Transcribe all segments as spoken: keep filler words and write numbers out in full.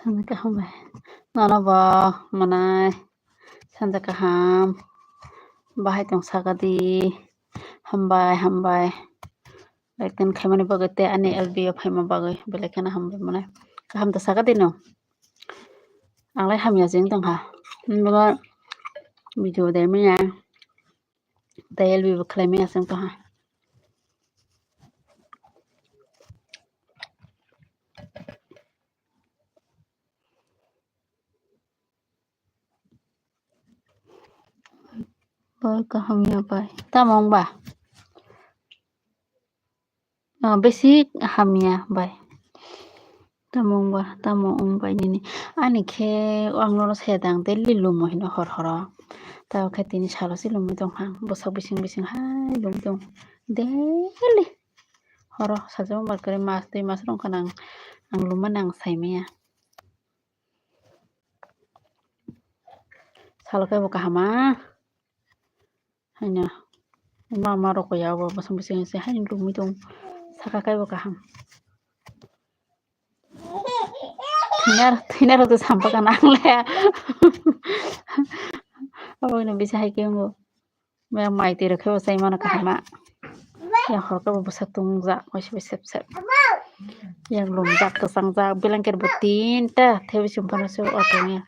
Sanja kaham bai. Nono bo manai. Sanja kaham. Bahai tong saka di. Hambai, hambai. Like ten khaimani bagwi tei ani L B o phaima bagwi belai kheno hambai manai. Kaham ta saka di no. Ang lai hamya jeng tong kha. Nokha video de manya. Tei L B bo khlai manya jeng tong kha. Bai kaham ya bai. Tamo wng ba? Ah, besi hamya bai. Tamo wng ba, tamo wng bai nini. Ani khe ang nono saya dang daily lumo hino hor horo. Tamo khe tini salo se lumui tong kha. Bwswk bising bising hai lumui tong. Daily. Horo sajak wng bai kwrwi mas twi mas rwng kha nang. Ang lumani ang sai maya. Salo khe bo kaham a. Haino. Ma ma rok ya bo bwswk bwswk se haino lumui tong. Saka khe bo kaham. Thwinar, thwinar rok to sampakha nang le. Abono bisa hai khe wng bo. Mai twi rok khe bo chai mano kaham a. Yang hor khe bo bwsa tung jak, waisa bai sep sep. Yang lum jak, kwchang jak, blanket bo tinta, tei bising phano se o tong ya.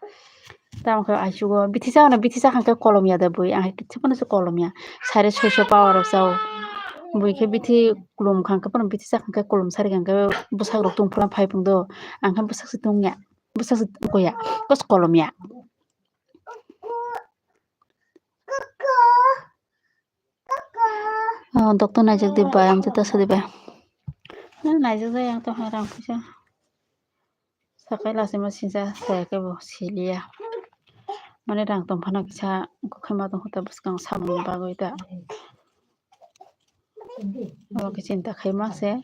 Tamo khe aichugo bithi sa no, bithi sa khan khe kolom ya da bui, ang khe kichu phano se kolom ya. Sare soiso power rok chao. Bui khe bithi kolom khan khe phano bithi sa khan khe kolom sari khan khe bwsak rok tung phano phai phung do. Ang khe bwsak se tung ya. Bwsak se tung ya. Kos kolom ya. Oh, doctor naijak di bai, ang jota sa di bai. Na naijak jai ang to hai rang puisa. Sakai lasi ma sinja saya khe bo siliya. Mane rang tong phano kisa kukhai ma tong khuta bwskang samung bagwi ta. Omo khe chinta khai mang se.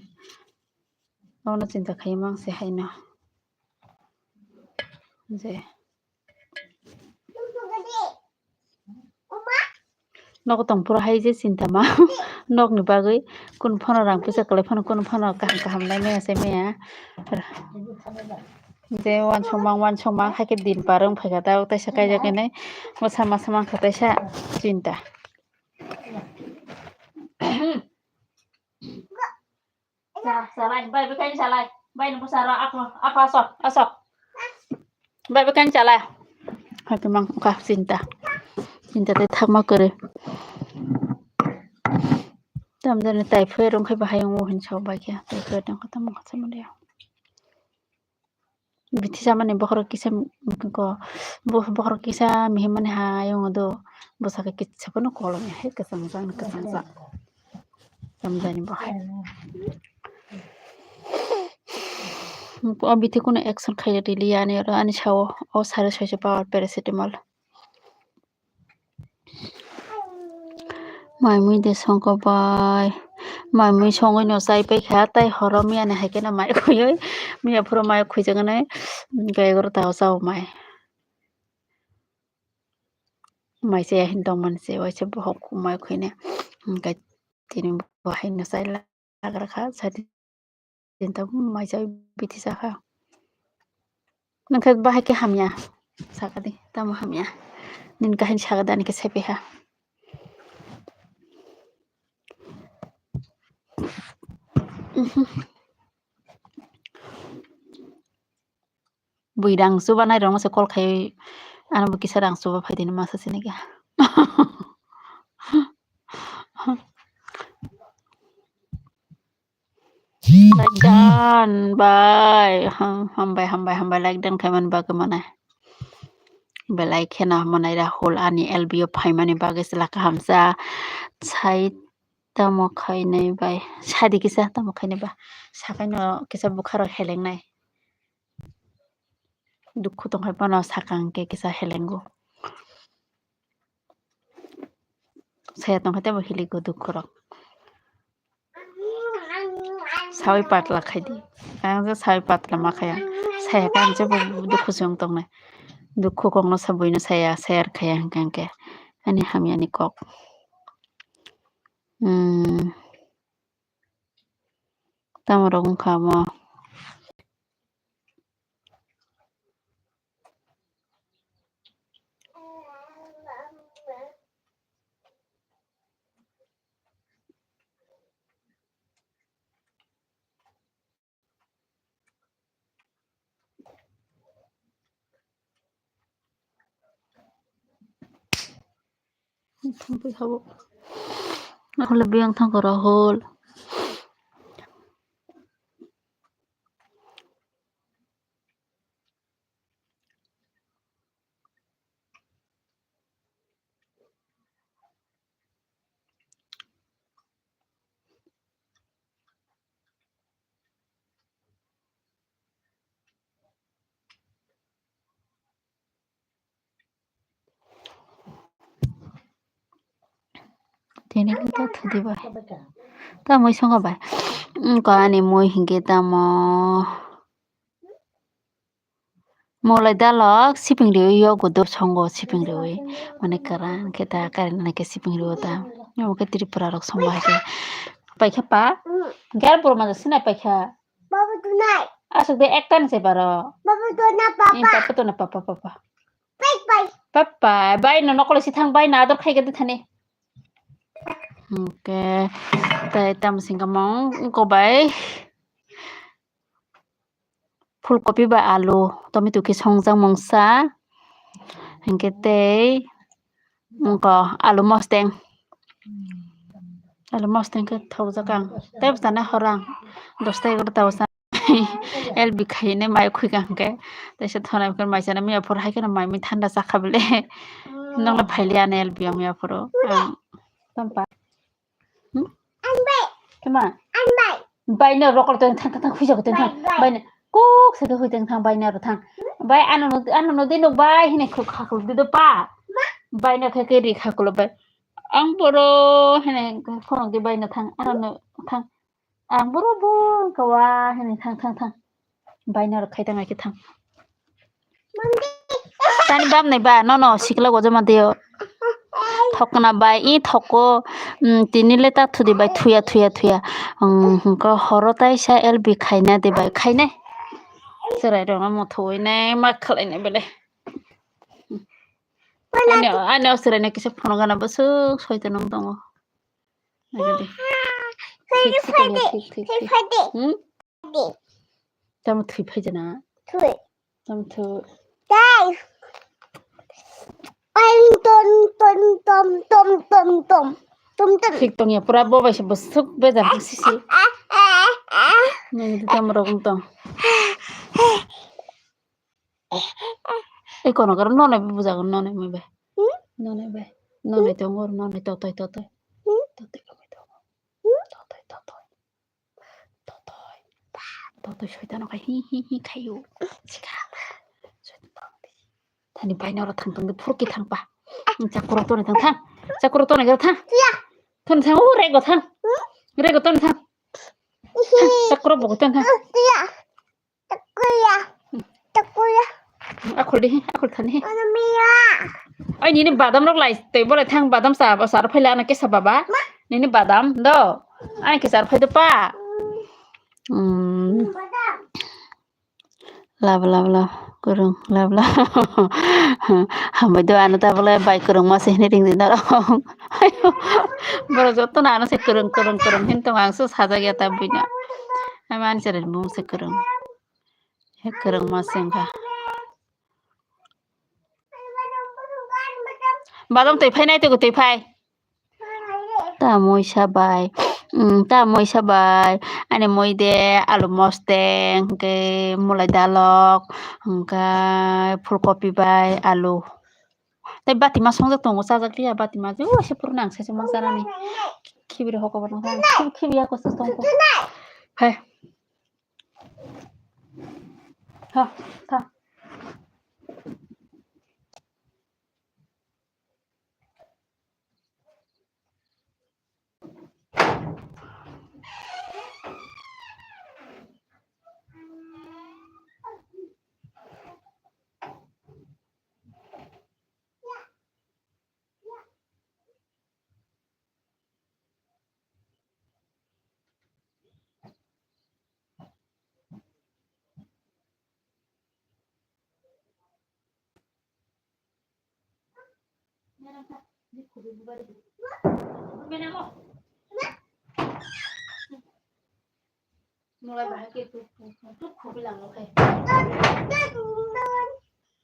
Omo chinta khai mang se haino. Je. Nogo tong phuru hai je chinta ma nokni bagwi kunu phano rang puisa kwlai phano kunu phano kaham kaham nai maya se maya. Je wansukmang wansukmang hai khe din par wng phaikha ta taisa kaijak hinwi bwsa masa mankha taisa chinta. Salai, bai bwkhaini salai. Bai ni bwsaro ako, ako asok, asok. Bai bwkhaini salai. Hakhe mang kha chinta. Chinta tei thakma kwrwi. Tamjani typhoid wngkhe bahai wngo hinwi sao bai khe. Typhoid wngkha tamo kha samanliya. Bithi chamani bokhorok kisa ko, bo-, bokhorok kisa mihimani ha ayongo do, bwsakhe kisa phano kolom ya hai kwchang jak, kwchang jak. Tamjani bo hai. O bithi kunu action khairiliya ani oro ani sao o sare soiso power paracetamol. Mai mui de songkha bai. Mai mui songwi no chai paikha, tai horo miya ni hai kheno mai khuyui. Miya phuru mai khuijak nai, egarota o chao mai. Mai chaya hin tongmani se, waisa bohok mai khuine. Hinkhe tini bo haino chai lagra kha, sadi. Din tabuk mai chai bithi chakha. Nokhe bahai khe hamya. Sakadi, tamo hamya. Nini kahini sakadi ani khe sepiha. Bui rang chubanai rok masa call khai, ano bo kisa rang chuba phaidi hinwi masa sinigya. Like done bai. Ham-, hambai, hambai, hambai, like done khaimani bagwi mane. Belai kheno mane Rahul ani L B o phaimani bagwi chwla kahamsa. Sai tamo khainai bai. Sadi kisa tamo khainai ba. Sakaino kisa bwkharok helengnai. Dukhu tongkhai phano sakang khe kisa helengo. Saya tongkhai tebo hiligo dukhu rok. Sawi patla khaidi. Ang je sawi patla ma khaya. Saya khe ang jebo dukhu se wng tongnai. Dukhu kokno sa buino saya, share khaya hwnkhe hwnkhe. Ani hamyani kok. Hmm. Tamo rok wngkha omo. Thangpui sabo. Rahul biyang thangkha Rahul. Tini kita thudi bai. Ta mui songo bai. Ko ani mui hingke tamo. Molai dalok siping riwi yogo do songo siping riwi. Mane karan khe ta karan nai khe siping riwi ta. Omo khe Tripura rok songo hai khe. Pai khe pa. Ger boro manja sinai pai kha. Babu tunai. Asuk de ekta ni se baro. Babu tuna papa. Papa tuna papa papa. Pai pai. Papa bai no nokole si thang bai na ador khai gede thani. Oke. Tai tam singka mong ko bai. Phulkopi bai alu, tomato khe songjak mungsa, hinkhe tei wngkha alu mosteng, alu mosteng khe thokjak ang tei bwsano hor ang dosta egarota o sa L B khainai mai khwikha hinkhe teisa thonai khe mai chana miya phuru hai kheno mai mui thanda chakha bele nokno phailiya ani L B o miya phuru ang tampa. Hmm? Khe ma? Bai no rokol tong thang thang thang huijak tong thang. Bai no kok se hui tong thang bai no ro thang. Bai ano no ano no dino bai hine khuk khakul dido pa. Bai no khe ke ri khakul bai. Ang boro hine khonok di bai no thang ano no thang. Ang boro bo kawa hine thang thang thang. Bai no ro khai tang ai khe thang. Tani bam nai ba, no, no, sikla gojama deo. Thokna bai, i thoko, mm, tini le ta thudi bai, thuya, thuya, thuya. Mm, hwnkhe horo taisa L B khaina de bai, khainai. Cherai rok no motho oi nai, ma khlai nai bele. Ani, ani o cherai no kisa phone gana bwswk soitan wng tongo. Nai di. Thik, thik, thik, thik. Hmm? Tamo thwi phai jana. Thwi. Tamo thwi. Dai. Ai, ton, ton, tom, tom, tom, tom. Tom, tom. Thik tong ya, pura bo bai se bwswk bejar hang sisi. Ah, ah, ah. Nini di tamo rok wng tong. Ei kono karo nonai bujago, nonai mai bai. Hmm? Nonai bai. Nonai tongo, nonai totoi, totoi. Hmm? Totoi, totoi, totoi. Hmm? Totoi, totoi. Totoi. Totoi soitano khai hi hi hi khaio. Sikha. Soitan tong di. Thani baino ro thang tong di phurki thang pa. Chakurok toni thang thang. Chakurok toni thang. Thoni thang o rego thang. Rego toni thang. Chakurok bogo toni thang. Takuya. Takuya. Akhol di, akhol thani. Ana miya. Oi, nini badam rok lai, tei bolai thang badam sa, sa rok phaila ana kesa baba. Ma. Nini badam do. Ani kesa rok phai do pa. Hmm. Badam. Lab, lab, lab, kurung, lab, lab. Hambai do ano ta bolai bai kurung ma se hini ring di norok. Borok joto no ano se kurung, kurung, kurung hin tong ang se sajak ya ta buino. Ama ani cherai mung se kwrwng. He kwrwngma se wngkha. Badam twi phai nai, twi twi phai. Ta moisa bai. Mm, ta moisa bai. Ani moi de alu mosteng, hwnkhe mulai dalok, hwnkhe phulkopi bai alu. Tei batima songjak tongo, chajak liya batima je, o se puruna ang saichung ma chanani. Khibiri hoko bo nang, khibi ya kosa tongkho. Hai. Ha, tha.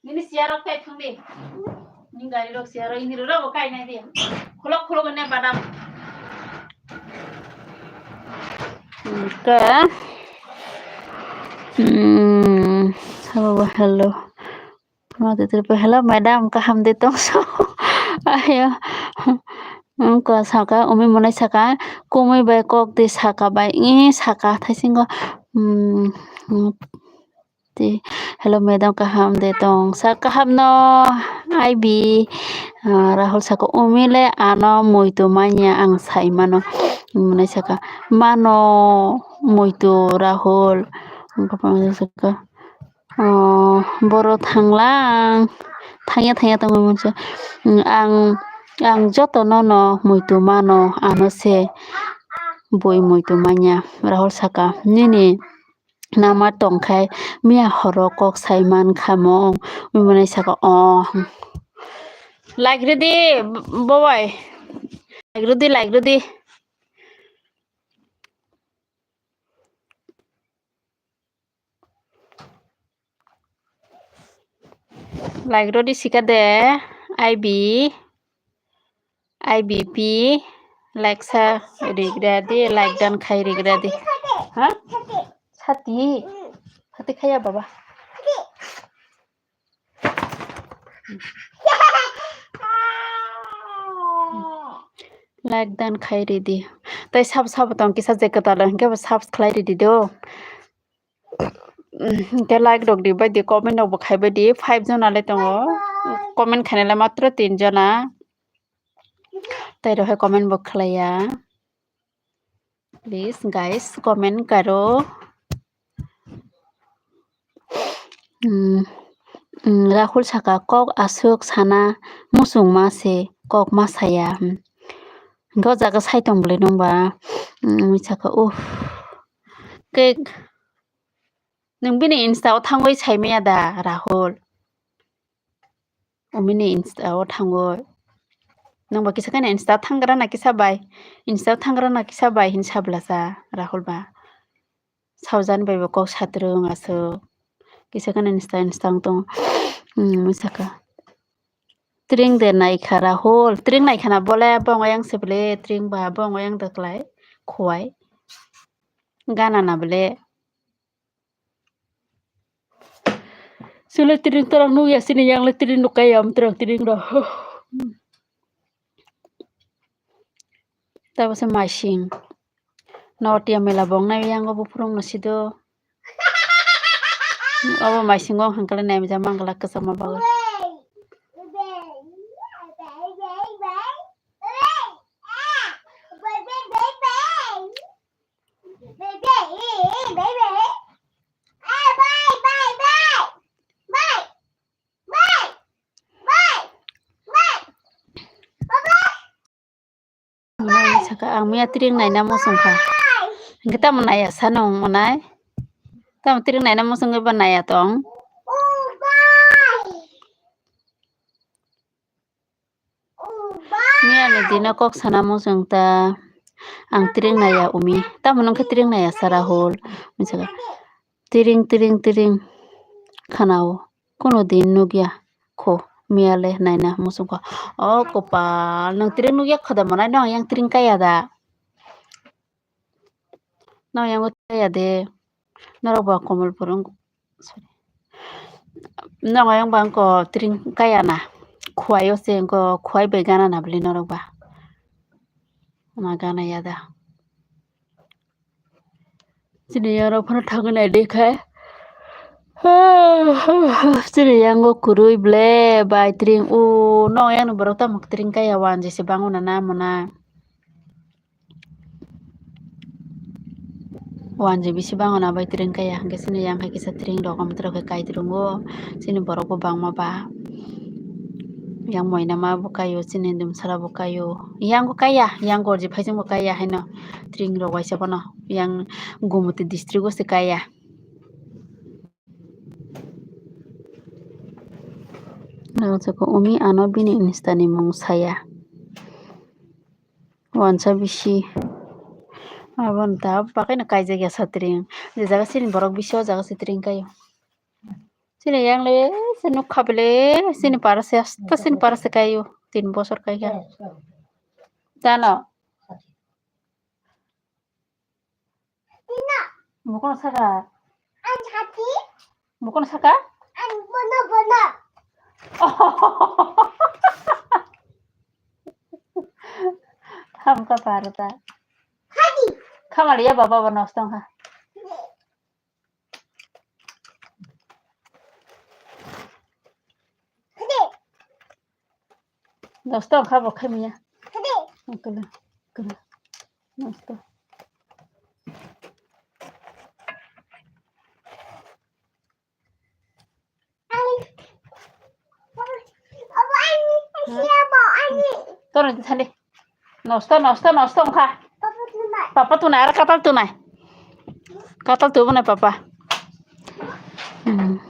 Nini siya rok kai thang di. Ni gari rok siya rok ini rok kai nai di. Khulok khulok ne badam. Ka. Hmm. Hello, hello. Hello, madam, kaham de tongso? Ayo. Wngkha saka, umi monai saka, kumui bai kok di saka bai, i saka thaisingo, mm, mm, di, "Hello madam, kaham de tong?" Sa kaham no, I B, ah, Rahul saka, "Umi le ano muitu manya ang sai mano." Umi monai saka, "Mano muitu Rahul." Wngkha saka, Oh, boro thanglang, thangya thangya tongwi mwnsa. Mm, ang, ang joto nono muitu mano, ano se bui muitu manya. Rahul saka, "Nini nama tongkhai miya horo kok sai mankha mung?" Wi mwnai saka, "Oh." Like ridi, bowai. Like ridi, like ridi. Like rodi sika de, I B, I B P, like sa rigra di, like dan khai rigra di. Ha? Sati. Sati khaya baba. Like dan khai ridi. Tai sab sab tong kisa je kwtal hinkhe bo sab khlai ridi do. Hinkhe like rok di bai di, comment rok bo khai bai di. Five jona le tongo. Comment khainai le matro tin jona. Tai rok hai comment bo khlaiya. Please guys, comment karo. Hmm, hmm, Rahul saka, "Kok aswk sana muchungma se kok ma saya." Hmm. Hinkhe o jaga sai tong bwlai nung ba. Hmm, saka, "Uff." Khe nwng bini Insta o thangwi sai maya da, Rahul? Umini Insta o thango. Nangba kisa kheno Insta thangra na kisa bai. Insta thangra na kisa bai hin sabla sa Rahul ba. Saujan bai bo kok satrung aswk. Kisa kheno Insta, Insta wng tong. Hmm, saka. Tring de naikha Rahul. Tring naikha na bole bong yang se bole tring ba bong yang daklai. Khowai. Gana na bole. Sile tring torok nukya, sini yang le tring nukya, am torok tring rok. Tabo se maising. Notiya mela bong nai yang obo phurung no sido. Obo maising wng hangkale nai mija mangala kwchangma bagwi. Saka ang miya tring naina muchung kha. Hingke tamo naiya sano wng manai? Tamo tring naina muchungwi bo naiya tong? Miyani dino kok sana muchung ta, ang tring naiya umi. Tamo nung khe tring naiya sa Rahul? Tring, tring, tring khana-o. Kuno din nukya kho, miyale naina muchung kha. O kopal, nwng tring nukya kho da manai, nwng yang tring kaya da? Nwng yang kaya de. Norok ba Komolpur wng, sorry. Nwng yang ba wngko tring kaya na. Khuai o se wngko, khuai bai gana na bwlwi norok ba. Ma gana ya da. Chini yang rok phano thangwi nai de khe. Chini yang o kwrwi ble bai tring o, no yang ni borok tamo tring kaya wanjwi se bango na namo na. Wanjwi bisi bango na bai tring kaya hingke chini yang khe kisa tring rok om tro khe kai trongo. Chini borok bo bangma ba. Yang moina ma bo kaio, chini dumsara bo kaio. Yang bo kaya, yang gorji phaising bo kaya haino. Tring rok waisa bono yang Gumoti district o se kaya. Nang saka umi ano bini Insta ni mung saya. Wansa bisi. Aboni ta bakaino kaijak ya satring. Je jaga sini borok bisi o jaga satring kaio. Chini yang le, se nukha bele, chini para se, hasta chini para se kaio, tin bosor kaikha. Tano. Bukono saka. Bukono saka? Thamka parota. Khamaliya baba bo nosto wngkha. Nosto wngkha bo khaimiya. Kala, kala. Nosto. Tono di thani. Nosto, nosto, nosto wngkha. Papa tunai, aro katal tunai. Katal tu bwnai papa. Hmm.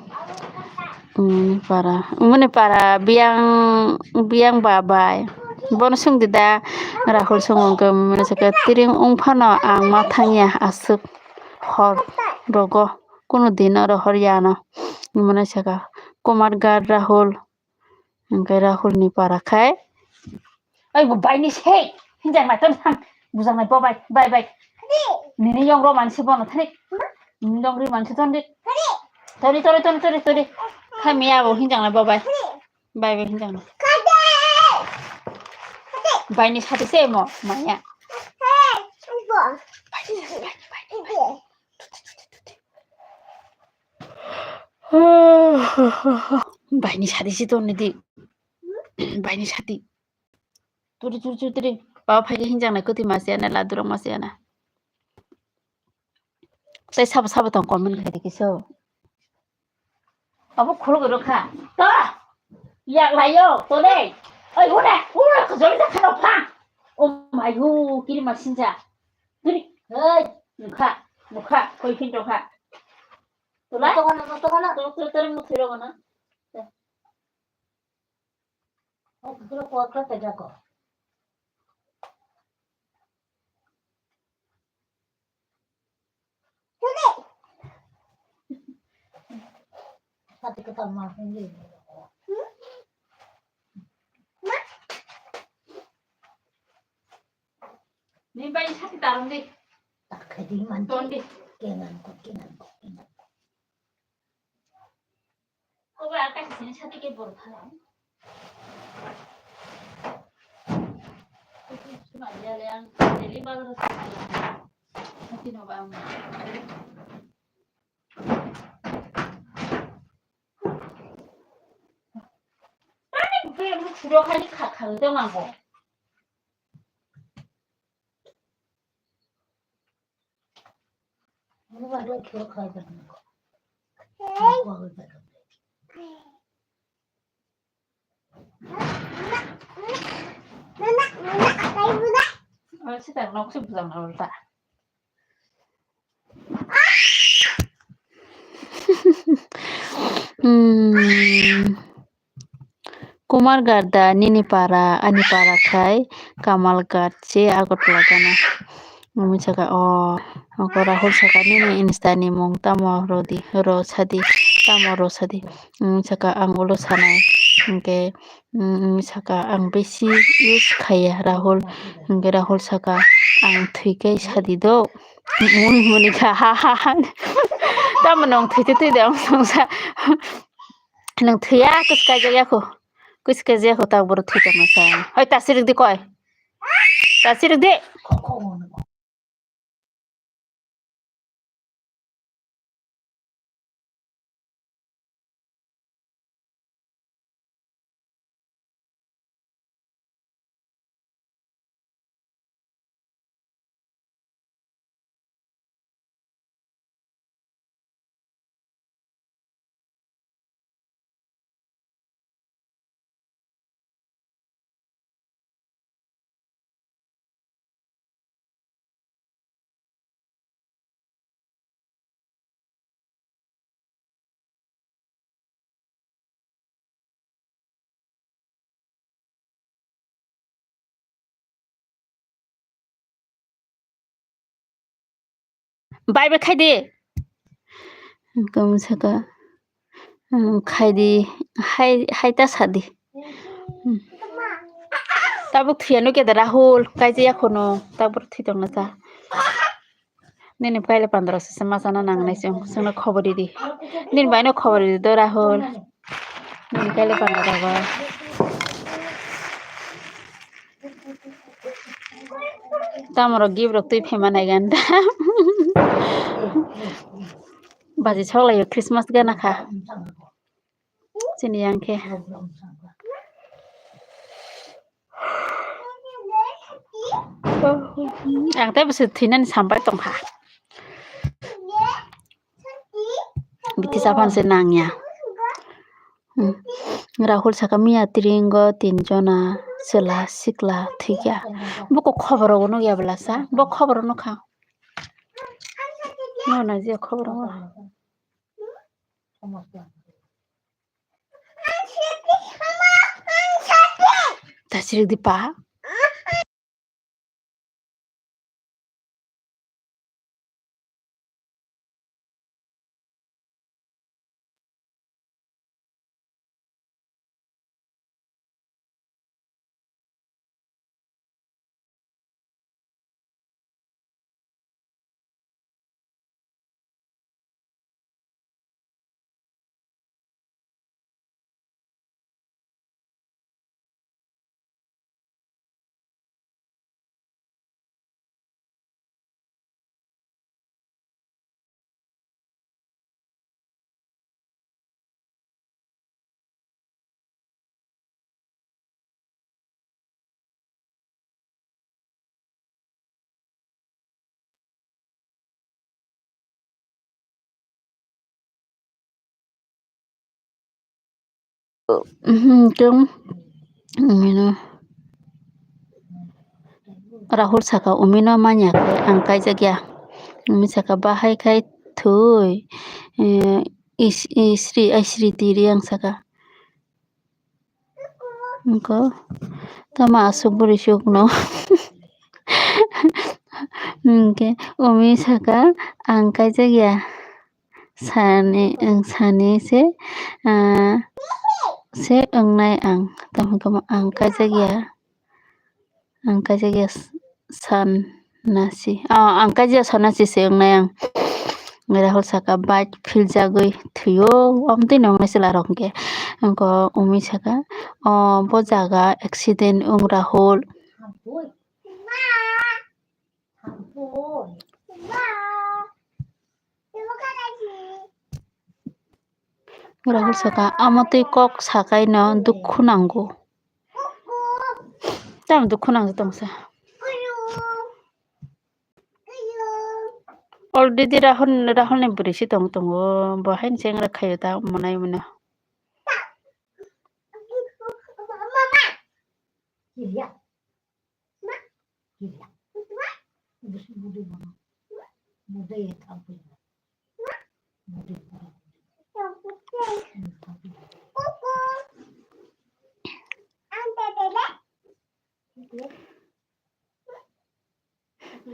Hmm, para. Umuni para biyang, biyang babai. Bono sungdi da Rahul sung wngkha, umuni saka tiring wngphano ang ma thangya aswk hor rogo. Kunu din oro hor ya no. Hwnmano saka Kumar Gar Rahul. Hwnkhe Rahul ni para khai. Ai bo bai ni se. Hinjak nai ton thang. Bujak nai bo bai. Bai bai. Nini yong ro man se bono thani. Nini yong ri man se ton di. Tori tori tori tori tori. Khai miya bo hinjak nai bo bai. Bai bai hinjak nai. Bai ni sati se mo maya. Bai ni sati, bai ni, bai ni, bai ni, bai ni. Bai ni sati si to nidi. Bai ni sati. Turi, turi, turi, turi. Baba phai khe hinjak nai kwtwi masiya na, ladurok masiya na. Tai sabo, sabo tong comment khai di kiso. Abo khuluk rokha. To. Yak layo, to dei. Oi, hune, hune, khajoli da khano pha. O mai hu, kiri masinja. Turi, hei, nukha, nukha, koi phin rokha. Tulai? Tokona, tokona. Tok, tok, tok, muthiro gana. Ni bai sati tarong di. Tak khai di man. Ton di. Kengan ko, kengan ko, kengan ko. Obo ang kaisa sini sati ke bor phala. Suma dia le ang daily bazar suma. Sati no ba ang. Ani be mu churo khali kha kha dong ang bo. Hmm. Kumar Garda nini para, ani para khai Kamal Ghat se Agartala gana. Mui saka o, oko Rahul saka nini Insta ni mung tamo rodi, ro sadi, tamo ro sadi. Mui saka ang ulo sanai, hingke, mm, mui saka ang besi use khaiya Rahul, hingke Rahul saka ang thwi kai sadi do. Mui muni kha ha ha ha. Tamo nong thwi twi twi de ang songsa. Nwng thwiya, kis kaijak yakho. Kis kaijak yakho, tak boro thwi tongma sa. Hoi, tasirik di koi. Tasirik di. Bai bai khai di. Kamo saka, um, khai di, hai, hai ta sa di. Hmm. Tabuk thwiya nukya da Rahul, kaijaya khunu, tabuk thwi tongna cha. Nini kaila pandra se ma chana nangnai chwng, chwngno khobor ridi. Nini baino khobor ridi do Rahul. Nini kaila pandra rogo. Tamo rok gift rok twi phema nai gan da. Baji soklaio Christmas gana kha. Chini yang khe. Ang tei bwswk thwinani sambai tongkha. Bithi saphang se nangya. Hmm. Rahul saka miya tringo tinjona chwla sikla thwikya. Boko khoborogo nukya bwlasa. Bo khoboro nukha. Nona je khoboro. Tasirik di pa. Mhm, kung, umino. Rahul saka, "Umino manya khe ang kaijak ya." Umi saka, "Bahai khai thwi, eh, is-, isri, isri tiri," ang saka. Wngkha, tamo aswk bwrwi swkno. Hwnkhe umi saka, "Ang kaijak ya." Sani, ang sani se, ah, se wngnai ang. Tamo khe ang kaijak ya. Ang kaijak ya s-, san nasi. Ah, ang kaijak ya san nasi se wngnai ang. Rahul saka bike philjagwi thwio. Amtwi nongnai chwla rok hwnkhe. Wngkha umi saka, "Oh, bo jaga accident wng Rahul." Rahul saka, "Amo twi kok sakaino dukhu nango." Tamo dukhu nangwi tongsa. Already Rahul, Rahulni bwrwi se tong tongo, bo haino chengra khaio ta, monai mano.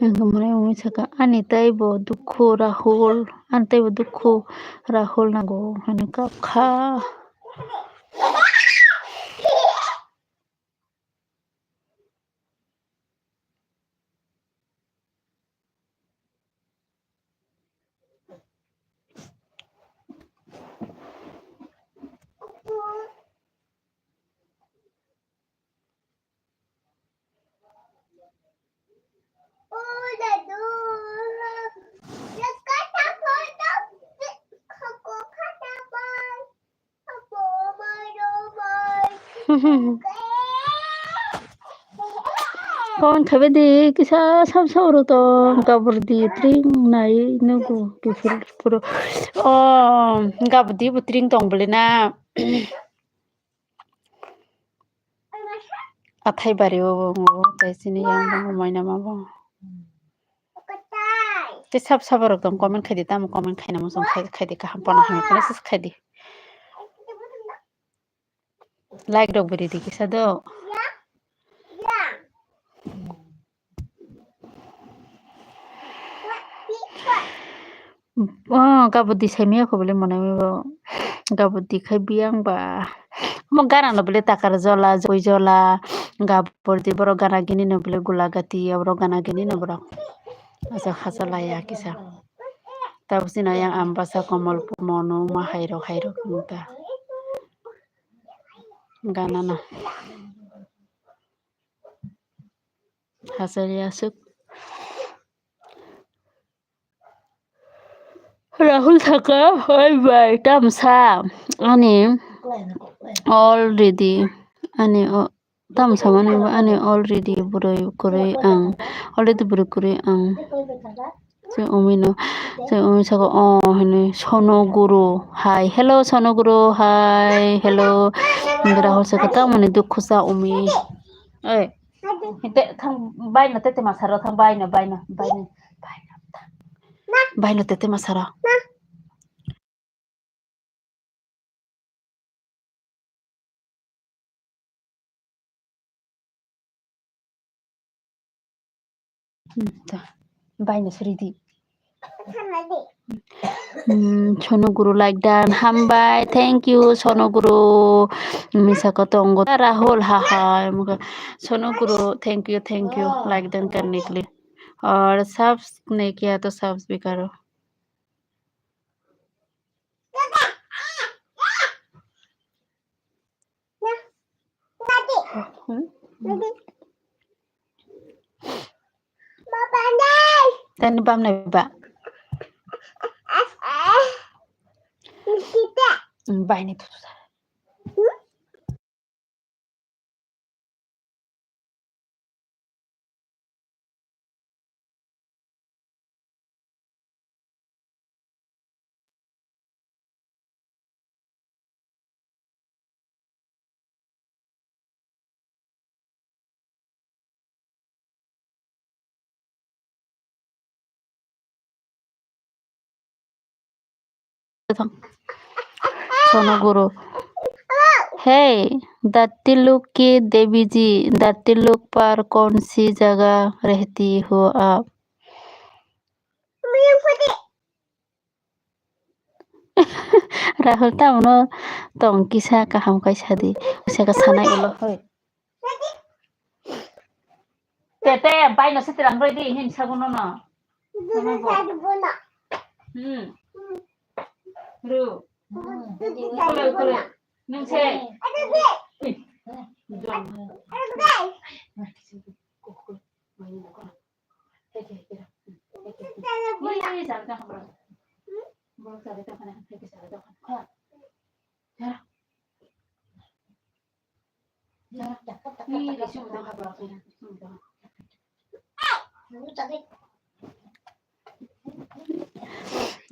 Ang khe mwnai mwnai saka, "Ani teibo dukhu Rahul, ani teibo dukhu Rahul nango," hwnwi kap kha. Phone khabe di kisa sab sab ro tong kabur di tring nai nugo kifir puro. Oh, kabur di bo tring tong bole na. Athai bari o bo, tei chini yang bo, moina ma bo. Tei sab sabo rok tong comment khai di, tamo comment khaina muchung khai, khai di, kaham pono hamya pono sis khai di. Like rok bo ridi kisa do. Oh, gabudi saimaya kho bole monai bo. Gabudi khai biyang ba. Omo gana no bole takar jola, joi jola, Gabor di borok gana gini no bile gula gati ya borok gana gini no borok. Asa hasa laya kisa. Tabuk sina yang ambasa komol pumo no ma hairok hairok nungta. Gana no. Hasa ya suk. Rahul saka, "Oi bai, tamsa ani already, ani o-, tamsa mani bo ani already bwrwi kwrwi ang, already bwrwi kwrwi ang." Se umi no, se umi saka, "Oh," hwnwi, "Sono Guru, hi." "Hello, Sono Guru, hi, hello." Rahul saka, "Tamoni dukhu sa umi?" Oi. Hinte thang baino tete masaro thang baino, baino, baino, baino, baino tete masaro. Hmm, ta. Baino suri di. Hmm, Sono Guru like dan. Hambai, thank you, Sono Guru. Misa ko tongo. Rahul, ha, ha. Sono Guru, thank you, thank you. Like dan karne ke liye. Aur subs nahi kiya to subs bhi karo. Tani bam nai ba? Bai ni tutu sa. Sono Guru. Hey, Datti Lok ki Devi ji, Datti Lok par kaun si jaga rehti ho aap? Rahul, tamono tong kisa kaham kai sadi. Usa ka sanai ulo hoi. Te, te, bai no sitira roi di, hin sabu no no. Hmm. Ru. Kole, kole. Nung se.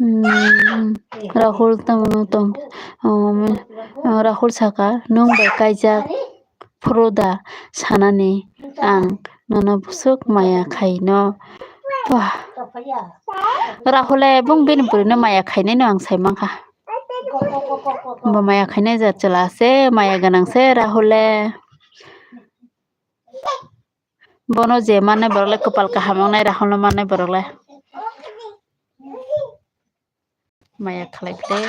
Hmm, Rahul tamo tong, um, Rahul saka, "Nwng bai kaijak phuru da sanani ang nono bwswk maya khaino." Wah. Rahule bung bini bwrwino maya khainaino ang sai mankha. Bo maya khainai jat chwla se, maya gwnang se Rahule. Bono je mannai borok le kwpal kaham wngnai, Rahulno mannai borok le. Maya khlai phle.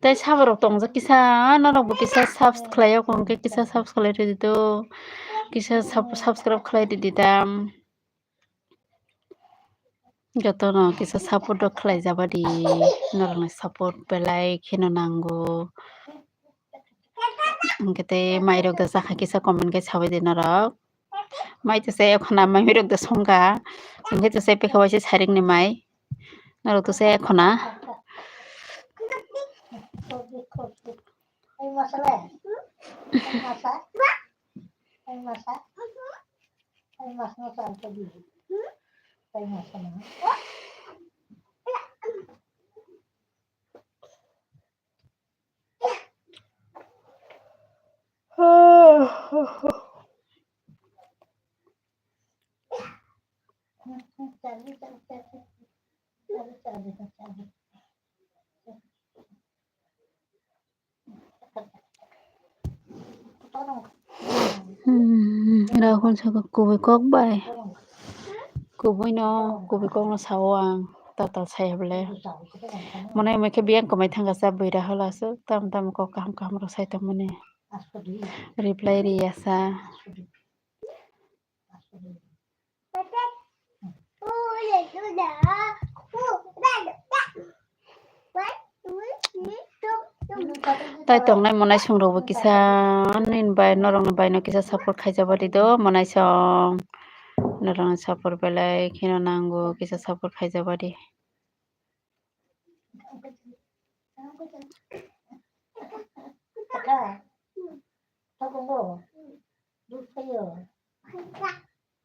Tei saborok tongjak kisa, norokbo kisa subs khlai o, hwnkhe kisa subs khlai rwdi do, kisa sub-, subscribe khlai rwdi da. Jotono kisa support rok khlai jabadi, norokni support belai kheno nango. Hwnkhe tei mairok da chakha kisa comment khe sabaidi norok. Mai tese ekhona mai rok da songkha. Hwnkhe tese pekha waisa sairik ni mai. Norok tese ekhona. Hmm, Rahul saka kubui kok bai. Kubui no, kubui kok no sao ang. Tatal saya bole. Mone mui khe biyang kwmai thangkha sa bui Rahul aswk. Tam tam kok kaham kaham rok sai tongmani. Reply riya sa. Tai tongnai monai song rok bo kisa nini bai norok ni bai no kisa support khaijak badi do monai song norok ni support belai kheno nango kisa support khaijak badi.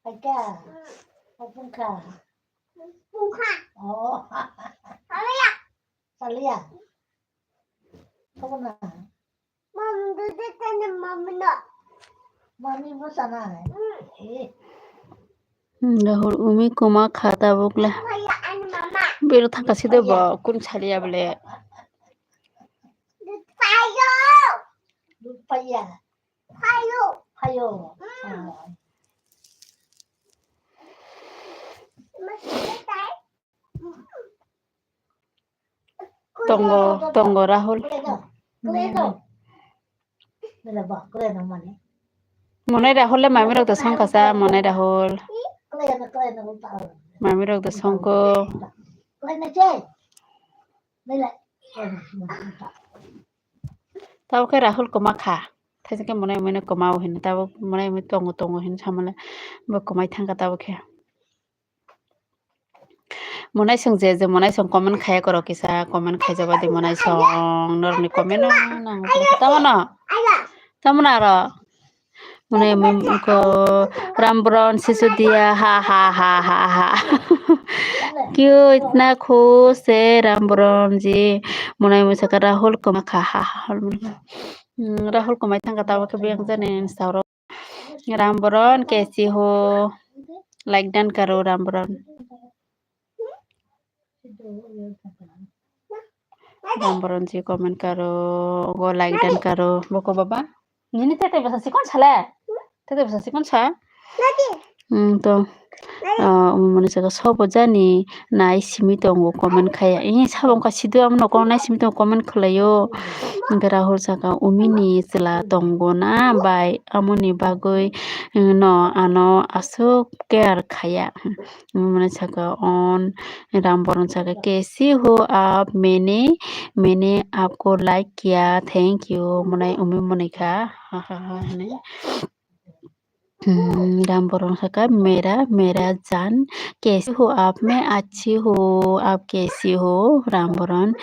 Phaikha. Phaikha. Oh. Chaliya. Khauna. Mami bo sana. Eh. Rahul umi kwma kha tabuk le. Bero thangka side bo kun chaliya bole. Phayo. Phayo. Phayo. Tongo, tongo Rahul. Monai Rahul le mami rok da song kasa, Monai Rahul. Mami rok da songko. Tabo khe Rahul kwma kha. Thaisa khe monai mui no kwma o hino. Tabo monai mui tongo tongo hino samale. Bo kwmai thangkha tabo khe. Monai song je je monai song comment khaya korok kisa comment khaijak badi monai song norokni comment no nang tamo no tamo no aro monai mui ko Ramboron Sisudia ha ha ha ha ha kyo itna khush hai Ramboron ji monai mui saka Rahul kwma kha ha ha ha Rahul kwmai thangkha tabo khe biyang jani saurok. Rambaran कैसी हो? Like done करो रामबरन. रामबरन जी comment करो, go like done करो. Boko baba. Nini tete basa sikon sale? Tete basa sikon sa? Hmm, to. Ah, umoni saka sobo jani nai simi tongo comment khaya. Eh, sabo wngkha sidu amo no kono nai simi tongo comment khwlaio. Hwnkhe Rahul saka umini chwla tongo na bai amoni bagwi no ano aswk care khaya. Umoni saka on Ramboron saka kaisi ho aap maine maine aapko like kiya thank you monai umi monai kha ha ha ha hinwi. Hmm, Ramboron saka mera mera jaan kaisi ho aap main achhi ho aap kaisi ho Ramboron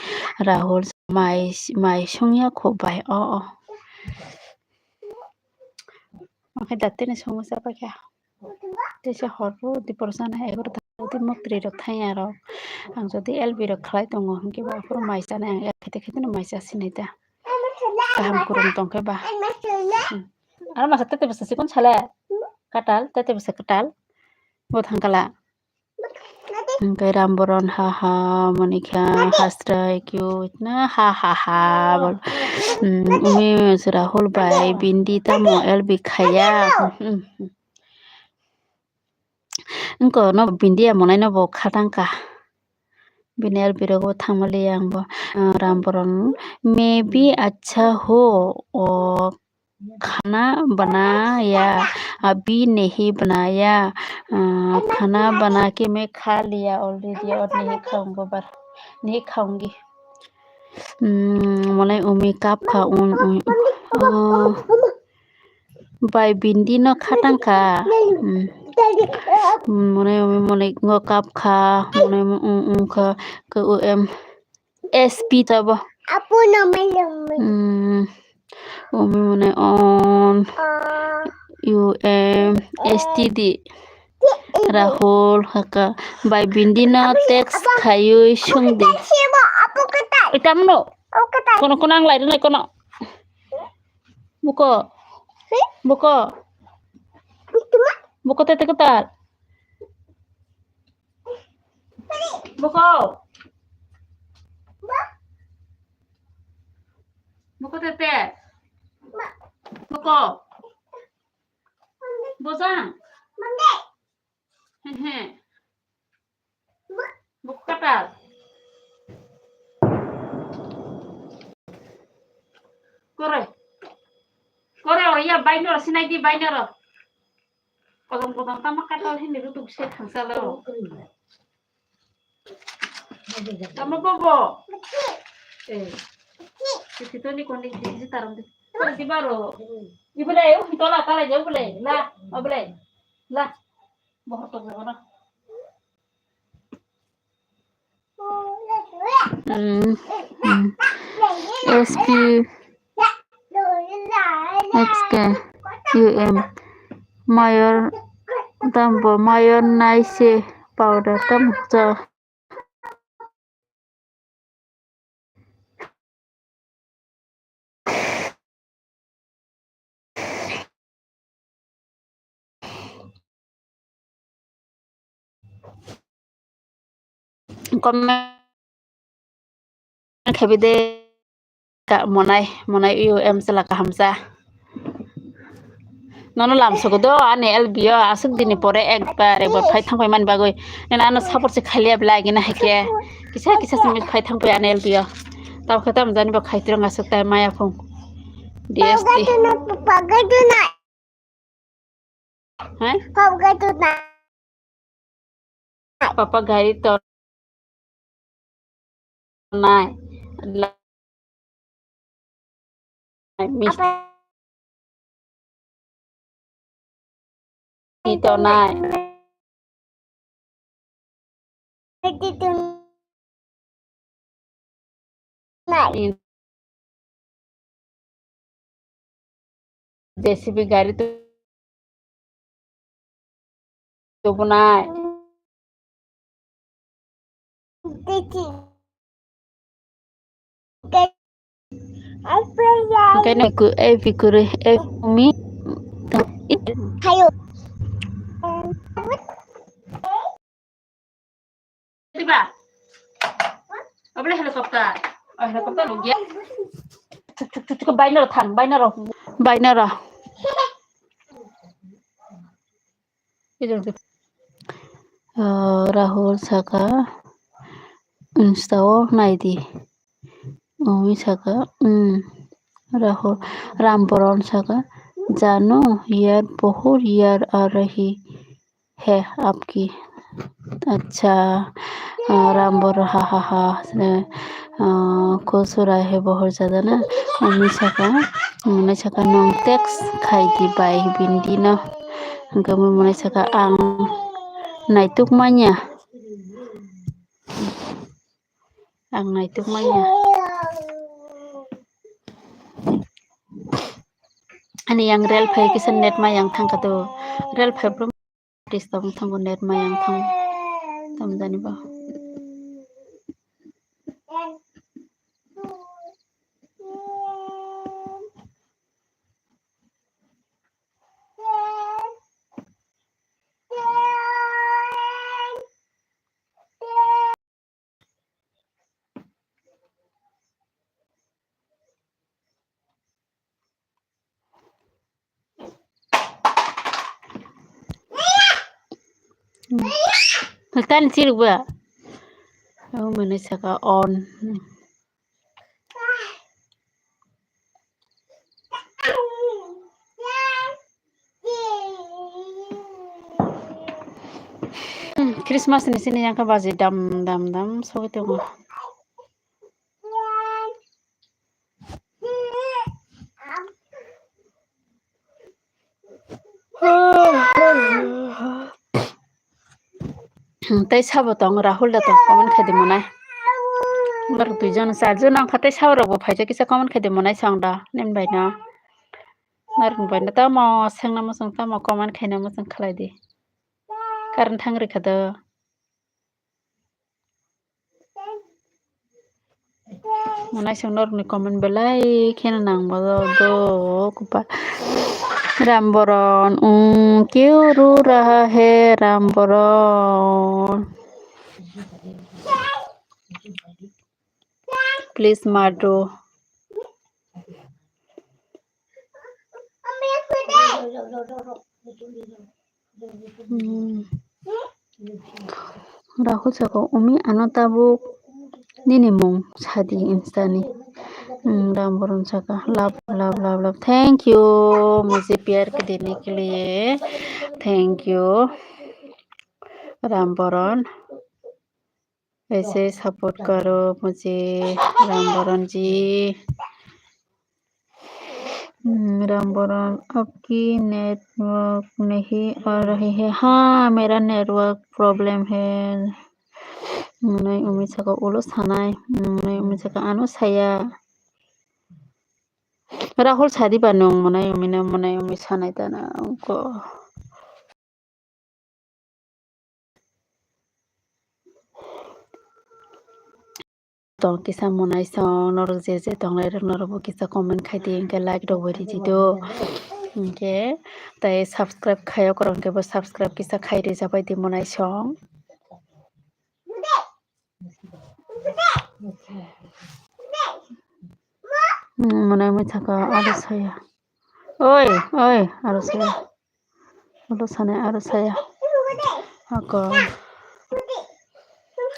Rahul mai mai songya kho bai o o. Oke dati ni songma sa pakya. Tesa hor po di porsa na egor ta di mok tri rok thai aro. Ang jodi L B rok khlai tongo hwnkhe ba aphuru mai chanai ang khete khete no mai cha sinai ta. Kaham kurum tongkhe ba. Hmm. Aro masa tete bwsa sikon sale. Katal, tete bwsa katal. Bo thangkala. Hwnkhe Ramboron ha ha monikha hasrai cute na ha ha ha bol. Hmm, umi Rahul bai bindi tamo L B khaya. Hmm, hmm. Wngkha no bindi ya monai no bo khatangkha. Bini L B rogo thangmali ang bo, ah, Ramboron. Maybe acha ho, o khana banaya, abhi nahi banaya, ah, khana bana ke main kha liya already aur nahi khaunga bar, nahi khaungi. Hmm, monai umi kap kha un, un, ah. Bai bindi no khatang kha. Hmm. Mone mone ngo kap kha. Mone ung ung kha. K U M S P tabo. Apo no mai. Hmm. Umi mone on. U M S T D. Rahul haka. Bai bindi no text khayui sung di. Itam no. Kono kono ang lai rinai kono. Buko. Buko. Buko tete ketar. Buko. Buko tete. Buko. Bojang. He he. Buk katal. Kore. Kore o ya bainoro sinai di bainoro. Kodong kodong tama katal hini rutuk se thangsalo. Tamo bobo. Eh. Sisi to ni kondi sisi taram di. Sisi baro. Ibulai, oh, tola tala je ibulai. La, obulai. La. Bohor to bohor. Mm, mm. S P X K U M. Mayor tambo, mayor naise powder tambo cha. Comment khaibide ka monai monai U M sala kahamsa. Nono lam sugo do ani L B o aswk dini pore ekbar ekbar phai thangpai mani bagwi. Nini ano support se khailiya bla gina haikhe. Kisa kisa simi phai thangpai ani L B o. Tao khe tamo jani bo khai tirang aswk tai maya phung. D S T. Hai? Papa gari to nai. Misti tonai. J C B gari tu tubunai. Kene ku e pikuri e mi. Hayo. Diba? Abole helicopter. Oh, helicopter lugya. Cuk cuk cuk cuk bainaro thang, bainaro. Bainaro. Ah, Rahul saka, Insta o naidi. Umi saka, hmm, Rahul, Ram Boron saka, jano, yaar bahut yaad aa rahi hai aapki. Acha, ah, Ram Boron, ha, ha, ha, se, ah, khush ho raha hai bahut jyada na. Umi saka, umi saka, nwng text khai di bai bini no. Hwnkhe umi saka ang naituk manya. Ang naituk manya. Ani yang rel phai kisa net ma yang thangkha to. Rel phai brum disturb thangkha net ma yang thang. Tamjani ba. Kan siruk ba. Oh, mana saka on. Hmm, Christmas ni sini yang ka baji dam dam dam sogwi tongo. Tei sabo tong, Rahul da tong, comment khai di monai. Norok duijon, charjon wngkha, tei sabo rok bo phaijak kisa comment khai di monai song da, nini bai no. Norok bai no tamo sengna muchung, tamo comment khaina muchung khlai di. Current thang rikha do. Mwnaisong norokni comment belai kheno nang bo do, do, kupa. Ram Boron, um, kyo ru raha hai Ram Boron. Please, Madhu. Hmm. Rahul saka, "Umi, ano tabuk nini mung sadi Insta ni." Hmm, Ram Boron saka, "Love, love, love, love. Thank you, mujhe pyar ke dene ke liye. Thank you, Ram Boron." ऐसे सपोर्ट करो मुझे, राम बरन जी। हम्म, राम बरन, आपकी नेटवर्क नहीं आ रही है। हाँ, मेरा नेटवर्क प्रॉब्लम है। Mwnai umi saka ulo sanai, mwnai umi saka ano saya. Rahul sadi ba nung mwnai umi no, mwnai umi sanai tana ko. Tong kisa mwnai song, norok je je tonglai rok, norok bo kisa comment khai di, hinkhe like rok bo ri di do. Hinkhe tai subscribe khai o, korong khe bo subscribe kisa khai ri jabai di mwnai song. Hmm, mwnai umi saka aro saya. Oi, oi, aro saya. Aro sanai, aro saya. Ako.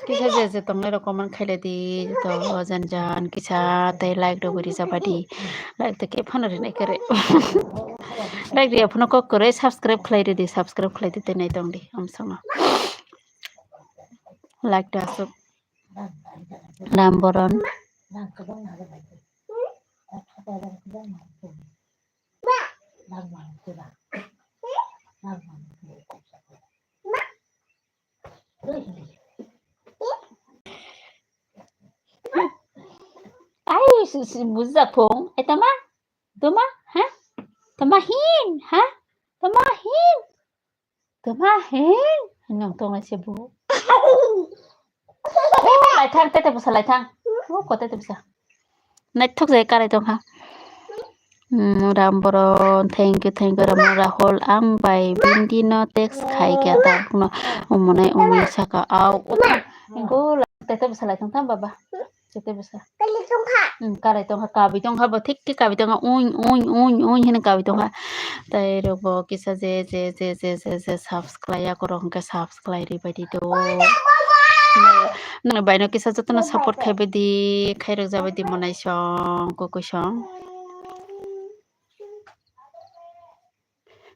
Kisa je je tongnai rok comment khailai di, to jan jan kisa tei like rok bo rijak bai di. Like to khe phano rinai kare. Like riya phano kok kore, subscribe khlai ridi, subscribe khlai di tei nai tong di. Amsongno. Like to asuk. Ram Boron. Ai, si, si, bujak phung. Eh, tama? Tama? Ha? Tama hin? Ha? Tama hin? Tama hin? Nong tong lai se bu. Oh, lai thang, tete bwsa lai thang. Oh, ko tete bwsa. Naithok jai karai tong kha. Hmm, Ram Boron, thank you, thank you, Ram Boron, Rahul, ang bai bindi no text khai kya ta no, umonai umi saka au. Go la, tete bwsa lai thang tham baba. Tete bwsa. Hmm, karai tong kha, kabi tong kha, bo thik thik kabi tong kha, uin, uin, uin, uin, hini kabi tong kha. Tai rok bo kisa je, je, je, subscribe ya korok hwnkhe subscribe. Khlai ri bai di do. Nang bai no kisa jotono support khai bai di, khai rok jabai di monai song, kukui song.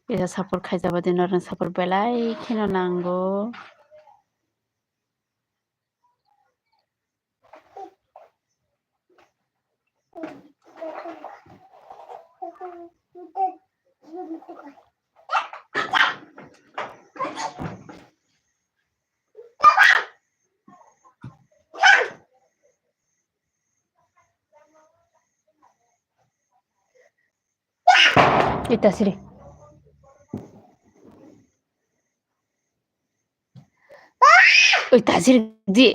Kisa support khai jabai di, norok support belai kheno nango. Oi, tasiri. Oi, tasiri di.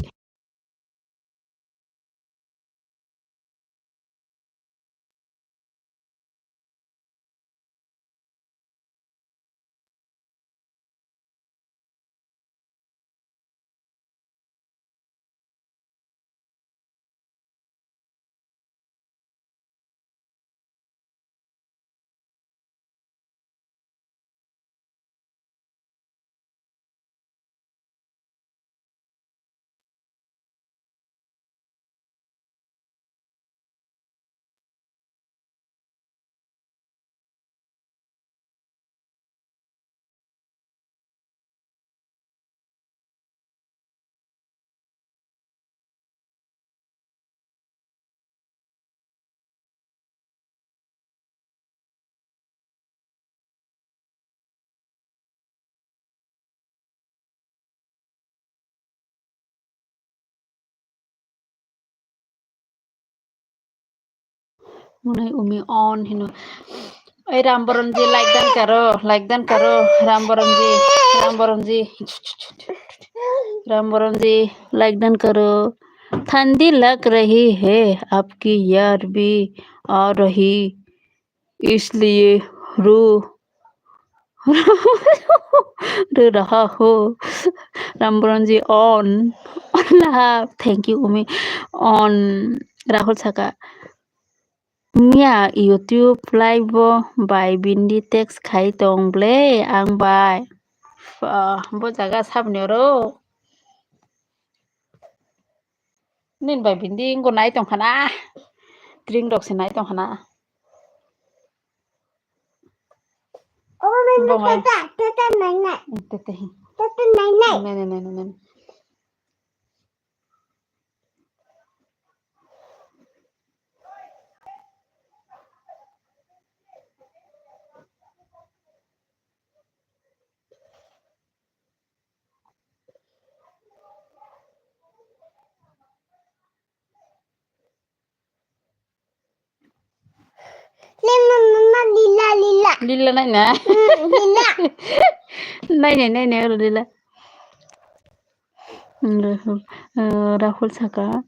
Mwnai umi on hino. Oi Ram Boron ji, like dan karo, like dan karo, Ram Boron ji, Ram Boron ji, Ram Boron ji, like dan karo. ठंडी लग रही है आपकी यार भी आ रही, इसलिए रो, रो रहा हो। Ram Boron ji on. Thank you, Umi. On. Rahul saka. Wngya YouTube live o bai bini text khai tong ble ang bai. Ah, bo jaga sabni oro. Nini bai bini wngkha nai tong khana. Tring rok se nai tong khana. Obo nai Bo nai. Tata, tata nai nai. Tete hi. Tata nai nai. Nai, nai, nai, nai, nai. Lila, lila, lila. Lila nai na? Hmm, lila. Nai nai, nai nai, oro lila. Hmm, Rahul, eh, Rahul saka.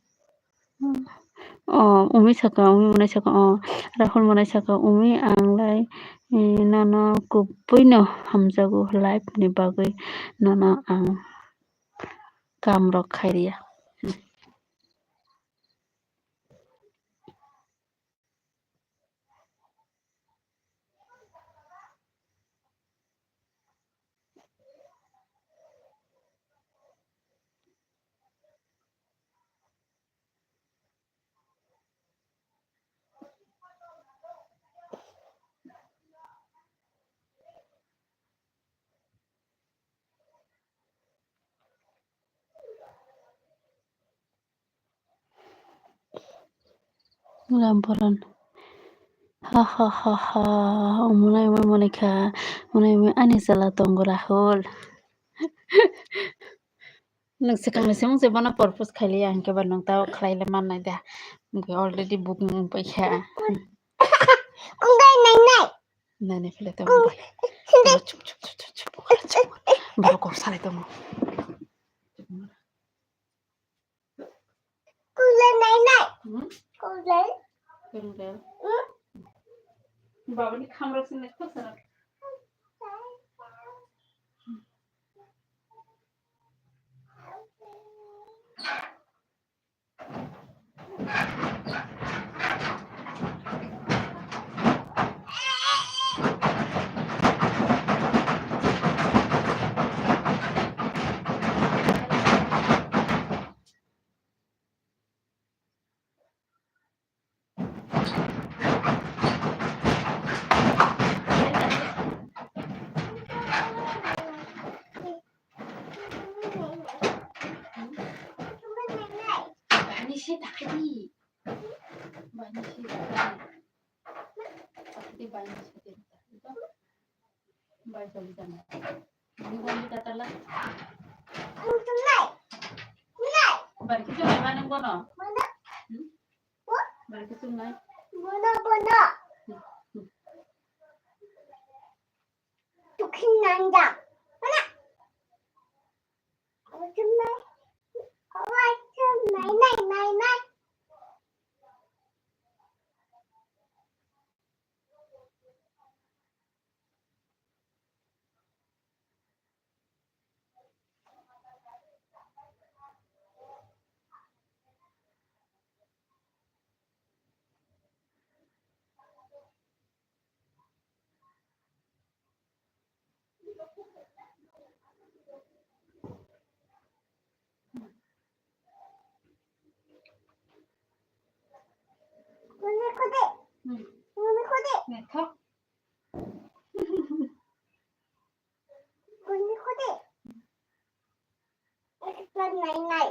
Oh, umi saka, umi monai saka, oh, Rahul monai saka, umi ang lai, eh, nono kubui no hamjago life ni bagwi nono ang kam rok khai riya. Ramporan. Ha ha ha ha. Omonai omonai kha. Omonai omonai ani sala tongo Rahul. Nwng swkang ni swngchai bono propose khailiya hinkhe ba nwng tao khlaile mannai da. Hinkhe already booking wngpai kha. Kung kai nai nai. Nani phile tongo. Kung. Chup chup chup chup chup. Borok kok salai tongo. Kulai nai nai. Hmm? Kulai. Kulai. Hmm? Baba ni khamrok sini kok sana. Bani se takadi. Bani se takadi. Takadi bani se takadi. Bai choli jana. Ni bani tatala. Bari kisu nai manu bono. Hmm? Bari kisu nai. Bono, bono. Hmm, hmm. Tukhin nanda. Mana? Awak nai, nai, nai, nai. Kode, kode. Hmm. Kode, kode. Nethok. Kode, kode. Ekta nai nai.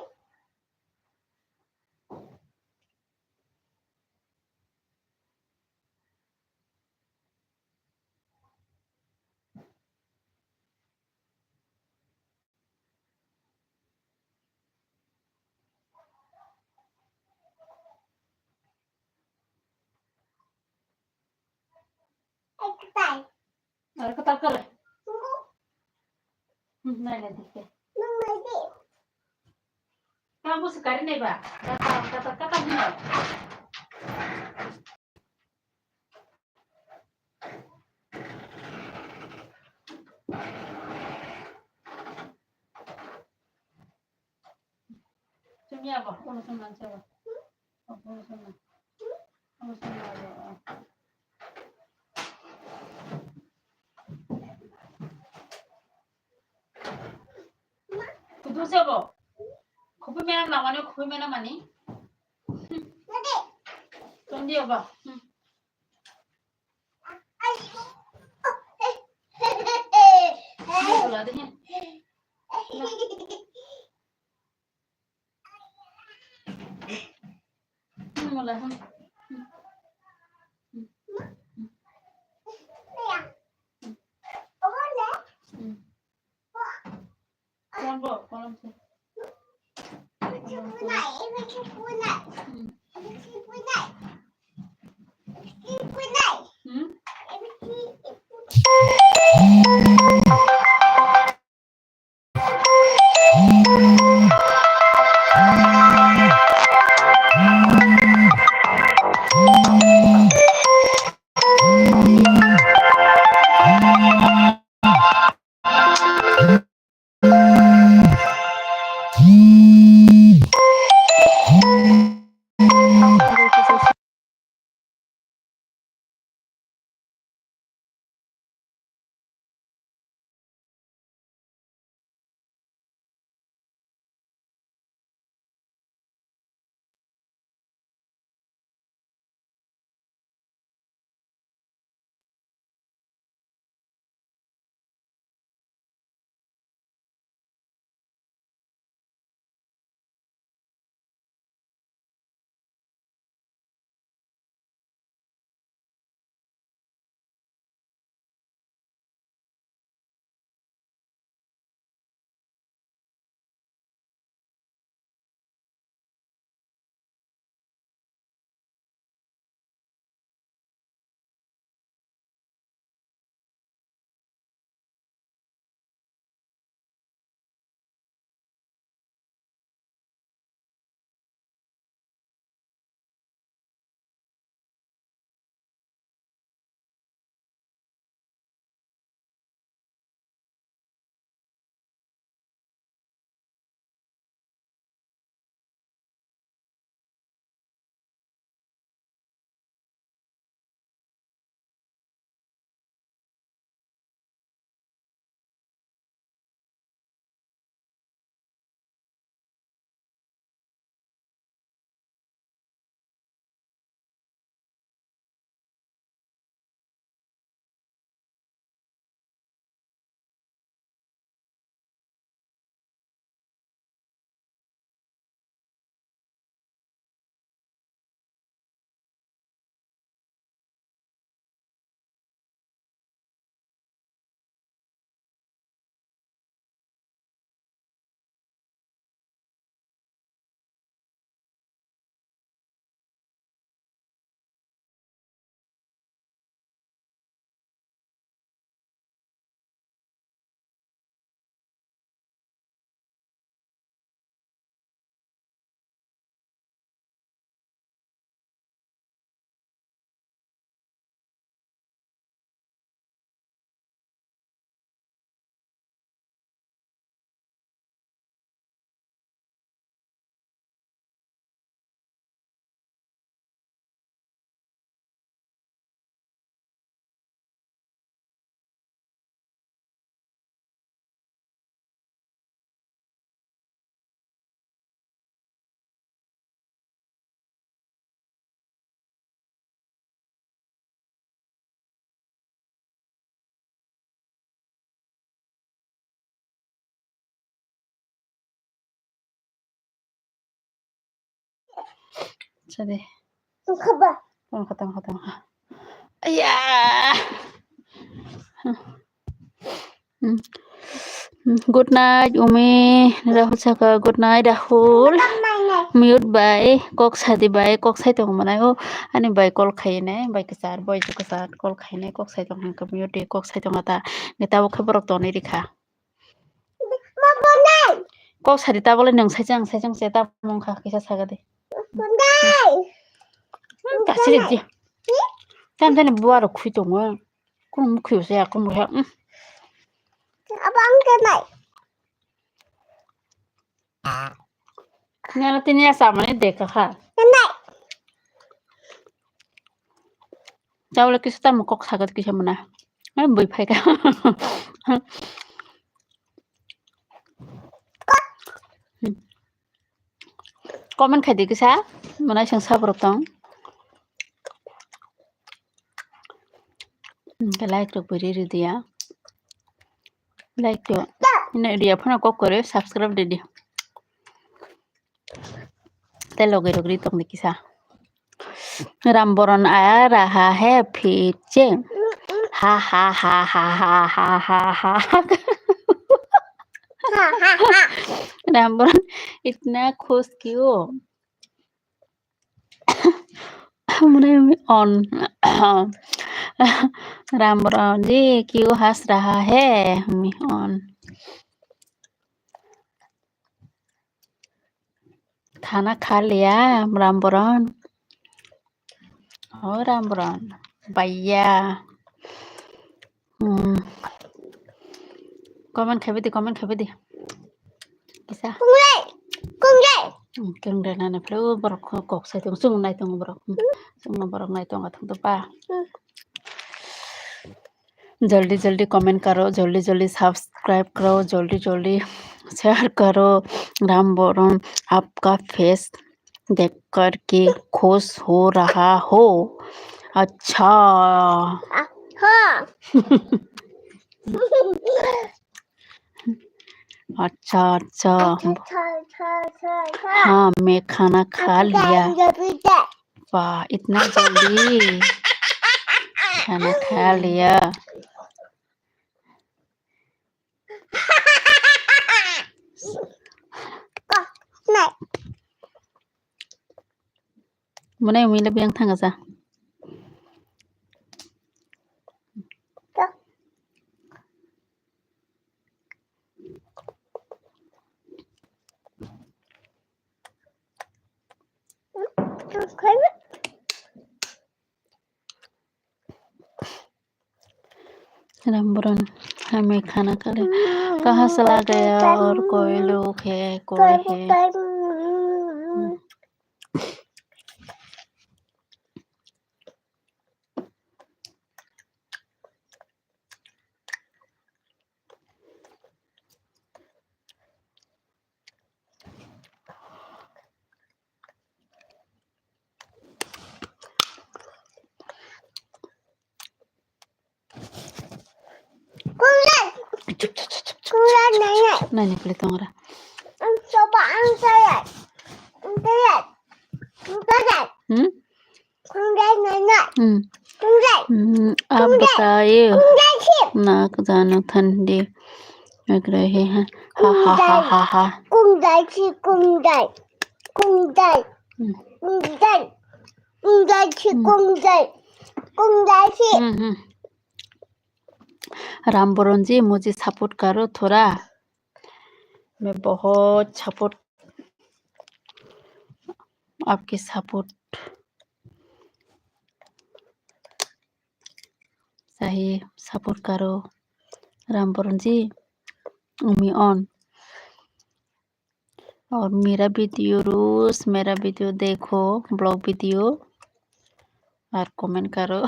Ektai. Aro kwtal kwrwi. Hmm, nai nai dikhe. Nung nai di. Tamo se kari nai ba? Kata, kata, kata hino. Chumya ba, ulo sung nang chaba. Ulo sung nang. Ulo sung nang. Musa bo. Khupui mena lamani, khupui mena mani. Tong dia ba. Hmm. Hmm, wala de hin. Hmm, wala, hmm. Hmm. Hmm. Hmm. Sadi. Tong kha, tong kha, tong kha. Aya. Hmm. Hmm. Good night, Umi. Rahul saka, good night, Rahul. Mute bai, kok sadi bai, kok sai tong manai o. Ani bai call khainai, bai kwchar, bai kwchar call khainai, kok sai tong hangkhe mute de, kok sai tong ata. Neta o khe borok tonwi rikha. Kok sadi ta bole nwng saichang saichang se ta mung kha kisa saga de. Kasiri di. Tam tani buwa rok khui tongo. Kunu mukhi se ya kunu he. Abang kenai. Nana tini ya samani deka kha. Kenai. Chawle kisa tamo kok sagat kisa muna. Ai bui phai ka. Comment khai di kisa, mwnai song sabrok tong. Hwnkhe like rok bo ri ri diya. Like to ino ria phano kok kore subscribe di di. Te loge rok ri tong di kisa. Ram Boron aa raha hai phir se. Ha ha ha ha. Ram Boron itna khush kyu? Mane on. Ram Boron ji kyu has raha hai? Mi on. Khana kha liya, Ram Boron. O Ram Boron, bhaiya. Hmm. Comment khai di, comment khai di. Kisa. Kungre, kungre. Hmm, kungre nana phlo borok kok sai tong, chung nai tong borok. Hmm. Chung borok nai tong athang to pa. Hmm. जल्दी जल्दी comment करो, जल्दी जल्दी subscribe करो, जल्दी जल्दी share करो। राम बोरन आपका face देख करके खुश हो रहा हो। अच्छा। हाँ। अच्छा, अच्छा। अच्छा, अच्छा, अच्छा, अच्छा। हाँ, मैं खाना खा लिया। वाह, इतना जल्दी खाना खा लिया। Mane umi le biyang thanga sa. Ram बरन हमें खाना खा ले। कहाँ चला गया और कोई लोग है, कोई है? Nai, nai, pwlwi tongo ra. Hmm? Hmm. Hmm, आप बताइए। नाक जानो ठंडी लग रही है। हा, हा, हा, हा, हा। Hmm. Hmm, hmm. राम बरन जी, मुझे सपोर्ट करो थोड़ा। मैं बहुत सपोर्ट, आपके सपोर्ट चाहिए, सपोर्ट करो राम बरन जी, उमी ऑन। और मेरा वीडियो रोज मेरा वीडियो देखो, ब्लॉग वीडियो, और कमेंट करो।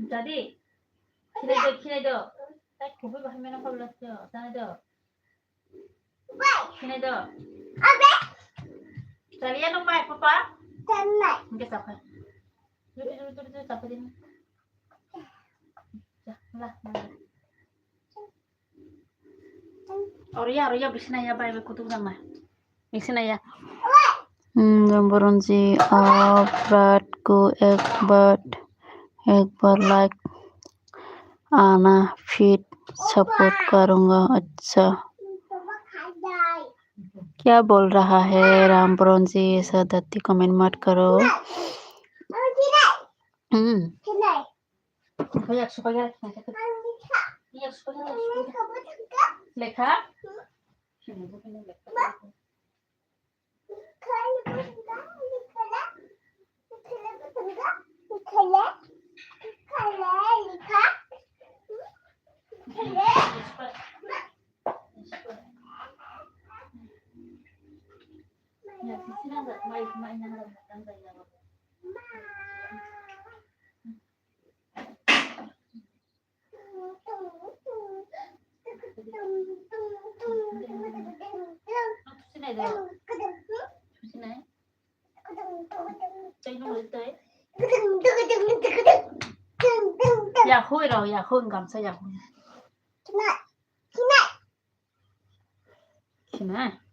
Jadi, sini do, sini do. Tak kubi bahai mena kau belas do, sana do. Sini do. Talian dong mai, papa. Enggak, tak. Duduk, duduk, duduk, duduk, tak ini. Dah, lah, lah. Oro ya, oro ya, bisina ya, bai, bai, kutuk jang na. Bisina ya. Hmm, Rambaranji, aap rat ko ek baar, ek baar like aana, phir support karunga. Acha. Kya bol raha hai Rambaranji, aisa dati comment mat karo. Hmm. Lekha? Ya hui rok, ya hui gamsa ya hui. Khina.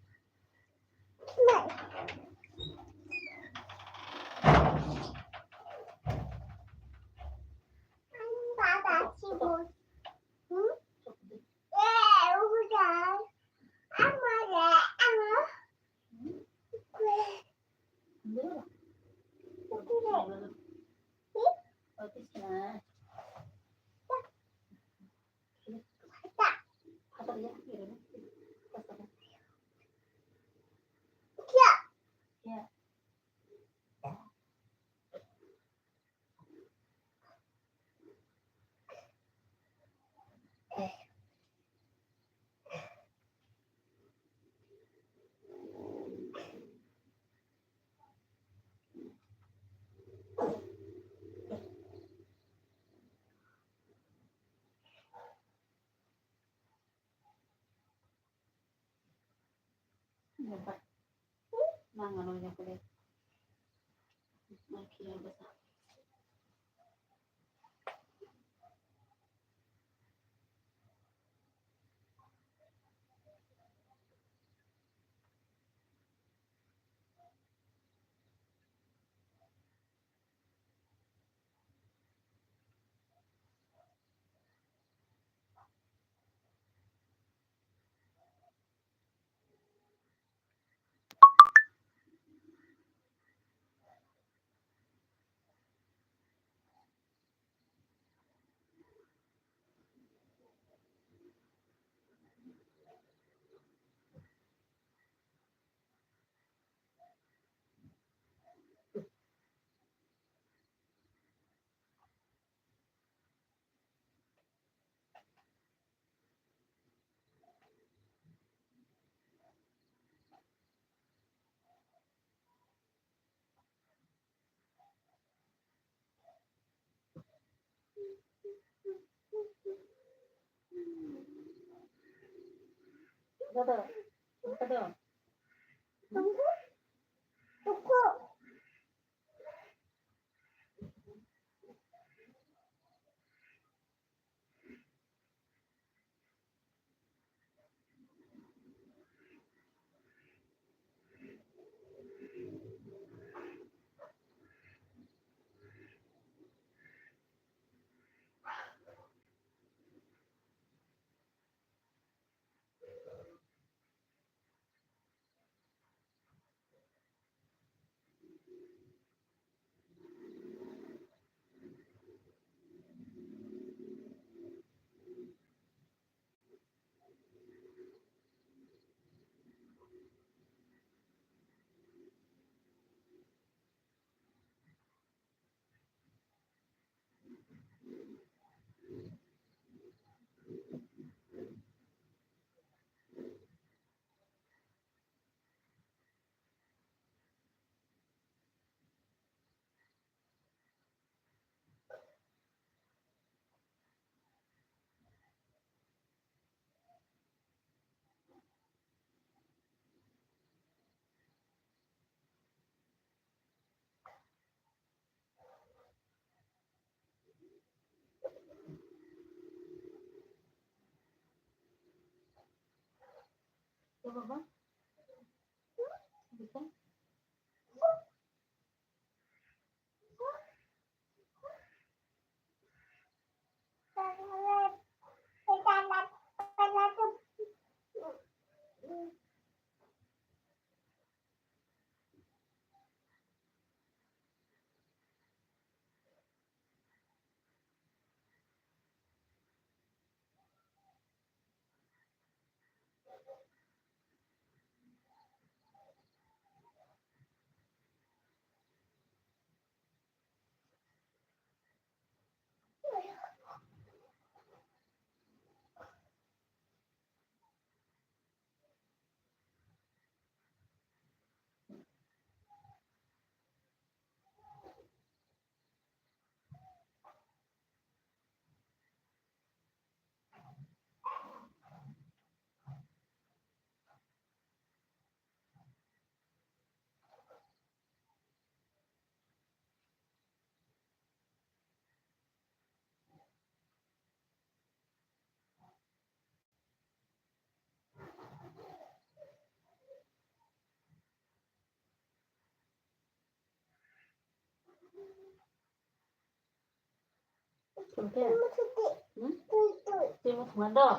Twi muthungma do?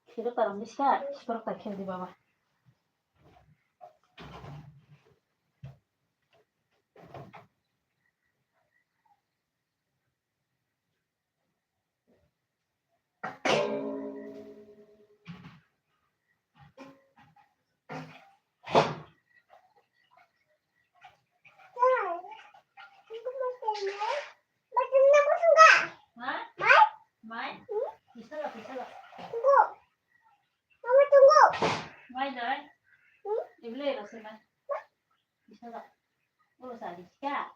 Khiro karang biska, sikorok ta khel di baba. Ha? Mai? Mai? Mai? Hmm? Bisa lah, bisa lah. Tunggu. Mama, tunggu. Mai, Joy. Hmm? Ibele, Rosina. Bisa lah. Ulo sadi, ya?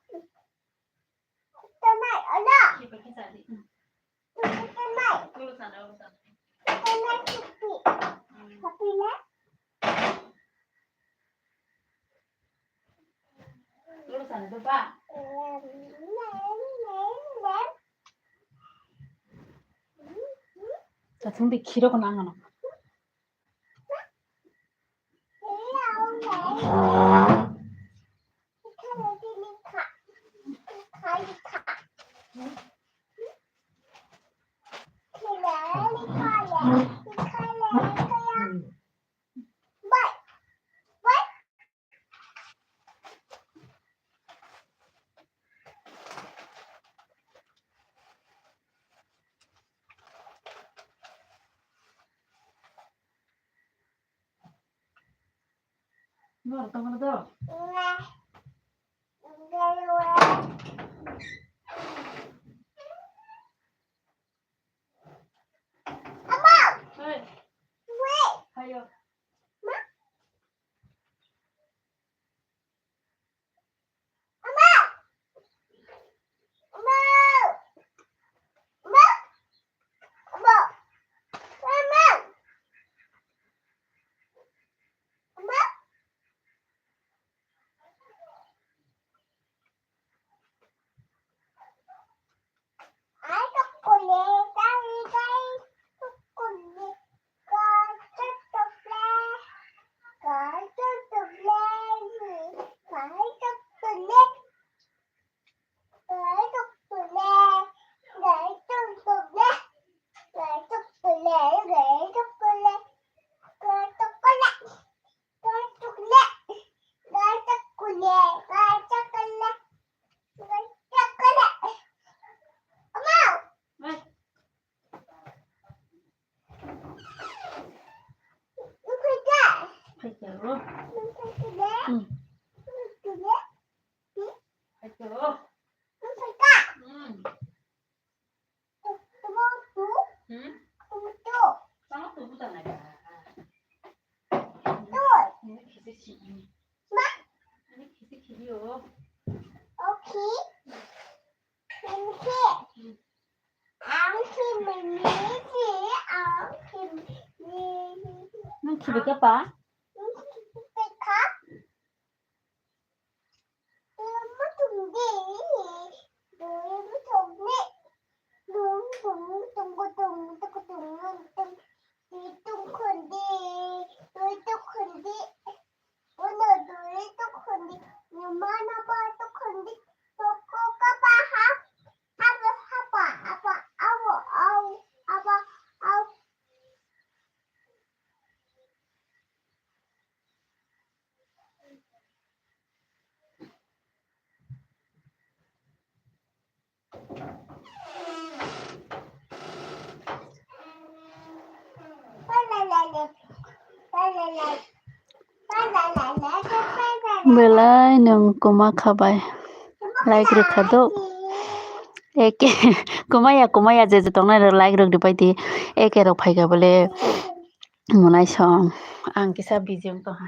Tamai, ada. Siapa kisah, Dik? Tamai. Ulo sana, ulo sana. Tamai, pipi. Hmm. Tapi, ya? Ulo sana, tuh, Pak. Em, em, em, em. Tatung di khiro ko nang ano. Nor tongmani do? Hey. Hayo. Hmm. Hmm. Hmm? Tama tubu tanai ba. Ini kisi si ini. Ini kisi kiri o. Nang khibi kha pa? Belai nwng kwma kha bai. Like rwkha do. Eke kwmaya kwmaya je je tongnai rok like rwk di pai di. Eke rok phaikha bole monai song. Ang kisa busy wng tongkha.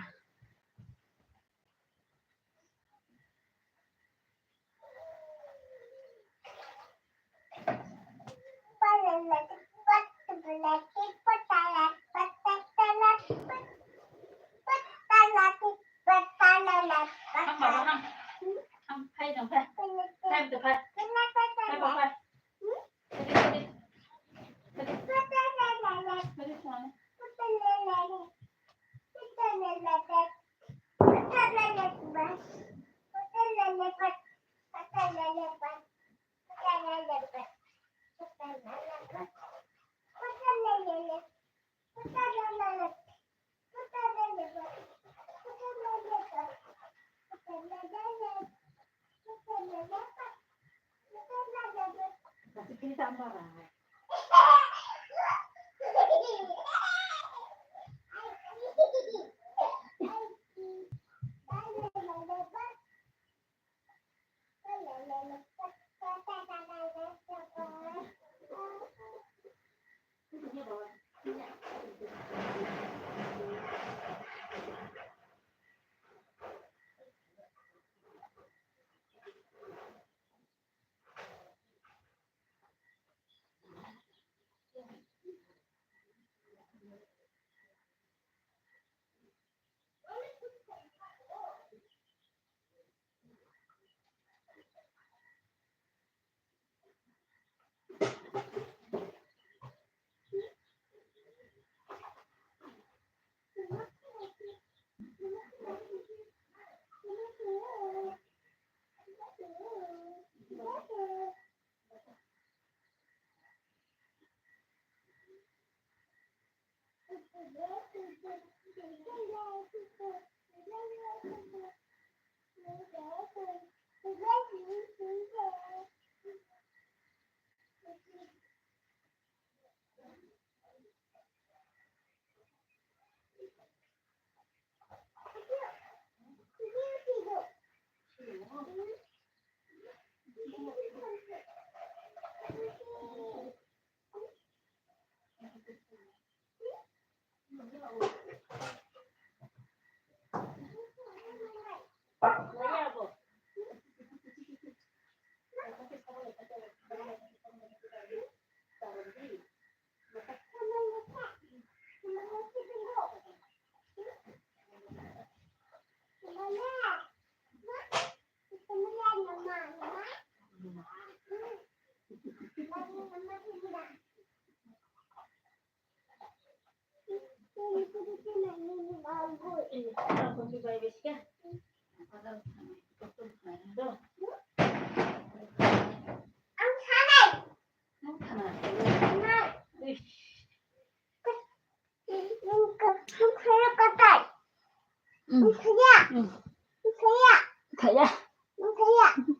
Thaya.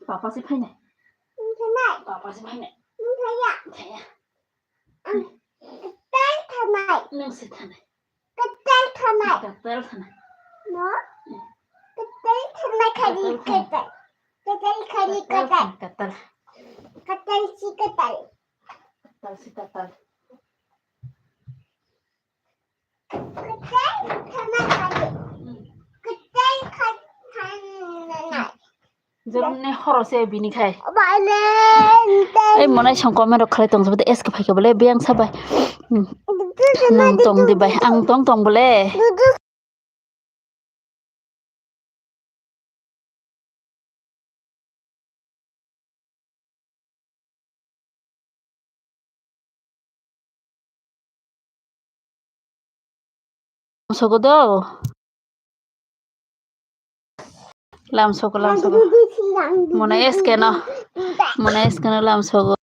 Papa se phainai. Papa se phainai. Thaya. Nwng se thanai. Katal thanai. No? Katal thangna khari katal. Katal khari katal. Katal. Katal si katal. Katal si katal. Katal thangna khari. Katal kha-, thangna nai. Joromni horo se bini khai. Ei monai song comment rok khlai tong jabade S K phaikha bole biyang sabai. Hmm. Nang tong di bai, ang tong tong bole. Sogo do. Lam sogo, lam sogo. Mona S K no. Mona S K no lam sogo.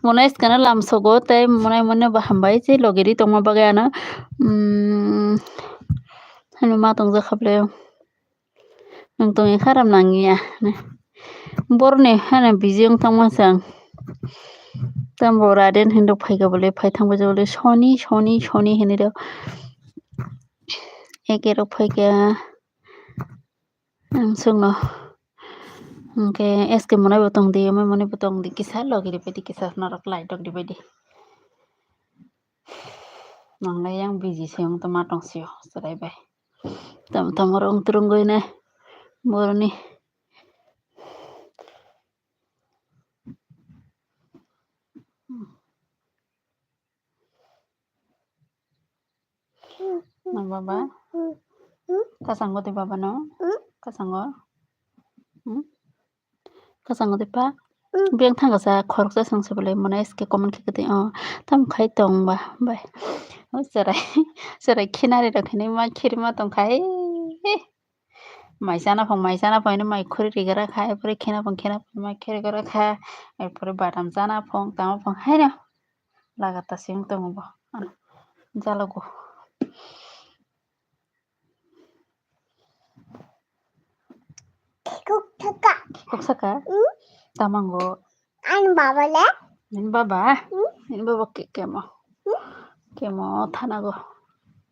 Mona S K no lam sogo tei monai monai bo hambai se logi ri tongma bagwi ano, um, hano ma tongjak kha bwle. Nwng tongwi kha ram nangya. Borni hano busy wng tongma chwng. Tambo raden hinwi rok phaikha bole, phai thangbai jabole, soni, soni, soni hinwi rok. Eke rok phaikha. Ang chwngno. Hwnkhe S K monai bo tongdi, amai monai bo tongdi, kisa logi ribaidi, kisa norok light rok ribaidi. Nanglai yang busy se wng tongma tong sio, chwrai bai. Tamo tamo rong turungoi ne boroni. Na baba? Kasango de baba no? Kasango? Hmm? Kasango de pa? Biyang thangkasa khoroksa sangsa bole mona S K comment khe kete o. Tam khai tong ba bai. O chwrai, chwrai khinari rok hinwi ma khirima tong khai. Mai chana phang, mai chana phang hinwi mai khuri rigra kha, epore khena phang, khena phang mai khuri rigra kha, epore badam chana phang, tamo phang haino lagata se wng tongo bo. Ano jalogo. Khuk thaka. Khuk saka? Hmm? Tamango. Ani baba le? Nini baba? Hmm? Nini baba ke-, kemo? Hmm? Kemo thanago.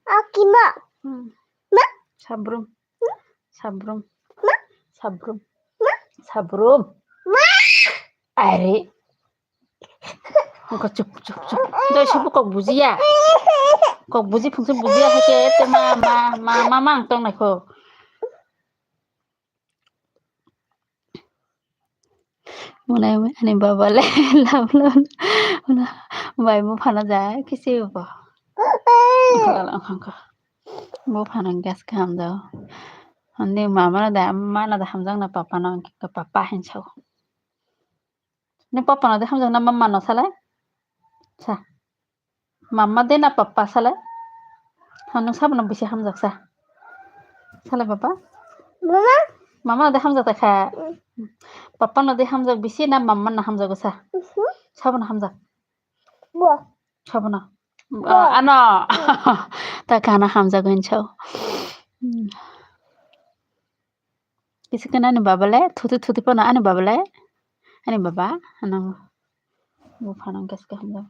O kimo? Hmm. Ma? Sabrum. Sabrum. Ma? Sabrum. Ma? Sabrum. Ma? Are. Ungkha chup, chup, chup. Doi subu kok bujiya. Kok buji phungsi bujiya hai khe te ma, ma, ma, ma, ma ang tong nai kho. Mwnai ani baba le lam lam bai buphano ja kisi bo. Buphano gas kaham do. Ani mama no da, mama no da hamjak na papa no, papa hin sao. Ni papa no da hamjak na mama no salai? Sa. Mama de na papa salai? Ha, nwng sabono bisi hamjak sa. Salai papa? Mama? Mama no de hamjak ta kha? Mm. Papa no de hamjak bisi na mama no hamjago sa? Mhm. Sabono hamjak? Bo. Sabono? Bo. Ah, ano. Mm. Ta kana hamjago hinso. Mm. Kisa kena ani baba le, thuti thuti pono ani baba le. Ani baba, ano. Buphano gas kaham da.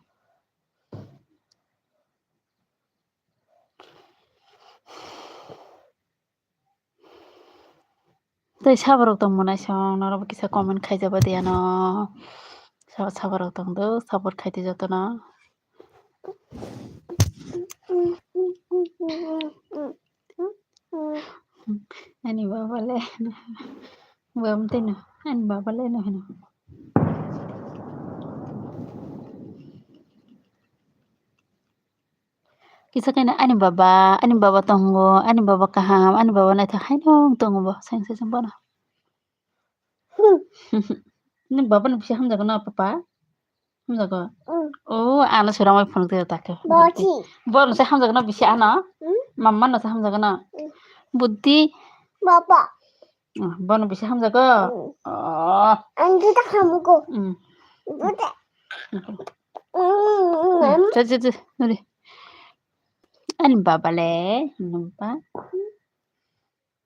Tei saborok tong mwnai song, norok bo kisa comment khaijaba de ano. Sabo saborok tong do, support khaidi jotono. Ani baba le, bam tino, ani baba le no hino. Kisa khe ani baba, ani baba tongo, ani baba kaham, ani baba naithok haino tongo bo, seng seng bono. Hmm. Ni baba ni bisi hamjago na papa? Hamjago? Mm. O, ano sora mai phone twi ta khe. Bosi. Bo no se hamjago na bisi ano? Mm. Mama no se hamjago na? Mm. Buddhi. Baba. Ah, bono bisi hamjago? Mm. Oh. Ang juta hamgo. Mm. Juta. Mm. Mm, mm, mm. Ja, ja, ja, nuri. Ani baba le, ani baba.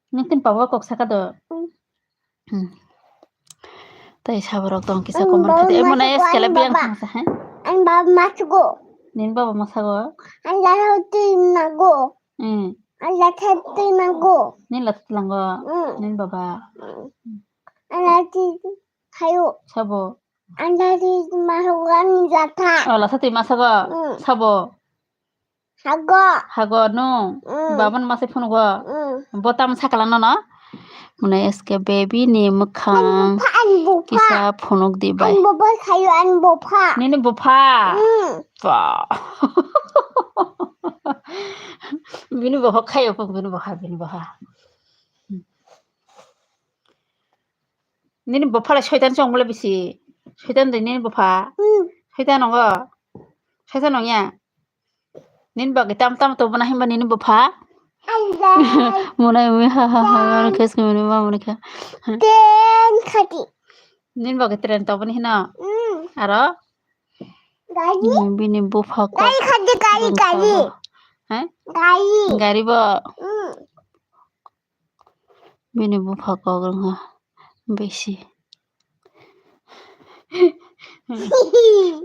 Nini tin pabo kok saka do. Hmm. Tei saborok tong kisa comment khati. Emo na eskela biyang thangsa, ha? Ani baba masago. Nini baba masago? Ani latha twi nago. Hmm. Ani latha twi nago. Nini latha twi lango? Hmm. Nini baba? Hmm. Ani latha twi khayo. Sabo? Ani latha twi masago ani latha. Oh, latha twi masago? Hmm. Sabo? Hago. Hago no. Mm. Baba no masai phunugo. Mm. Bo tam sakala no no. Mune S K baby ni mwkhang. Ani bupha, ani bupha. Kisa phunuk di bai. Ani bupha khayo, ani bupha. Nini bupha. Mm. Ba. Bini bupha khayo, bini bupha, bini bupha. Nini bupha le soitan chong bole bisi. Soitan de nini bupha. Mm. Soitan nongo. Soitan nongya. Nini bagwi tam tam tobona himba nini bupha? Mona umi ha ha ha, ano khes khe mani ma mani kha. Train khati. Nini bagwi train toboni hino? Mm. Aro? Gari. Mm, bini bupha kok. Gari khati, gari, gari. He? Gari. Gari bo? Mm. Bini bupha kok rwngkha bisi.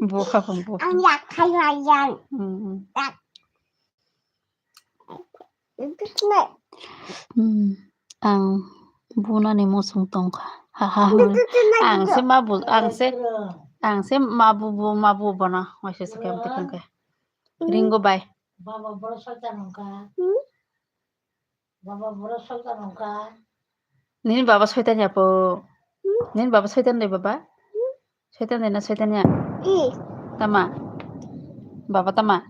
Bupha kok bupha. Ang yak khai lai yang. Hmm, hmm. Yak. Itu cuma. Hmm. Ang bunani muchung tongkha. Ha, ha, ha. Itu cuma. Ang se ma bu, ang se, ang se ma bu bu, ma bu bono. Waisa se kam tikang khe. Hmm. Ringo bai. Baba boro soitan wngkha. Hmm? Baba boro soitan wngkha. Nini baba soitan ya po? Hmm? Nini baba soitan de baba? Hmm? Soitan de na soitan ya? I. Tama? Baba tama?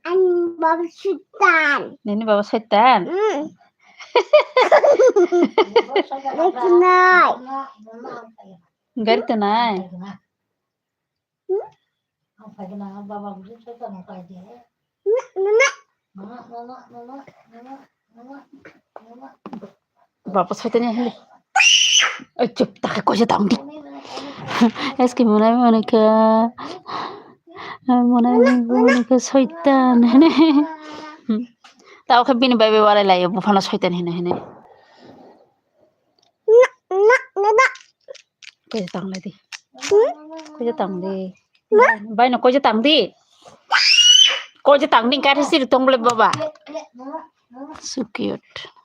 Ani baba soitan. Nini baba soitan? Hmm. Boro soitan wngkha. Gari tanai. Gari tanai. Hmm? Baba soitani hini. Oi, chup, ta khe koisa tang di. Eski monai monai khe, monai monai khe soitan hini. Tao khe bini bai bai walai lai, buphano soitan hini hini. Koisa tang lai di. Hmm? Koisa tang di. Ma? Bai no koisa tang di. Koisa tang di, kari siri tong bole baba. So cute.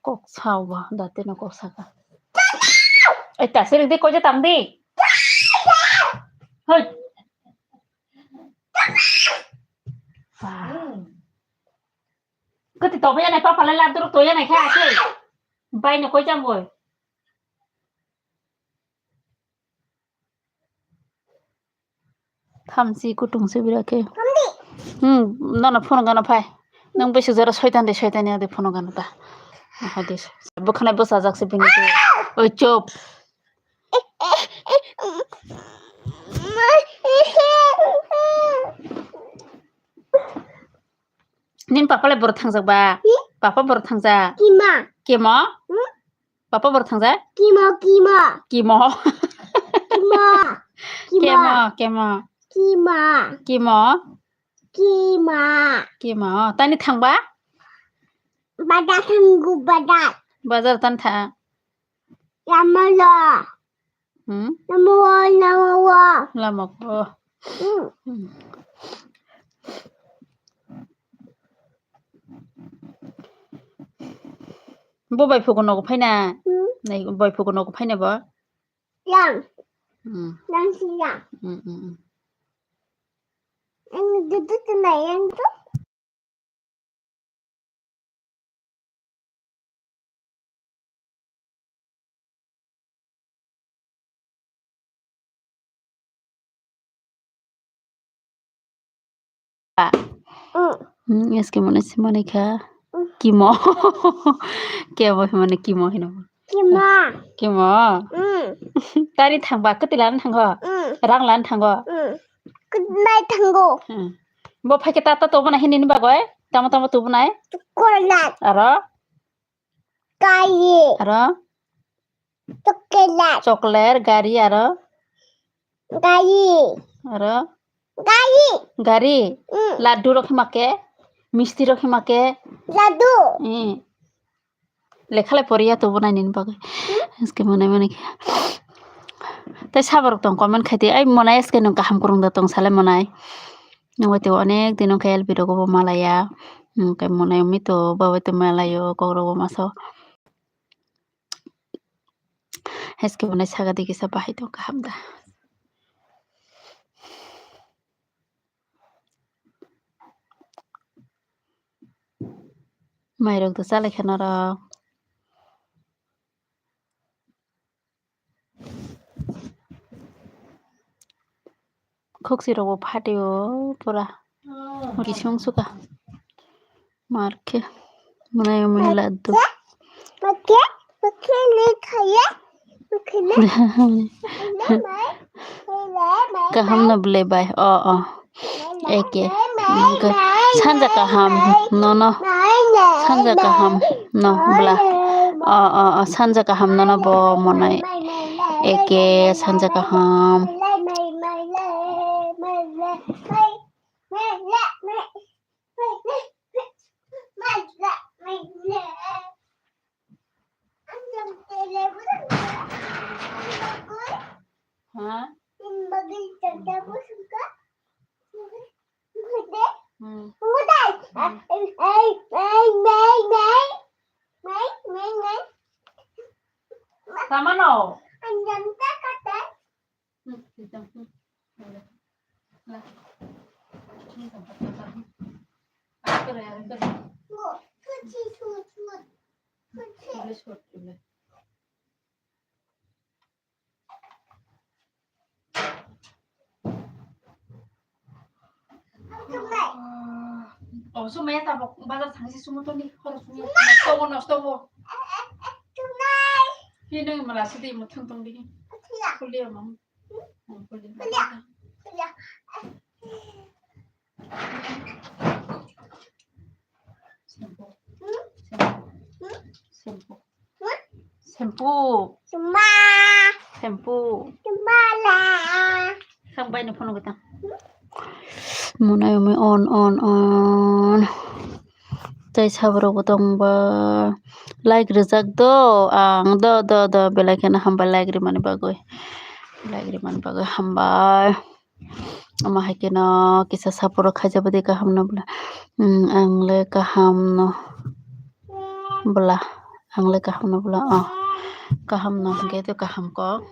Kok sao ba, date no kok saka. Ai, ta siri di koisa tang di. Hoi. Wah. Kati tobe ya nai papa lai laduruk toya nai kha ake. Bai no koi jang boi. Thamchi kutung se bira khe. Hmm, nono phone gana phai. Nang besi jora soitan de soitan ya de phone gana ta. Aha de. Bwkhanai bwsajak se bini. Oi chop. Nini papa le boro thangjak ba? Hi? Papa boro thangjak? Kima. Kimo? Hmm? Papa boro thangjak? Kimo, kimo. Kimo. Kimo. Kimo. Kemo, kemo. Kima. Kimo. Kima. Kimo. Tani thangba? Bazar thanggu, bazar. Bazar tani thang. Lama lo. Hmm? Lama wo, lama wo. Lama wo. Hmm. Hmm. Bo bai phuku nogo phaina? Hmm. Nai bai phuku nogo phaina bo? Yang. Hmm. Yang si yang. Hmm, hmm, hmm. Yang dudu tu na yang tu. Mm. Hmm, eske mone se mone kha. Mm. Kimo. Kemo himane kimo hino. Kimo. Kimo. Mm. Tari thangba, kwtwi lana thango? Mm. Rang lana thango? Mm. Kwtwi thango. Hmm. Bo phaikhe ta, ta tobonai hinini bagwi? Tamo, tamo tobonai? Chocolate. Aro? Gari. Aro? Chocolate. Chocolate, gari aro? Gari. Aro? Gari. Gari? Mm. Laddu rok hima khe? Misti rok hima khe? Laddu. Mm. Lekha le poriya to bo nai nini bagwi. Eske monai mani khe. Tei saborok tong comment khai di. Ai monai eske nwng kaham kwrwng da tong sale monai. Nwng bai to onek din wngkha L B rogo bo malaya. Hwnkhe monai umi to babai to malayo kokrok bo maso. Eske monai saga di kisa bahai tong kaham da. Mairok to chalaikha norok. Khokchi rok bo phatio pura. Kisung suka. Marke. Mwnai mwnai laddu. Kaham no ble bai. O, o. Eke. Sanja kaham nono. Sanja kaham no bla. O, o, o. Sanja kaham nono bo monai. Eke sanja kaham. Ha? Hmm. Hmm. Tama no? Oh, sumaya tabok bazar thangsi sumo toni, horo sumaya nosto bo, nosto bo. Hi nang mala sidi mo thung tong di. Kuliya mam. Kuliya. Shampoo. Shampoo. Shampoo. Shampoo. Thang bai no phone kita. Monai umi on, on, on. Tei saborok bo tong ba. Like rijak do ang do, do, do belai kheno hambai like rimani bagwi. Like rimani bagwi hambai. Omo hai kheno kisa support rok khaijak bai di kaham no bwla. Hmm, ang le kaham no bwla. Ang le kaham no bwla. Oh, kaham no hwnkhe to kaham kok.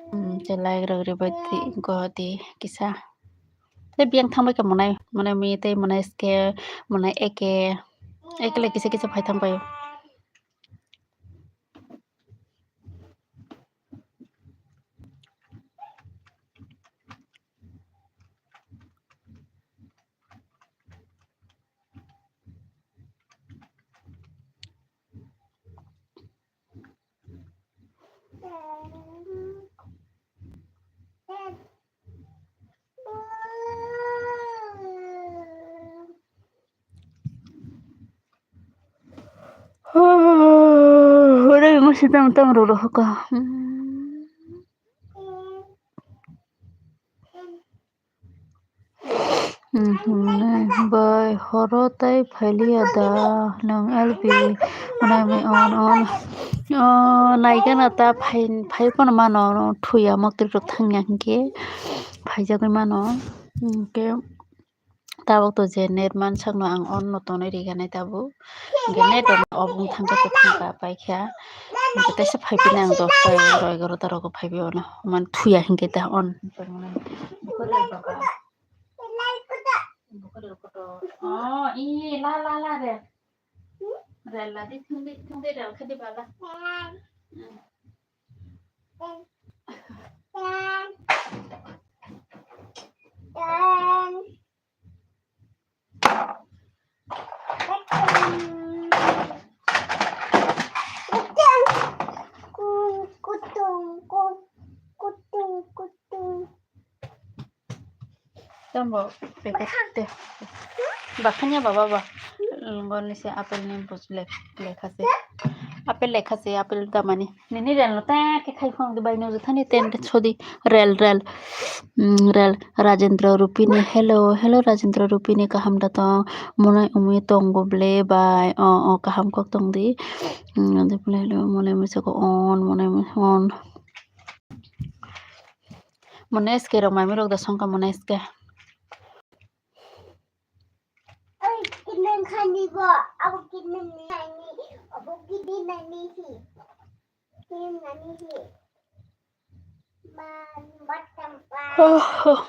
Hmm, tei like rok ribai di go di kisa. Tei biyang thang bai kha monai, monai mi tei monai ske, monai eke, eke le kisa kisa phai thang bai. Ore mo sitam tam ro ro ka. Bai horo tei phailiya da nwng L P mwnai mwnai on on. O naikhe na ta phai phai phano mano thuya mokti rok thangya hinkhe phaijagwi mano hinkhe. Tabuk to je net mansakno ang on no tonwi riganai tabuk. Hinkhe net rok obo wng thangkhe to thangka paikha. Hinkhe teisa phaiphino ang dosta egarota rogo phaibai ono. Mane thuya hinkhe ta on. Oh, i la la la re. Re la di thung di thung di re khe di bala. Tambo packet te. Bakhanya baba ba. Ngoni se apple ni bus lek lekha se. Apple lekha se, apple damani. Nini rel no ta khe khai phang di bai no thani ten sodi rel, rel. Mm, rel. Rajendra Rupini, hello, hello Rajendra Rupini, kaham da tong? Monai umi tongo ble bai. O, o, kaham kok tong di. Mm, ade ble lo, monai mui sako on, monai mui on. Monai S K rok mai mui rok da songka monai S K. Oi, kinang khani bo, abo kinang nani, abo kinang nani hi. Kinang nani hi. Man, batang pa. Oh.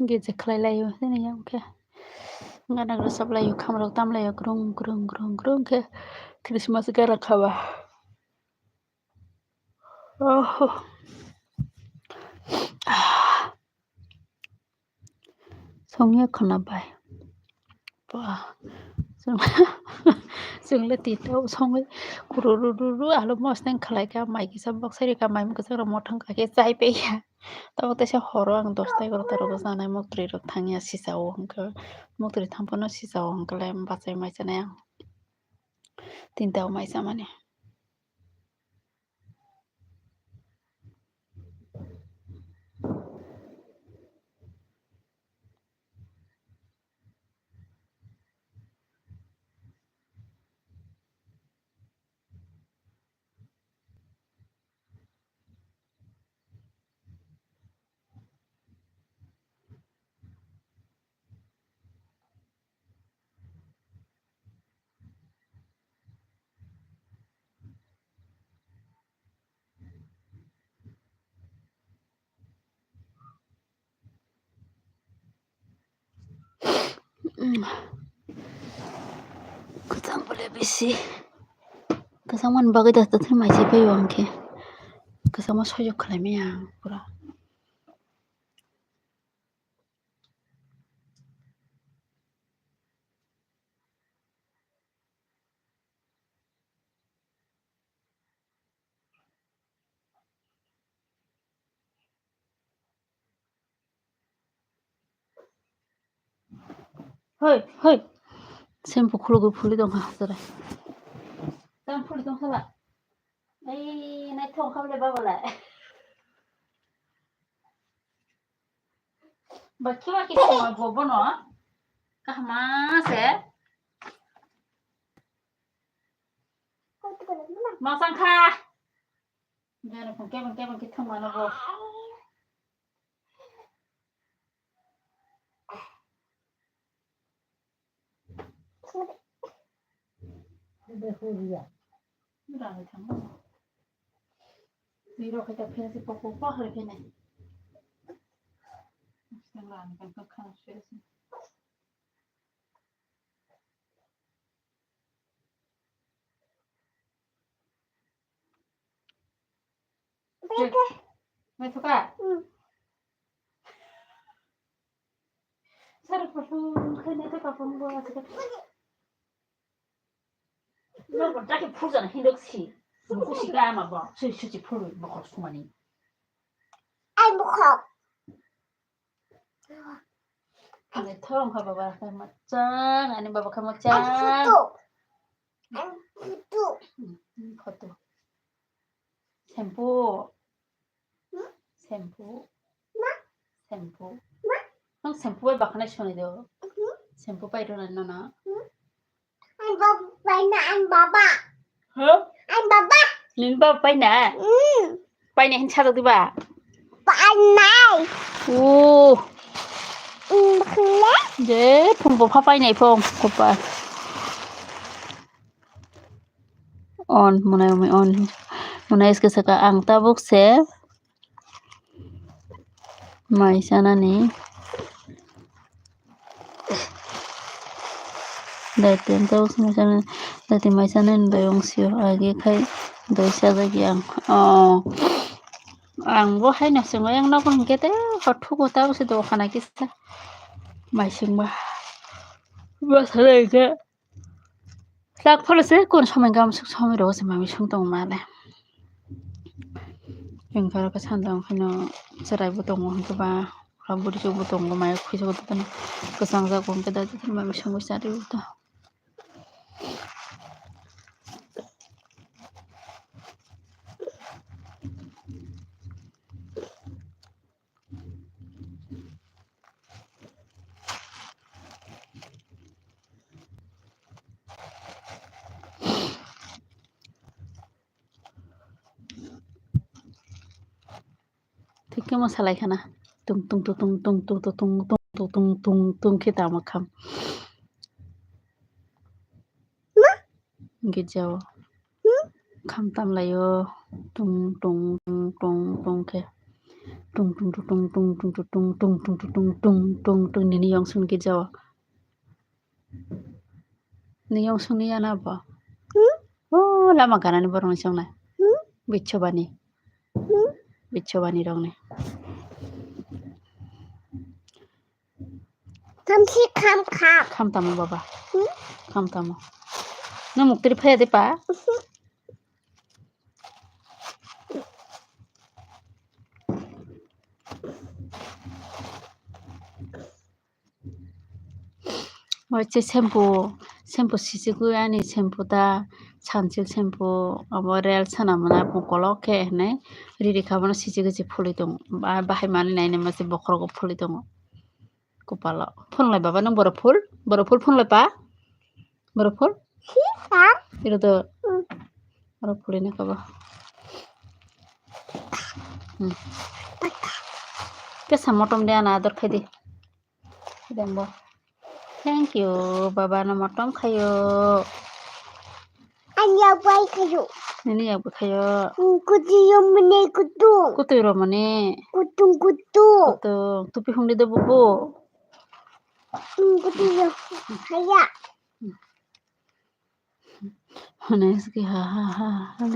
Gije khlai laio, sini yang khe. Gana rwchap laio, khamrok tam laio, krung, krung, krung, krung khe Christmas gana khaba. Oh. Ah. Songya khwna bai. Ba. Chwng-, chwng le tito songwi kuru ru ru ru alo mosneng khlai kha, mai kisa bok sai rikha, mai mwkang rok mothang kha khe chai pe ya. Tabuk teisa horo ang dosta egarota rogo chanai muktwi rok thangya sisa o hwnkhe muktwi thang phano sisa o hwnkhe le bachai mai chanai ang. Tinta o mai chamani. Kwchang bole bisi. Kwchang mani bagwi da tathai mai se pai o ang khe. Kwchangma sojok khlai maya ang pura. Hoi, hoi. Shampoo khulugwi phulwi tongkha, cherai. Tang phulwi tongkha la. Ei, naithok kha bole baba la. Ba khiba khe tongma bo bono. Kahma se. Masang kha. Jani phung kebeng kebeng khe thwngmano bo. Rani thango. Twi rok khe ta phensi pok pok pok hai khe nai. Rani kan kan khana se. Methuka? Sari photo khai nai ta kapang bo acha. Lo bo daki phurjana hindok si. Muku si ka ma bo. Sui sui si phuru bo khos kumani. Ai mukhok. Ani thong kha baba kha machang, ani baba kha machang. Ani photo. Ani photo. Hmm, photo. Shampoo. Hmm? Shampoo. Ma? Shampoo. Ma? Ang shampoo bai bakhanai sonai do. Hmm? Shampoo pai rona nana. Hmm? Ang bab-, pai na, ang baba. Huh? Ang baba. Nini baba pai na? Hmm. Pai na hin sajak diba? Pai nai. Oh. Hmm, bakhanai. Je, phung bo pha pai nai phung, kopa. On, monai, monai, on. Monai S K saka ang tabuk se. Mai sanani. Dati ang tabuk se mai sanai, dati mai sanai ni doi wng sio, agi khai doi sajagya ang. Oh, ang bo haino chwng yang nogo hinkhe tei hor thugo tabuk se dophana kisa mai singba. Bwsala hinkhe. Sak phano se kun somoi gam suk somoi rogo se mami sung tong male. Hinkhe oro khe sanja wngkhe no chwrai bo tongo hinkhe ba buri chuk bo tongo mai khwi chuk bo tongo kwchang jak bo hinkhe da mami sungwi chari bo to. Thik khe mo salai khana. Tung tung tung tung tung tung tung tung tung tung tung tung tung khe tamo kham. Girjao. Kham tam laio. Tung tung tung tung tung khe. Tung tung tung tung tung tung tung tung tung tung tung tung tung nini yong song girjao. Ni yong song ni yana bo. O lama ganani borok ni songnai. Bichobani. Bichobani rok ni. Tamsi kham kham. Kham tamo baba. Hmm? Kham tamo. Nang muktri phaya de pa? Mhm. Waise shampoo, shampoo sijigwi ani shampoo da, Sunsilk shampoo, abo real sana mwnai, bo kolok khe hinwi riri kha, bono sijigwi se phulwi tongo. Ba-, bahai manwi nainai mase bokhorogo phulwi tongo. Kopalo. Phone lai baba, nang boro phul? Boro phul phone lai pa? Boro phul? Iro to. Boro phulwi na kabo. Hmm. Kesa motom de ana ador khai di. Dengbo. Thank you, baba no motom khayo. Ani yak bai khayo. Nini yak bai khayo. Kutu yo mane kutu. Kutu ro mane. Kutung kutu. Kutung. Tupi hungdi do bubu. Kutu yo. Haya. Hone ski ha ha ha ha.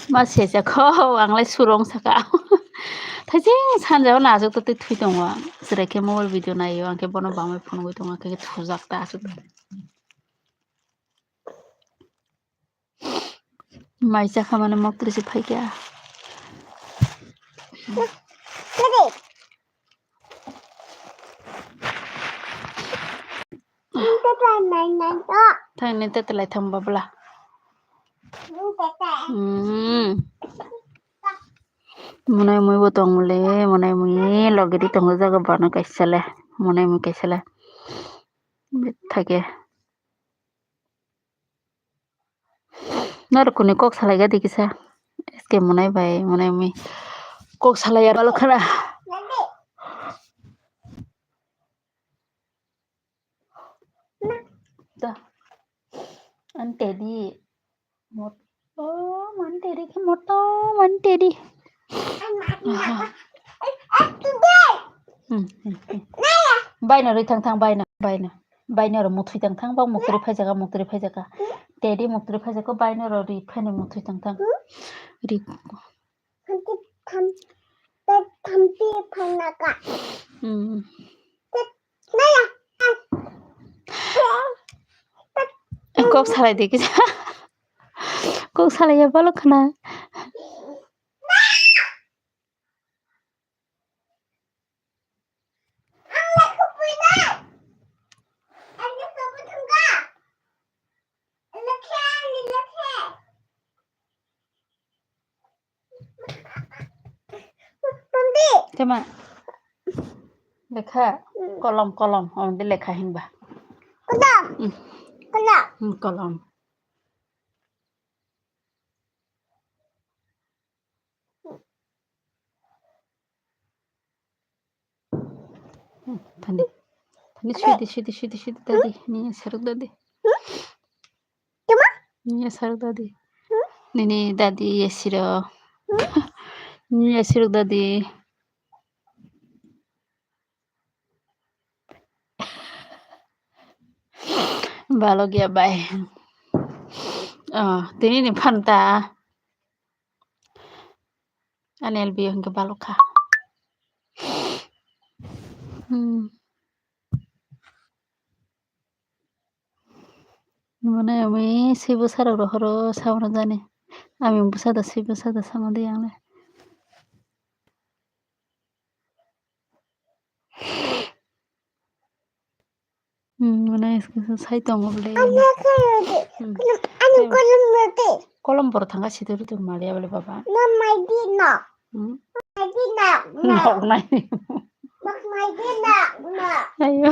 Ma secha kho, ang lai surong saka. Thaising sanja o najok to twi thwi tongo. Chwrai khe mobile video naio, ang khe bono bangwi phunugwi tongo, ang khe thujak ta aswk. Mai chakha mane moktrisi phaikha. Thangni tetelai thang babla. Hmm. Monai mui bo tong le, monai mui logiri tongo jaga bana kaisa le, monai mui kaisa le. Thake. Norok kuni kok salai gadi kisa. Eske monai bai, monai mui. Kok salai ya balo khana. Da. An teddy. Mot-, oh, man teddy khe motom, man teddy. Aha. Hmm, hmm, hmm. Baino ri thang thang, baino, baino. Baino ro muthwi thang thang, bang muktri phaijaka, muktri phaijaka. Teddy muktri phaijaka, baino ro ri phani muthwi thang thang. Ri. Thampi, tham-, thampi phanaka. Hmm. Kok salai de kisa. Kok salai ya balo khana. Tama. Lekha. Hmm. Kolom, kolom. Omo de lekha hinba. Kolom. Hmm. Kolom. Hmm, kolom. Thani. Thani sidi, sidi, sidi, sidi, dadi. Ni saruk dadi. Ni saruk dadi. Nini dadi yesiro. Ni yesiruk dadi. Balok ya bai. Oh, tini ni phanta. Ani L B O hingke balok kha. Hmm. Mane ami swi bwsarok rohoro sabono jani. Ami bwsada swi bwsada sama de ang le. Hmm, mane sai tongo bole. Hmm. Kolom boro thanga sitor tu maliya bole baba. Hmm? Nok nai. Ayo.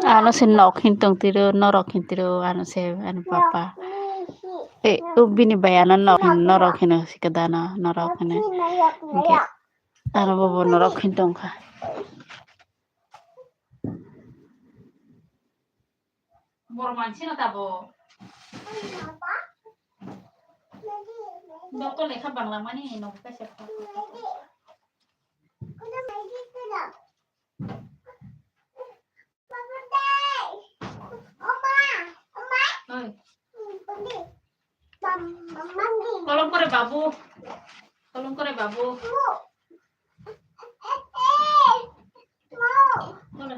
Ano se nok hin tong tiro, norok hin tiro, ano se, ano papa. Eh, o bini bai ano nok hin, norok hin si kedano, norok hin. Oke. Ano bobo norok hin tong kha. Boro mansi no tabo. Doctor lekha bangla mani no kaisa. Oi. Kolom kore babu. Kolom kore babu. Kore.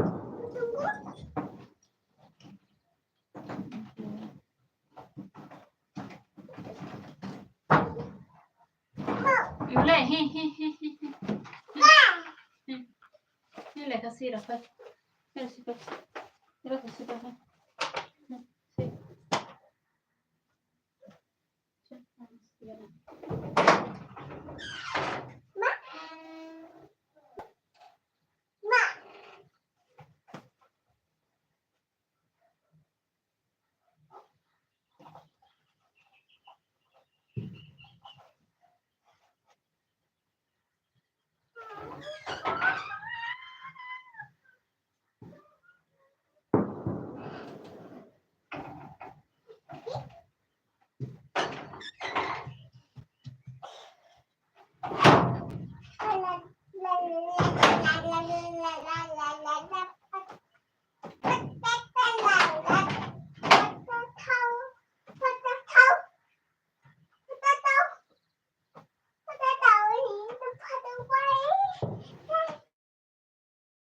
Yule, hi, hi, hi, hi, hi. Hi. Hi, lekha swi rok phai. Hi, swi phai. Hi, lekha swi phai. Hi, swi.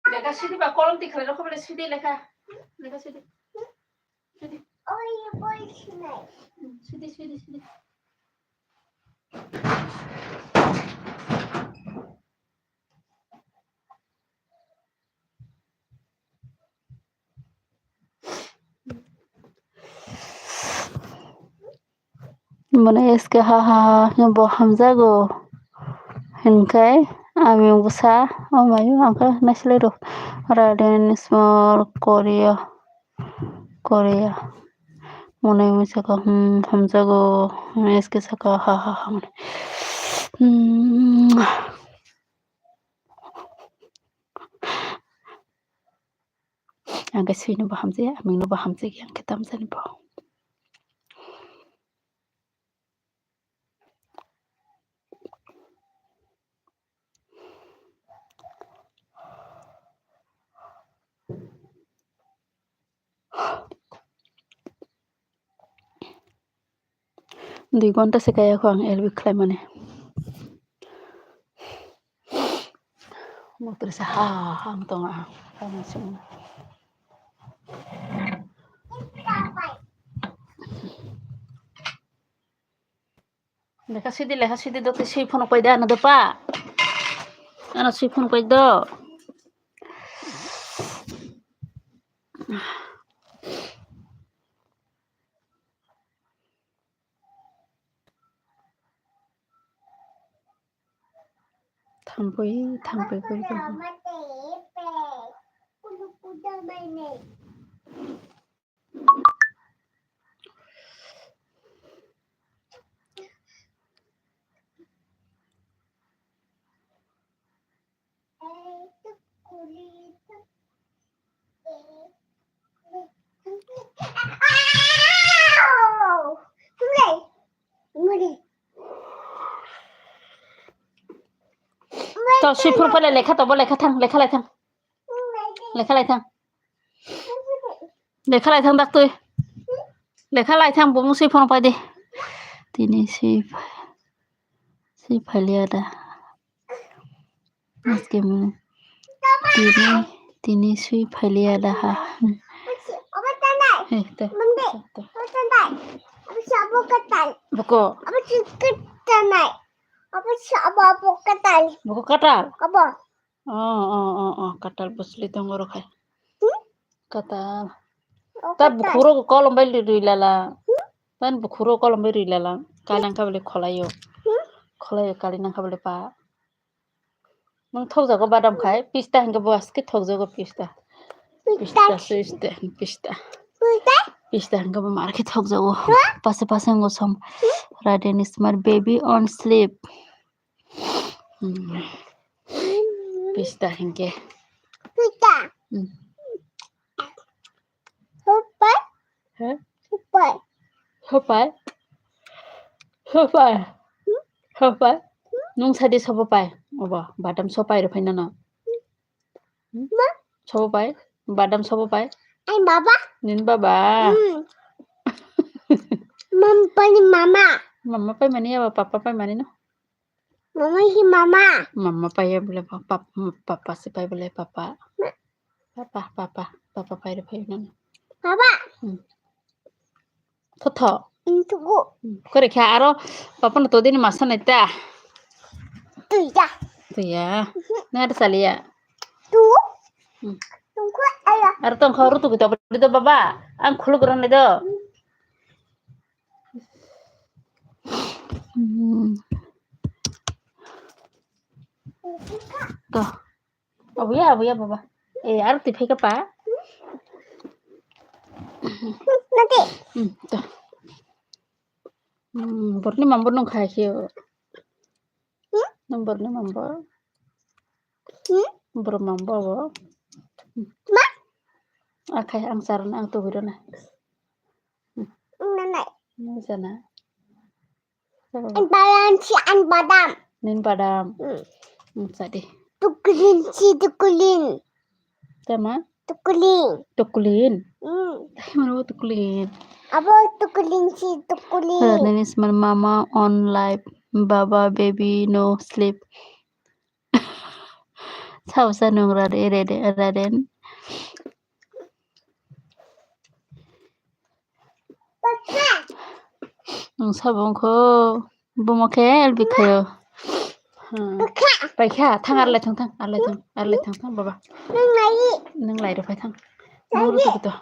Lekha sidi ba kolom tikhalai rokho bole sidi lekha. Lekha sidi. Sidi. Hmm, sidi, sidi, sidi. Mane S K ha ha ha hwnwi bo hamjago. Hinkhe ami bwsa o mayo ang khe naisilai rw. Raden small Korea, Korea. Mane mui saka, hmm, hamjago. S K saka ha ha ha mane. Hmm. Ang khe swino bo hamjaya, amingno bo hamjaya, ang khe tamjani bo. Dui ghonta se kaya kho ang L B khlaimani. Motor se ha ha wng tongo ang. Lekha sidi, lekha sidi, do tei swi phunuk pai de ano do pa. Ano swi phunuk pai do. Thampui, thampui, pui, pui. To swi phuru pale lekha to bo lekha thang, lekha lai thang. Lekha lai thang. Lekha lai thang dak twi. Lekha lai thang bumung swi phuru pai di. Tini swi swi phaliya da. Aske mung tini tini swi phaliya da ha. He te. Buko. Buko katal. Oh, oh, oh, oh, katal busli tongo rok hai. Katal. Ta bukhuro kolom bai ri lala. Tan bukhuro kolom bai ri lala. Kali nang kha bole kholaio. Kholaio kali nang kha bole pa. Nang thok jago badam khai. Pista hingke bo aske thok jago pista. Pista, pista, pista. Pista hingke bo mar khe thok jago. Pase pase ngo som. Raden smart baby on sleep. Hmm. Pista hingke. Pista. Hmm. Hopai. He? Hopai. Hopai. Hopai. Hopai. Nung sadi sobo pai. Obo badam sopai ro phaina no. Hmm? Ma? Sobo pai. Badam sobo pai. Ai baba. Nin baba. Hmm. Mama pai mama. Mama pai mani ya papa pai mani no. Mama hi mama. Mama pai ya bole papa, papa si pai bole papa. Ma. Papa, papa, papa pai re pai nan. Papa. Hmm. Thotho. Tugu. Hmm. Kore kha aro papa no todini masa nai ta. Tuya. Tuya. Nang ada salia. Tu. Hmm. Tungku aya. Aro tong kha aro tugu to baba. Ang khuluk ron do. Hmm. To. Abuya, abuya, baba. Eh, aro twi phaikha pa? Nanti. Hmm, to. Hmm, borni mambo nung khai khio. Hmm? Nung borni mambo. Hmm? Bor mambo bo. Ma? Akhai ang charana, ang tugurana. Nanai. Nung sana. Ang badam si ang badam. Nin badam. Hmm. Hmm, sadi. Tukulin si tukulin. Tama? Tukulin. Tukulin. Hmm. Tama tukulin. Abo tukulin si tukulin. Nini smart mama on live. Baba baby no sleep. Sao sa nung rade rade raden. Ang sabo wngkho, bomo khe L B khayo. Hmm. Paikha, thang arlai thang thang, arlai thang, arlai thang thang baba. Nung lai rw phai thang. Nung rw to.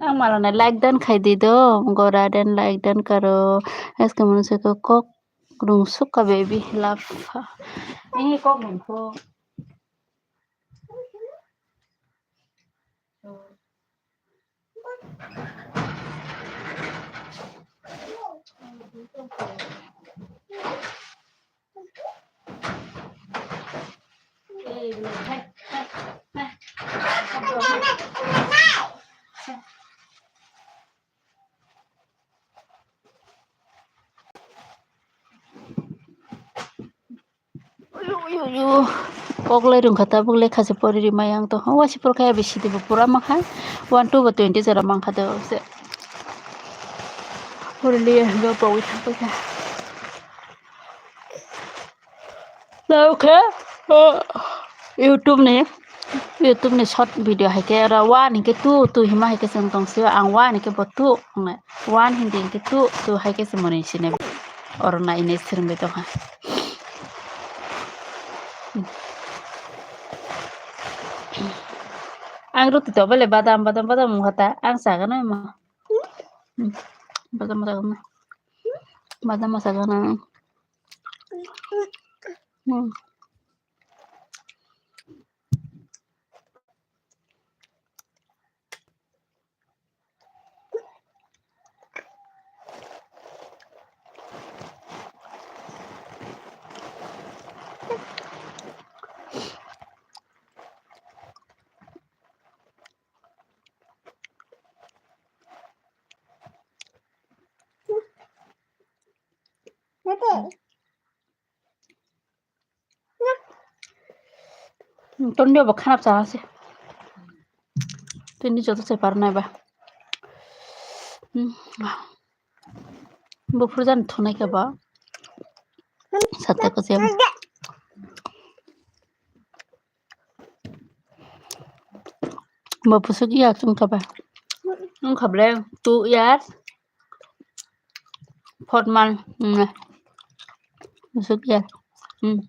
Ang malana like dan khai di do, gora den like dan karo. Eske manu se ko kok rung sukha baby love. Ini kok rung kho. Uyu, uyu, uyu. Kok lai rwngkha tabuk lekha se pori rimai ang tongkha. Waisa porkha ya bisi de bo pura mankha. One, two bo twenty jora mankha do se. Pori liya hwnkhe bo ui thang paikha. Tei khe, o, YouTube ni, YouTube ni short video hai khe oro one hinkhe two, two hima hai khe chwng tong sio, ang one hinkhe bo two wngnai, one hindi hinkhe two, two hai khe se mwnwi sinai oro nainai swrwngwi tongkha. Ang ruti to bele badam, badam, badam wngkha ta, ang chagano imo. Hmm. Badam, badam, badam, badam. Hmm. Nanti. Hmm, toni bo khanap cha se. Tini joto se par nai ba. Hmm. Bo phuru jani thunai khe ba. Sate ko se. Bo pusuk ya chung kha ba. Wng kha ble two years. Four month. Hmm. Pusuk ya. Hmm.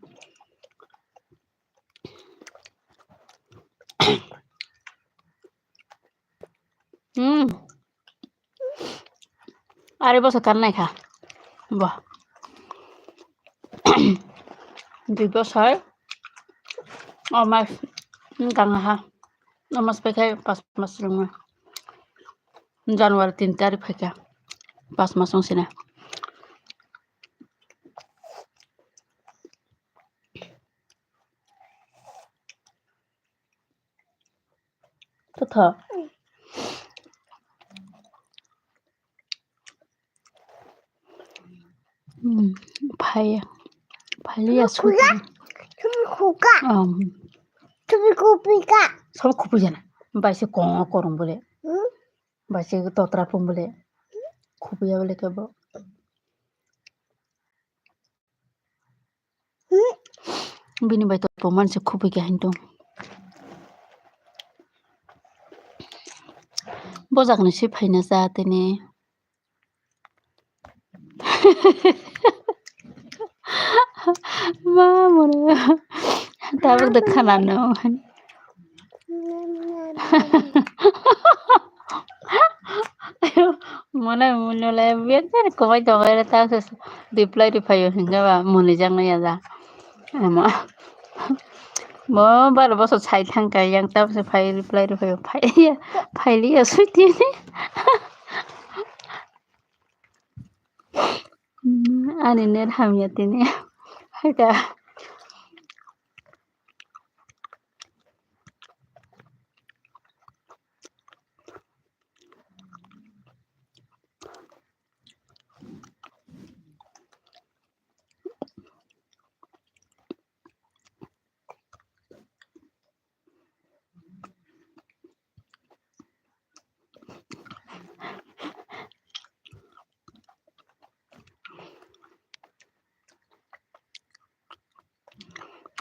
Hmm. Ari bosor kan nai kha. Bo. Dui bosor. O mas, hmm, tang ha. O mas pai khai pas mas rwngma. January tin tarik phaikha. Pas mas wng sina. Totha. Hmm, phai, phai liya sui. Khuka. Tumi khuka. Um. Tumi khupika. Sob khupui jana. Bai se kong korong bole. Hmm? Bai se totra pum bole. Khupui ya bole ke bo. Hmm? Bini bai to pum man se khupui ke hintung. Bojak ni se phaina ja tini. Ma, mone. Tabuk de khanano. Mone, mone le, biar kan komai tongo, ta se reply, reply yo hinga ba, mone jang ya da. Ama. Mo baro boso sai thang ka yang tam se phai reply, reply yo phai ya, phai li ya sui tini. Hmm, ani net hamya tini. Haida.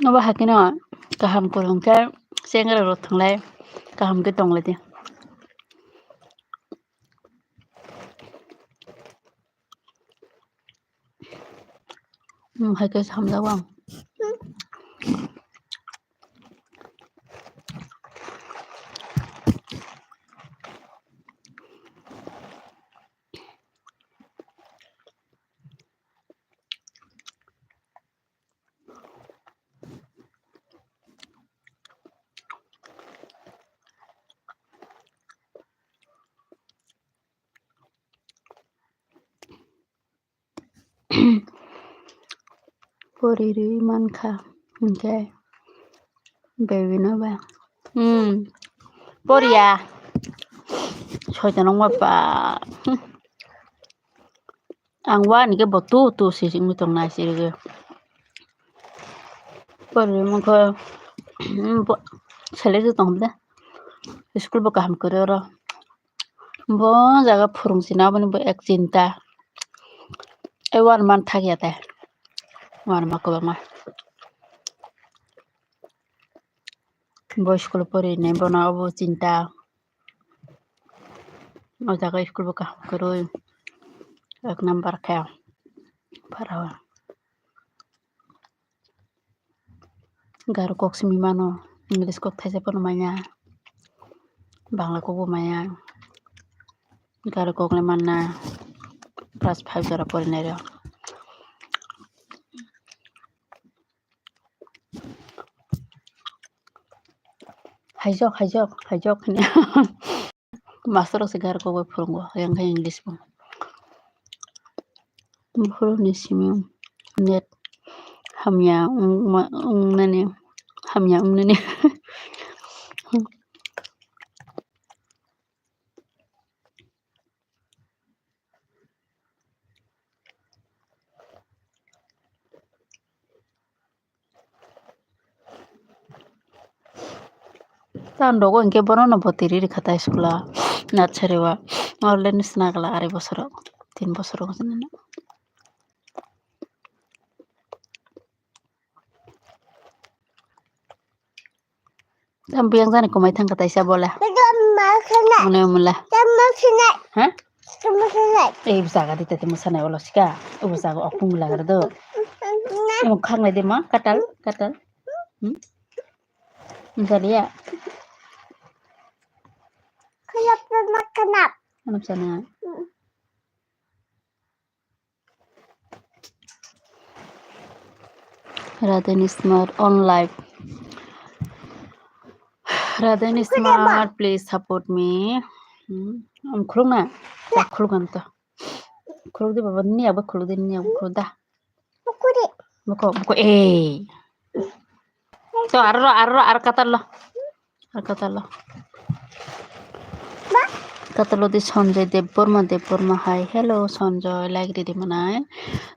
Obo hakhe no kaham kwrwng khe chengra rok thwnglai kaham khe tonglaidi. Hmm, hai khe samjago ang. Pori rwi mankha hinkhe baby no ba. Hmm. Poriya. Soitan wngma ba. Hmm. Ang wa ni khe bo tu tu se wngwi tong nai se rwgwi. Pori rwi mankha, hmm, bo select tong de. School bo kaham kwrwi oro. Bo jaga phwrwng sina aboni bo ek chinta. E one month thakya te. One month kwbangma. Bo school pori ne bono obo chinta. O jaga school bo kaham kwrwi. Ek number khe. Para o. Garo kok simi mano, English kok thaisa phano manya, Bangla kok bo manya, Garo kok le manna, class five jora porinai rok. Haijok, haijok, haijok hini. Master rok se Garo kok bai phwrwngo, yang khe English bo. Buphuru ni simi net hamya wngma, wngnani, hamya wngnani. Tang dogo hinkhe bono no botiri rikha tai school o, nursery o. Already sna gala arai bosoro, tin bosoro wngkha nini. Tang biyang jani kwmai thangkha taisa bole. Mone mula. Ha? Ei bwsa ga dita timo sanai olo sika. Bwsa ga okung lagar do. Imo khang lai de ma katal katal. Hmm? Galia. Khayap ma kanap. Kanap sana. Radheni Smart on live. Radheni Smart, please support me. Hmm. Am khuluk na? Tak khuluk am to. Khuluk di baba, ni abo khuluk di, ni abo khuluk da. Buko, buko, eh. To, aro, aro, aro katal lo. Ar katal lo. Katal lo di Sanjoy Debbarma, Debbarma hai. Hello Sanjoy, like ridi manai.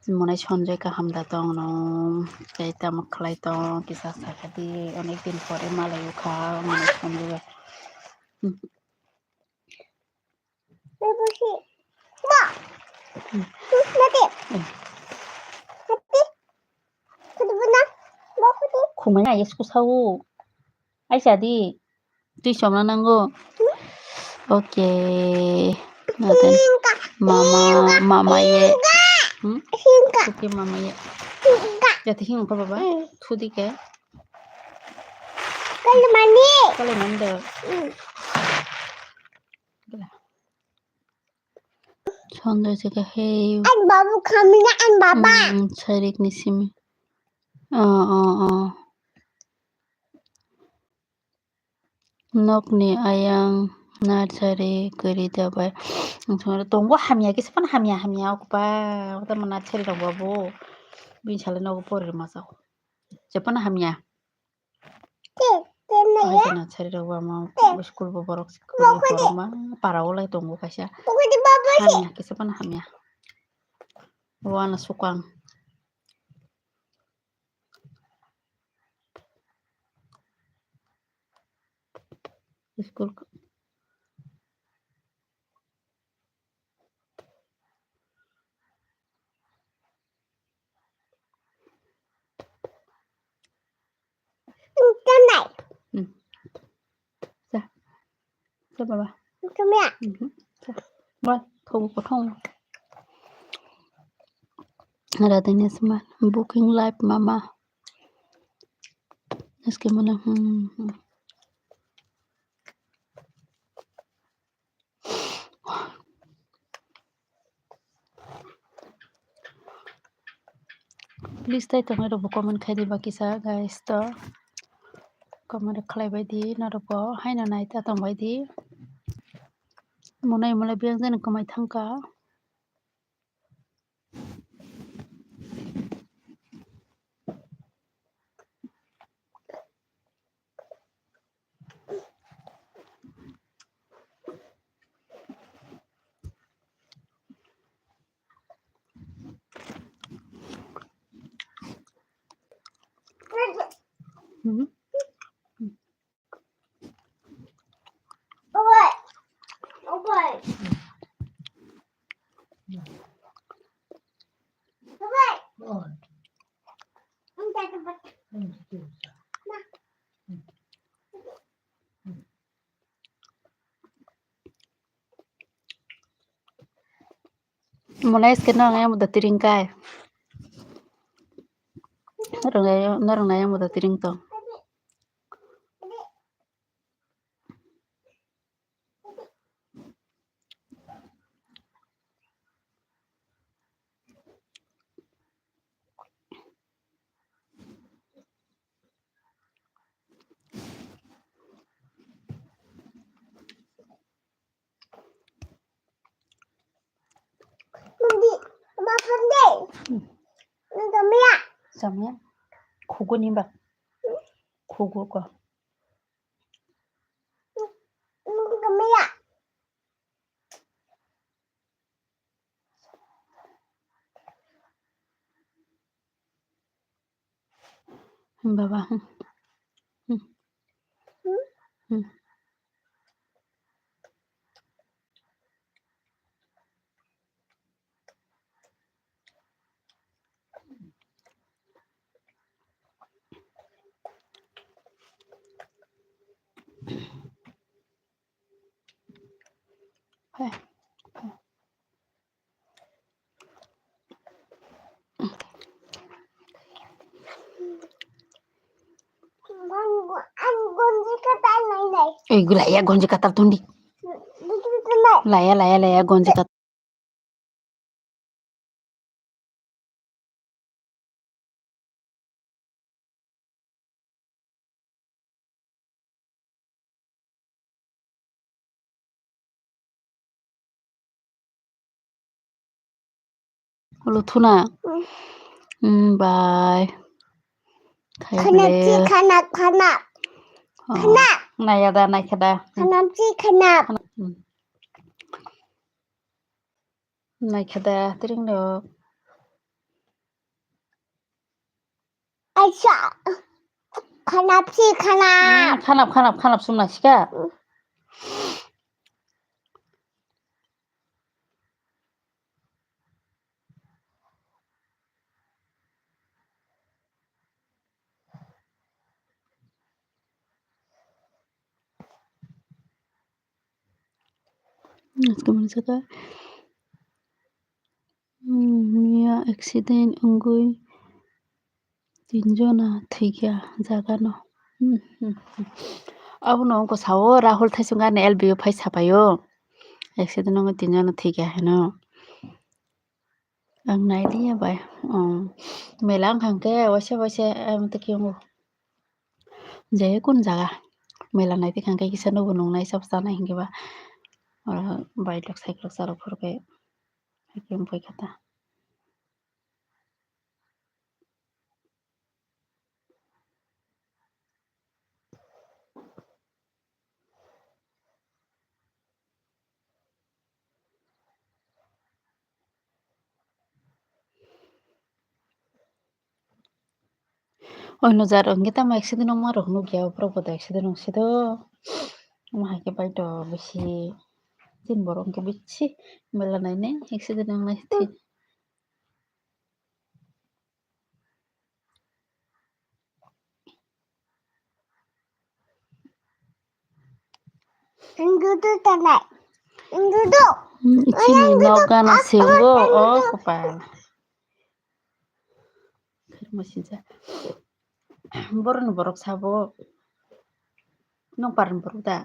Manai Sanjoy kaham da tong no. Tei tamo khlai tong, kisa sakha di. Onek din pore malai ukha, manai Sanjoy. Hmm. Khumai na yes ku sao. Aisa di. Twi somna nango. Okay. Nadan. Mama, mama ye. Hmm? Oke mama ye. Jati hing ko baba. Thudi ke. Kale mani. Kale mani do. Sonjoi chikha, hey. An babu khamina an baba. Hmm, sarik ni simi. Oh, oh, oh. Nokni ayang nursery kwrwi da bai. Ang songwra tongo hamya kisa phano hamya hamya okpa. Tamo nursery rok bo bo. Bini salai nogo pori rwma sao. Jephano hamya. Kaisa nursery rok bo ama school bo borok kwrwi borok ma para o lai tongo kaisa. Hamya kisa phano hamya. Wana sukang. School. Tanai. Hmm. Sa. Sa baba. Kamya. Mhm. Sa. Wal, thogo kothong. Radheni Smart, booking live mama. Eske mana, hmm, hmm. Please, tai tongnai rokbo comment khai di bakisa, guys, to comment rok khlai bai di, norokbo haino nai ta tong bai di. Monai mole biyang jani kwmai thangka. Mhm. Mona es que no hagamos de tirinkai. Norong na yang muda tiring tong. Samya. Khugo ni ba. Khugo ko. Baba. Hmm. Hmm. Hmm. Ei, gula ya gonji katal tundi. Laya, laya, laya, gonji katal. Ulo thuna. Mm, bye. Khai Khana ble. Chi khana, khana. Oh, khana. Naya da, nai khada. Khana chi khana. Khana, mm. Nai khada, tiring do. Aisa. Khanap si khanap. Hmm, khanap, khanap, khanap sumna sika. Miya accident wngwi tinjona thwikha jagano. Abono wngkha sao Rahul Thaisungani L B o phai sapaio. Accident wngwi tinjona thwikha hino. Ang nailiya bai. Mela wngkha hwnkhe waisa waisa ang twi khe wngo. Je kun jaga mela nai twi kha hwnkhe kisa nugo nungnai sabo chanai hinkhe ba oro bike rok cycle rok charwk phuru khe hakhe wng paikha ta. Oino jar wngkhe tamo accident wngma rok nukya, borok bo accident wngsido. Omo hai khe baito bisi tin borok hwnkhe bisi mela nainai accident wngnai thwi. Dudu tanai. Dudu. Hmm, chini nok gana sengo, o kopal. Khairma sinsa. Boroni borok sabo. Nokparni borok da.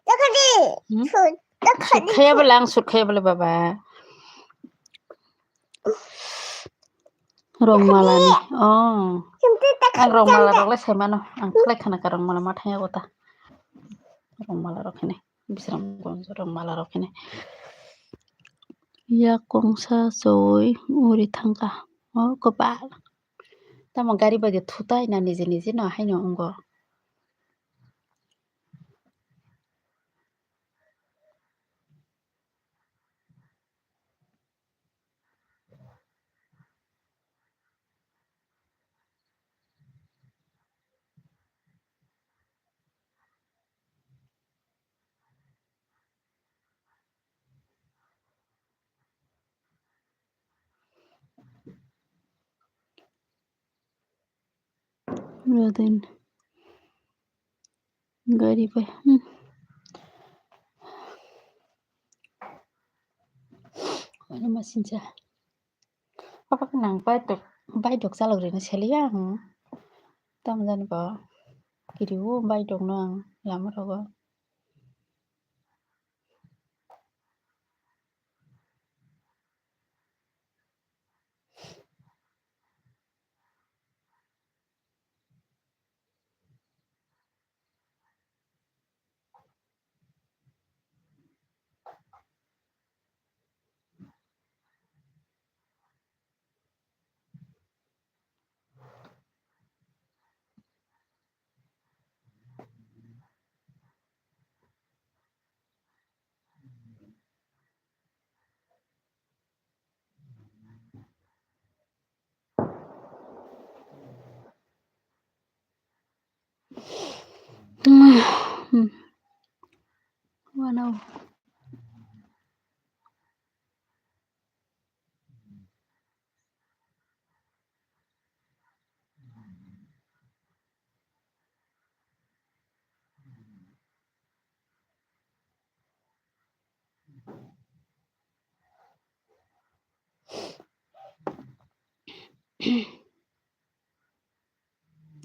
Takhadi. Hmm? Sut, takhadi. Sut khaya bole, ang sut khaya bole, baba. Rong malani. Oh. Ang rong mala rok le sai mano. Ang khlai khana ka rong mala ma thangya kota. Rong mala rok hene. Bisram gonjo rok mala rok hene. Yak kongsa choi uri thangka. O kopal. Tamo gari bai de thutai na nije nije no haino ongo. Rodin. Gari bai. Hmm. Ano masincha. Apa khe nang bike dok, bike dok chalok rina seliya ang. Tamo jani bo kiriwo bike dok no ang lama rogo. Wano.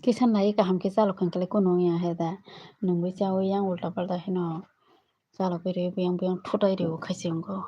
Kisa nai kaham khe chalok kha hwnkhe kunu wngya he da. Nungwi chaui yang ulta palta hino chalok ri biyang biyang thutai rio khaisi wngkho.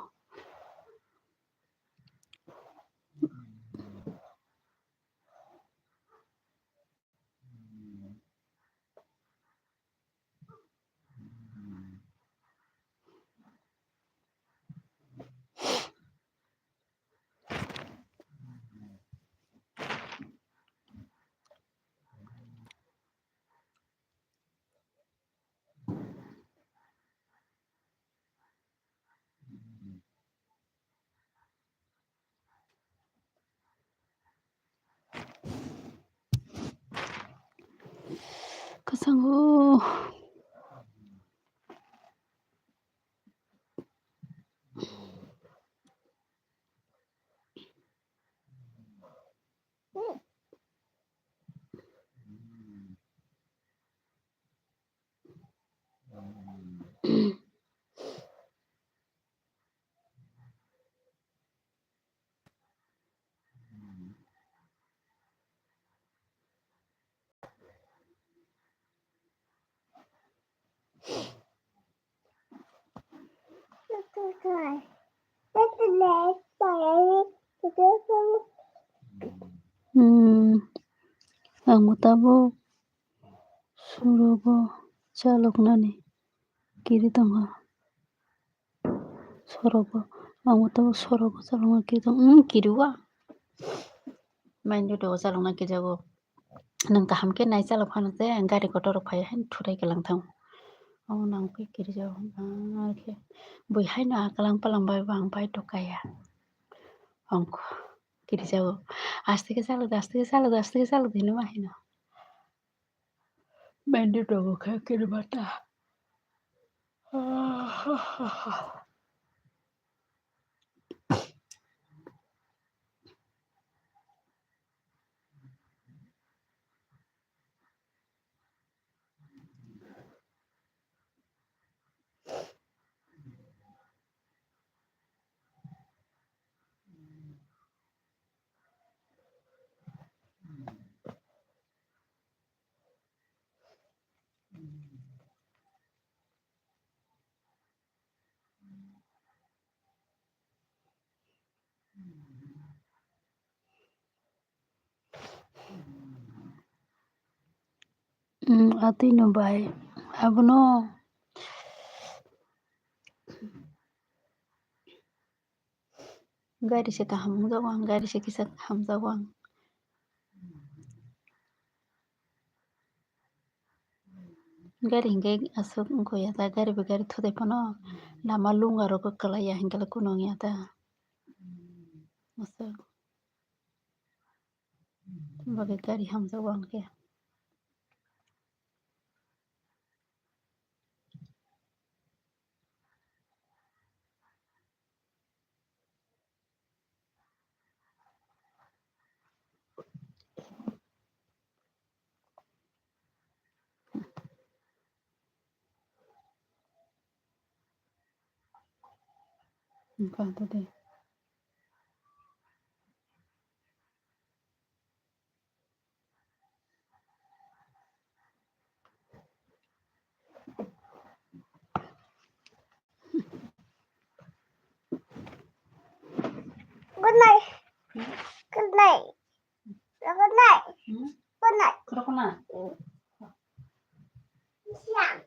Kwchanggo. Hmm, ang bo tabuk surogo chaloknani kiri tongkha. Sorogo, ang bo tabuk sorogo chalokna kiri tong, hmm, kiri o. Main dudu o chalokna kiri jago. Nwng kaham khe nai chalok phano je gari kotor rok phai haino thurai kwlang thango. Omo nang khe kirijago bang khe bui haino a kwlang palang bai bo ang bai tokaya. Ongkho kirijago aste khe chalok di, aste khe chalok di, aste khe chalok di hinwi ma haino. Mende tongo khe kiribata. Hmm, atwi no bai abono. Gari se kaham wngjago ang, gari se kisa hamjago ang. Gari hinkhe aswk wngkha ya ta, gari bai gari thutai phano lama lunga rogo kwlaiya hinkhe kunu wngya ta. Aswk bagwi gari hamjago ang khe. Wngkha tei. Good night. Good night. Good night. Hmm? Good night. Khoroknoi. Hmm. Siang.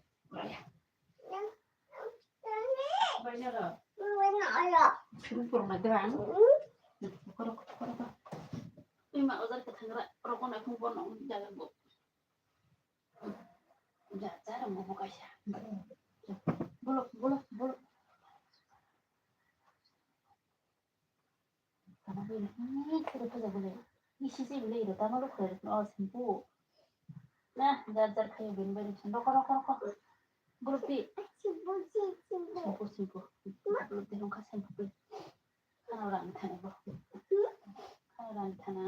Suru purma dang. Hmm? Khorok, khorok. Ima ojar ka thangra, rokon akung bono jaga bo. Ja, ja, ramo bo kaisa. Bolo, bolo, bolo. Tama bini, hmm, kiri puja bole. Isi se bole iro, tama lo kore, oh, shampoo. Nah, jar jar khayo bini bini. Roko, roko, roko. Bolo pi. Shampoo, shampoo. Shampoo, shampoo. Bolo pi hongkha shampoo pi. Khana rang thana bo. Khana rang thana.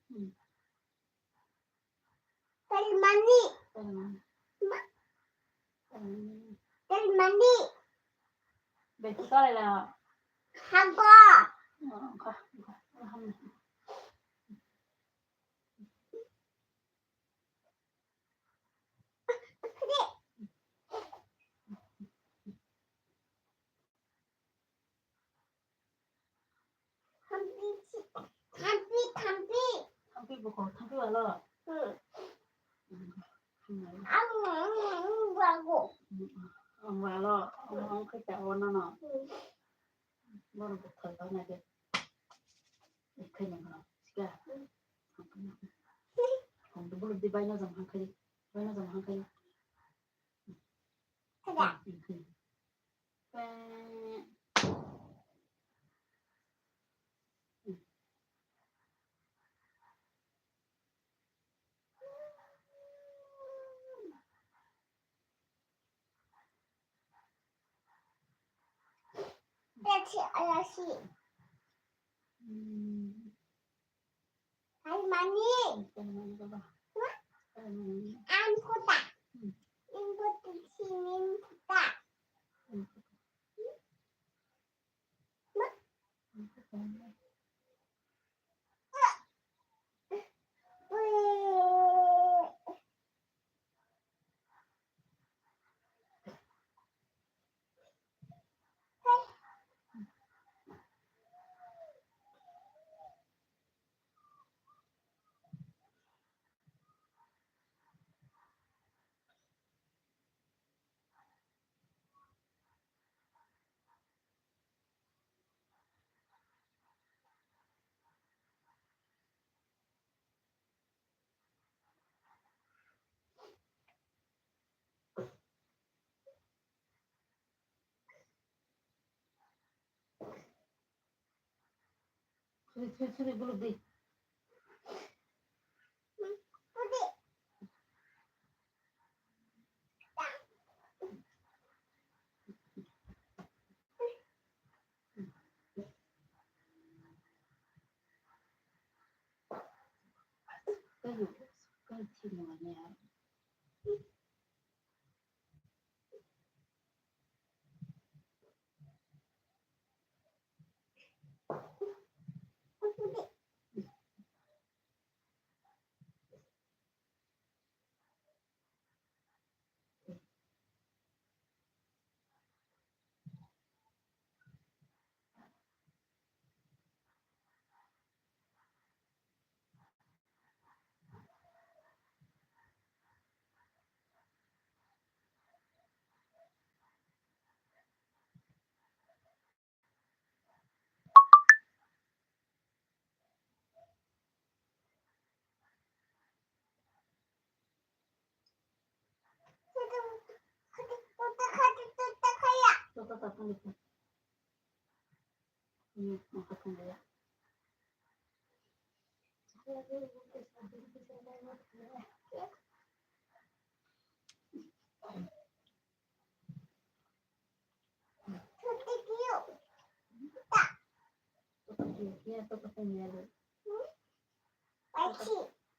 Hmm. Tari mani. Tari mani. Ma-, hmm, tari mani. Betu kare la. Hago. Oh, ka, ka, ka. Thampi, thampi, thampi. Thampi buko, thampi walo. Hmm. Hmm. Ang, ang, ang, bago. Ang walo, ang, ang khe ta wano no. Hmm. Bono buthai wano de. Ekhe ni no, sika. Ang tu bulu di baino jam hangkai, baino jam hangkai. Kada. Thank you. Almani. Ang kota. Ang kota sinin kota. Suri, suri, suri, buluk di.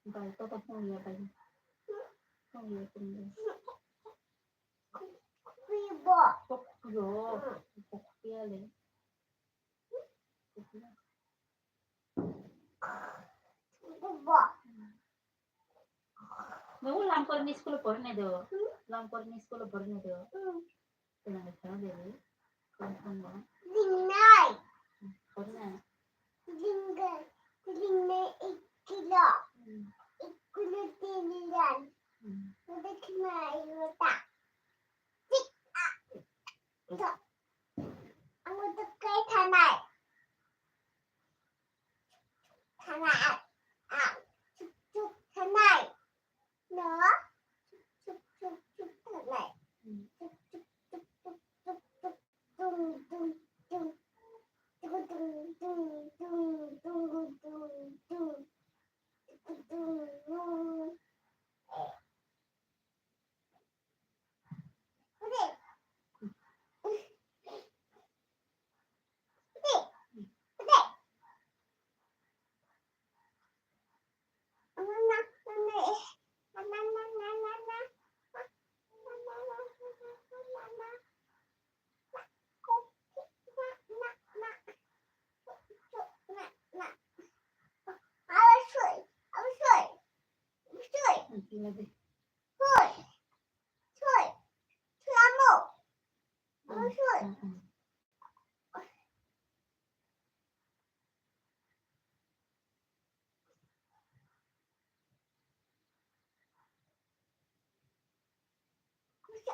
Bai, toto phung ya, bai. Ang ya kung ya. Kukuyo. Kukuyo. Kukuya le. Kukuya. Kukubo. Nungo Lamkorni school porne do. Lamkorni school porne do. Tenang sana deh. Tenang sana. Dinai. Porne. Dinai. Dinai ikkilo. Ikkilo tiniran. Udah kena iwata. Tik. Ang udah kai tanai. Tanai. Ah, tuk tuk tanai. No. Tuk tuk tuk tuk tanai. Tuk tuk tuk tuk tuk tuk. Dung dung dung. Tuk dung dung dung dung dung dung. Tuk dung dung.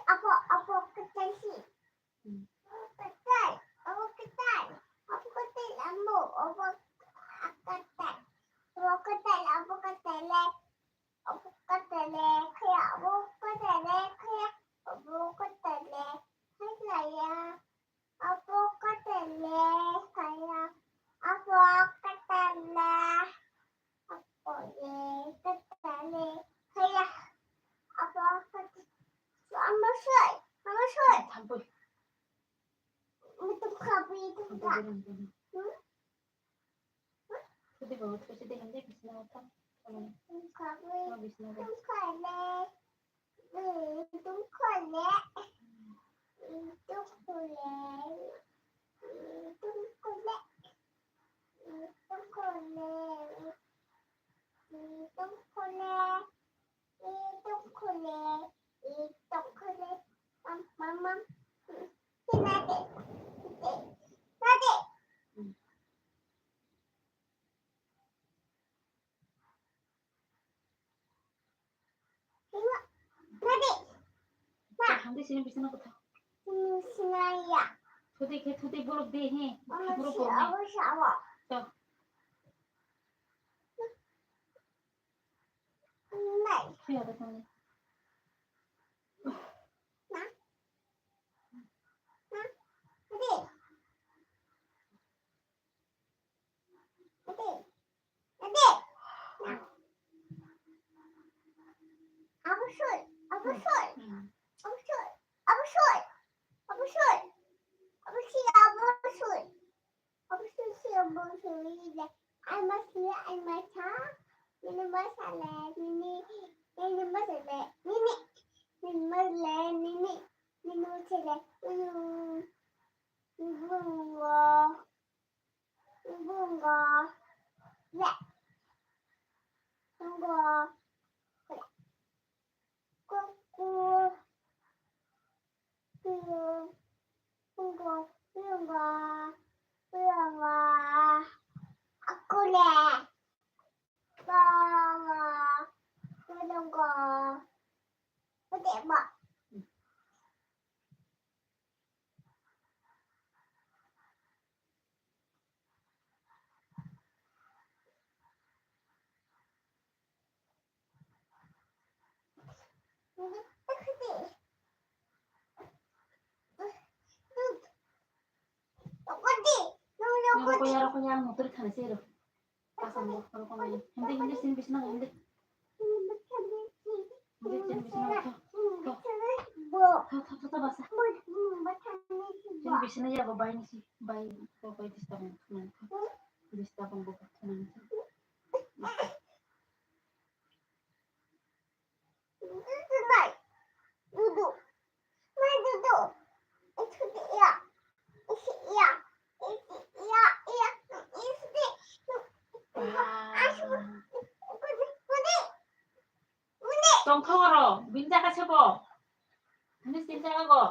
Abo, abo kwtal si. Kwtal, abo kwtal. Abo kwtal, abo, abo kwtal. Abo kwtal, abo kwtal le. Abo kwtal le, kaya, abo kwtal le, kaya. Abo kwtal le, kaya. Abo kwtal le, kaya. Abo kwtal le. Abo le, kwtal le, kaya. Abo kwtal. Amo soi, amo soi. Thampui. Mutum khabui, mutum kha. Hmm? Thudi bawa, thudi de hindi bisna utham. Mutum khabui, mutum kha le. Thudi sini bisna kotha. Thudi khe thudi bolok de he. Thudi bolok de. To. Thudi ada thudi. Abusoi, abusoi, abusoi, abusoi, abusoi, abusoi, abusoi, abusoi, abusoi, ai masa, ai masa, nini masa le, nini, nini masa le, nini, nini masa le, nini, nini masa le, nini, nini, Bungo. Bungo. Le. Bungo. Kuku. Bungo. Bungo. Bungo. Akule. Bungo. Bungo. Bungo. Nang rokoi ya, rokoi ya, ang motor thani se ro. Pasang mo, rokoi ya. Hindi, hindi, sini bisna, hindi. Hindi, sini bisna, tho, tho. Tho, tho, tho, tho, basa. Sini bisna ya, bo bai ni si, bai, bo bai disturb mo, tho, tho. Disturb mo, bo, tho, tho. Bini jaga se bo. Bini sin jaga go.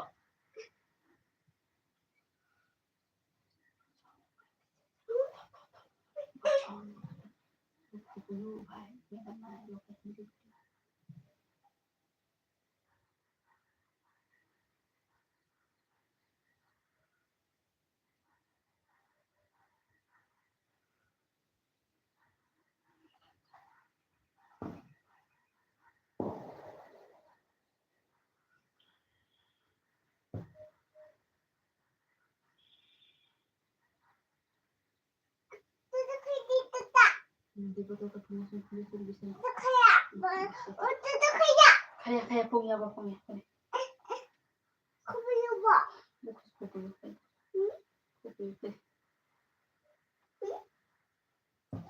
Khaya, khaya, pung ya ba, pung ya, pung ya.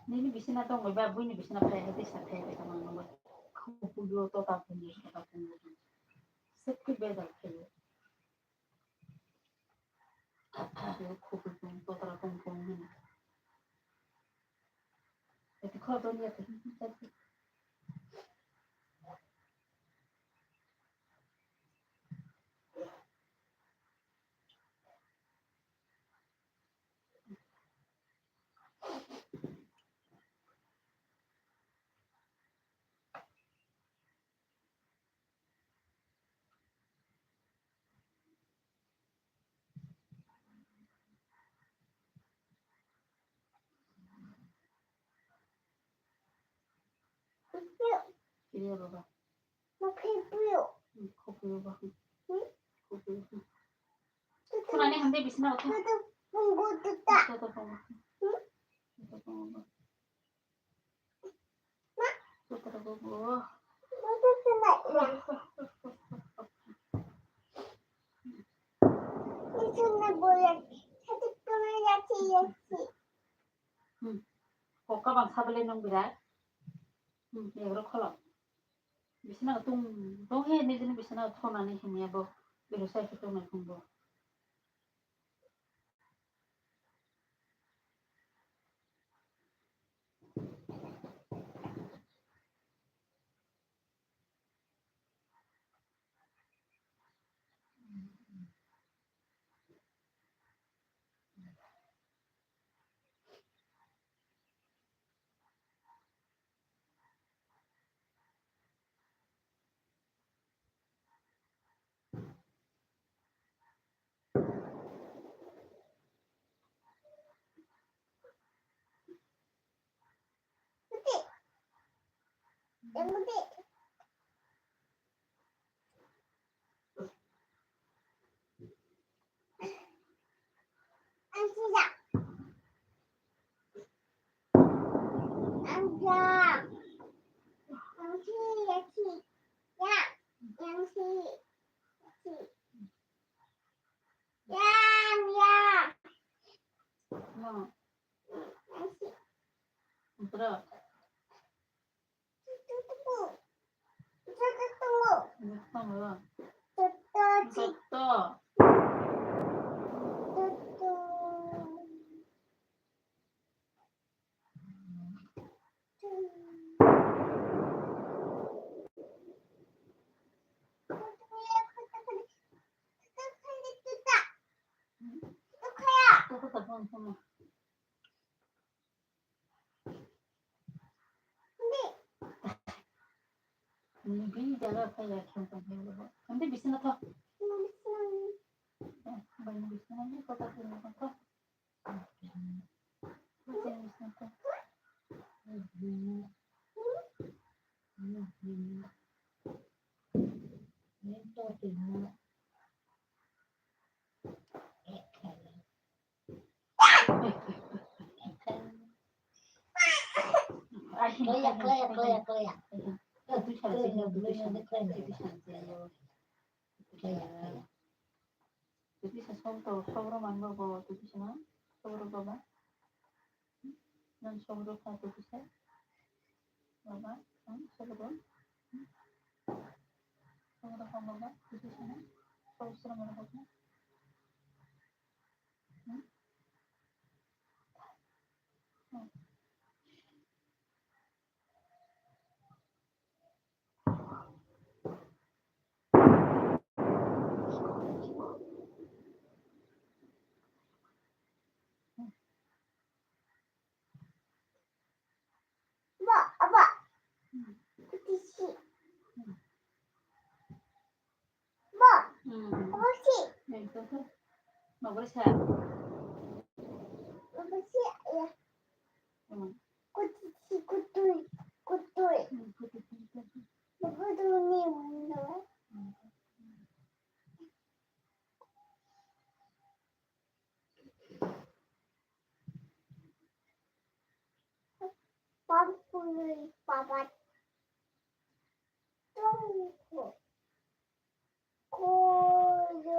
Nini bisina tong bai ba, buini bisina phai hai tisa phai hai tama nang bai. Khupui yo tota pung yo, tota pung yo. Sekti bedal phai yo. Khupui pung, tota pung pung hina. Eti kho don ya. Iya, Baba. Kopi, Baba. Kopi, Baba. Khunani hamde bisina uthi. Toto, toto, toto. Toto, toto. Hmm. Kok kabang sabale nung birai. Hmm, egro kholo. Bisina tung, tung he nijini bisina thonani himya bo. Ero sai khe tongnai khumbo. Ni bi jaga phai ya khem tong phai ya. Ante bisna tho. Bai ni bisna ni kota phai ni tho. Bai ni bisna tho. Klaya, klaya, klaya, klaya. Klaya, klaya. Tubisa som to, sobro manbo bo, tubisa na? Sobro baba? Nan sobro kha tubisa? Baba, hmm, sobro? Hmm? Sobro kha baba, tubisa na? Sobro sobro mana baba? Hmm? Hmm. Mabrisa. Mabrisa, ya. Hmm. Kutui, kutui, kutui. Hmm, kutui, kutui. Kutui ni window. Hmm. Pampului, papat. Tungku. Kuyui.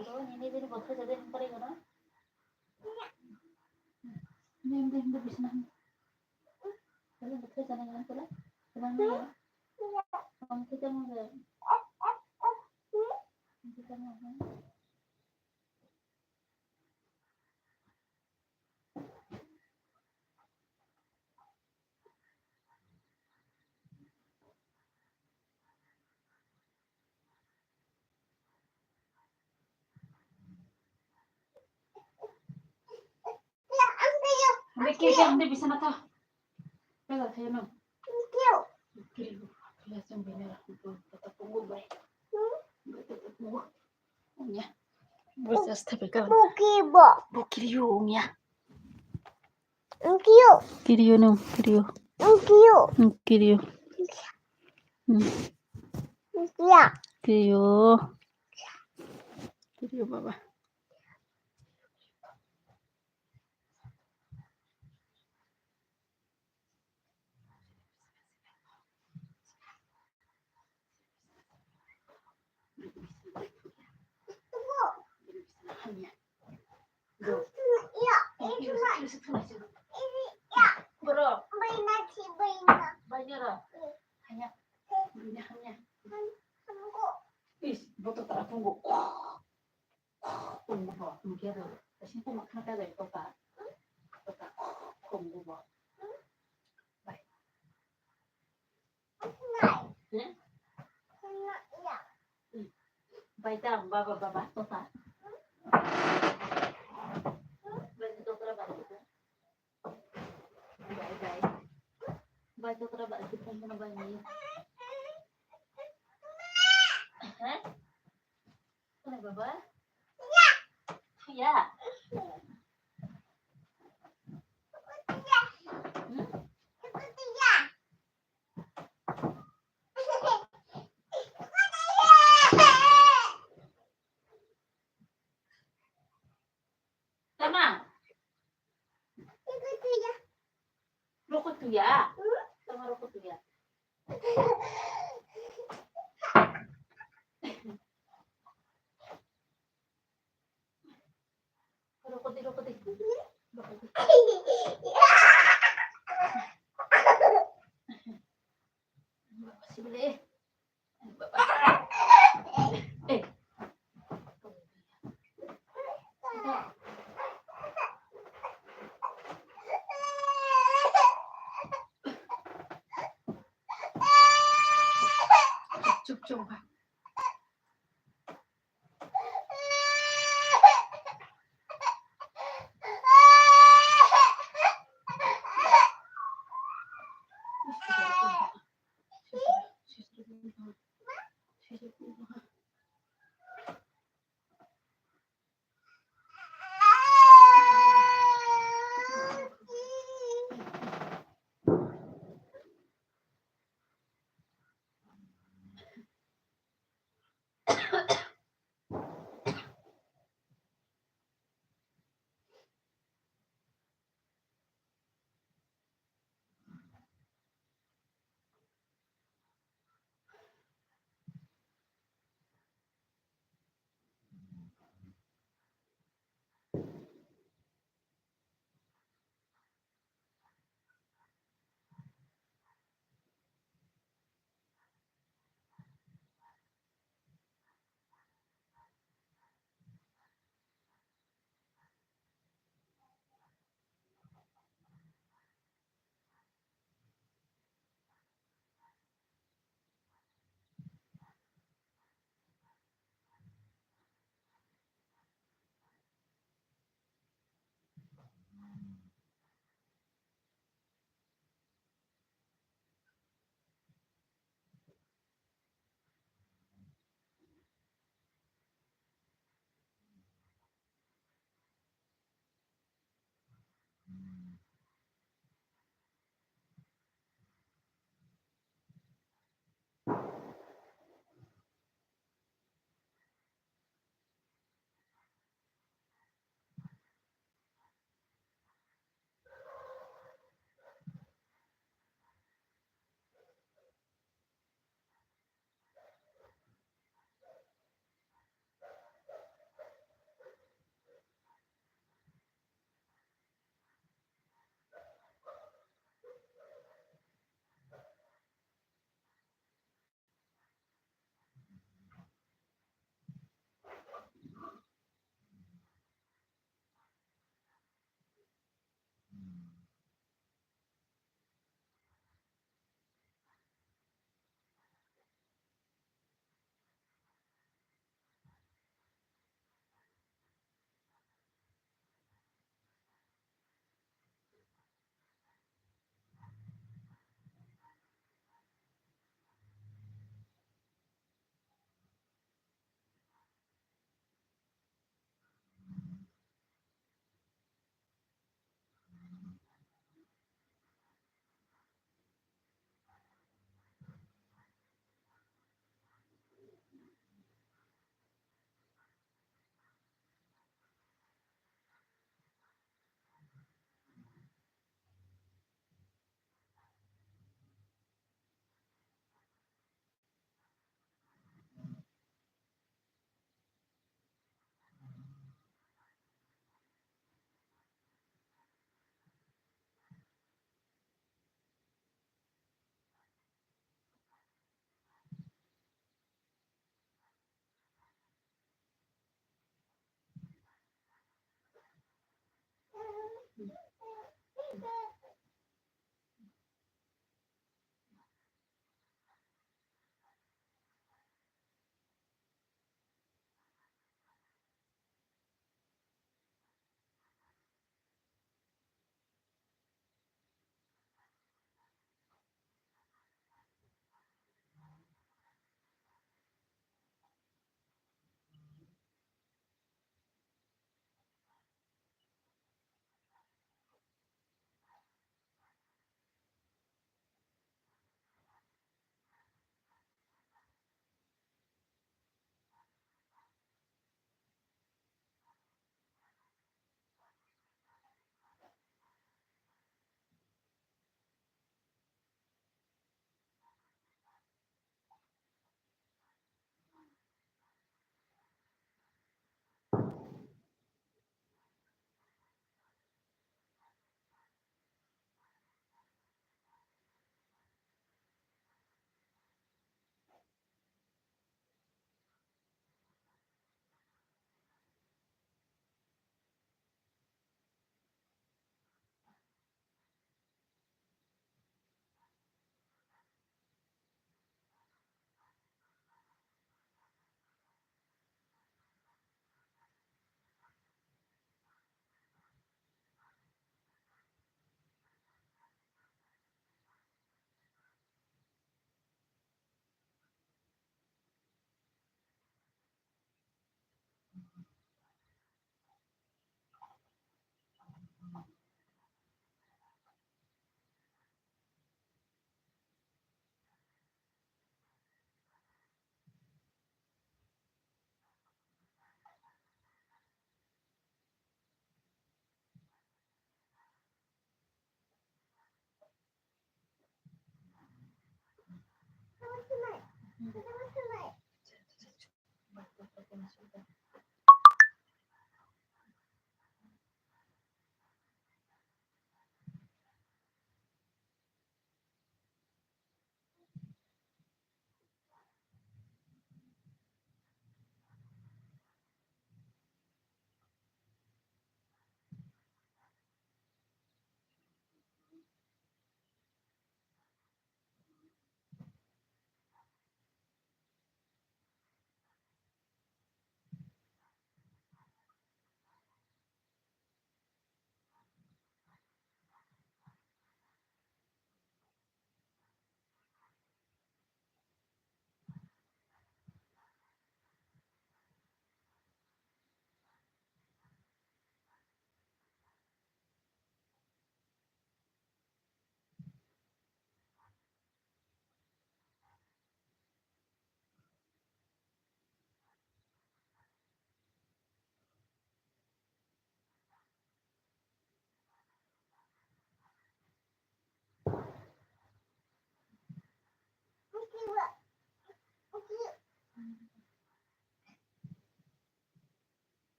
Bro, nini bini botol jadi yang paling mana? Ini, ini, ini, bisa nang. Ini botol jadi yang paling. Tenang ya. Kamu kita mau nggak? Kita mau nggak? Ande kiri, ande bisana tha. Pega thayo no. Kiri, kiri, kiri, asam bina, kata pungu bai. Bai, kata pungu. Nya. Bos as thape ka. Buki bo. Bukiri yo nya. Kiri yo. Kiri yo no, kiri yo. Kiri yo. Kiri yo. Hmm. Ya. Kiri yo. Kiri yo baba. Bro. Bainero. Hanya. Baina hanya. Is, boto tara pungo. Pungo bo, mungkin ada. Kasi pun makan ada dari kota. Kota. Pungo bo. Bai. Hmm? Bai ta, baba, baba, tota. Bai, tota, bai, tota. Bai, bai. Bai, tota, bai, tota, bai, bai. Hah? Mana, baba? Ya. Ya. Hmm? Tama. Roko tuya. Tama roko tuya. Rokodi, rokodi. Rokodi. Baba sibile. Baba. Eh. Chup, chup, chup.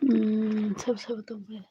Hmm, sabo sabo tongbai.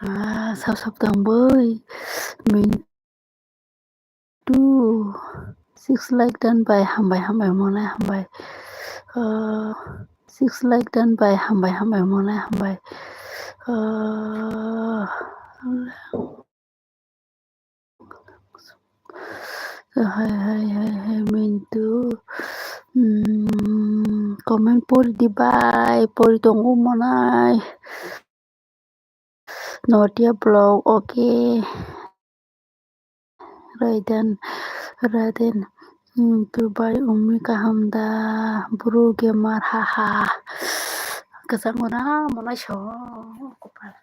Ah, sap sap tong boi. Min tu six like dan bai hambai hambai monai hambai. Ah, six like dan bai hambai hambai monai hambai. Ah, Hai, hai, hai, hai, Mintu. Hmm, comment pori di bai, pori tongo monai. Notia blog, okay. Raiden, Raiden, hmm, tu bai umi kaham da, bro gamer, ha, ha. Kesang mana, mana so, kopal.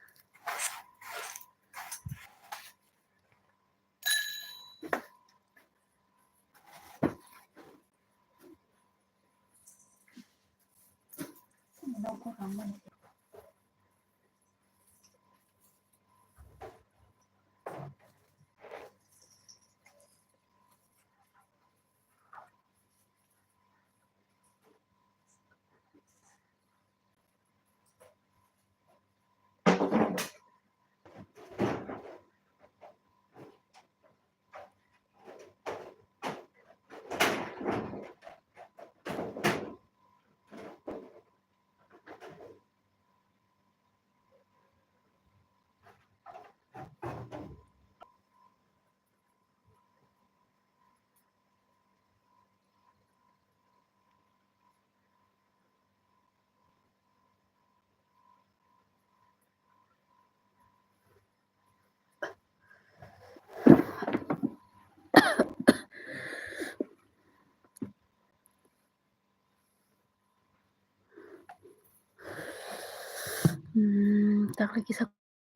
Hmm, takle kisa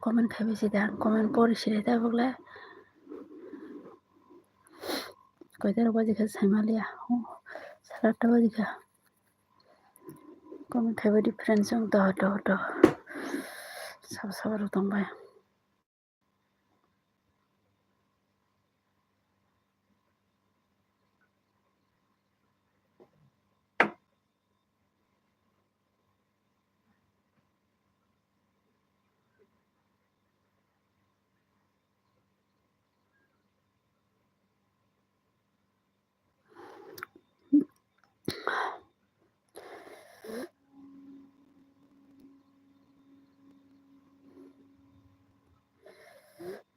comment khaibai sidi, ang comment pori sidi tabuk le. Koita rok baji kha saimaliya. Oh, sara ta baji kha. Comment khaibai di friends, ang doho, doho, doho. Sabo, sabo rok tongbai.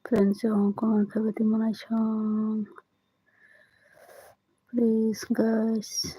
Friends, o comment khaibadi mwnaisong. Please, guys.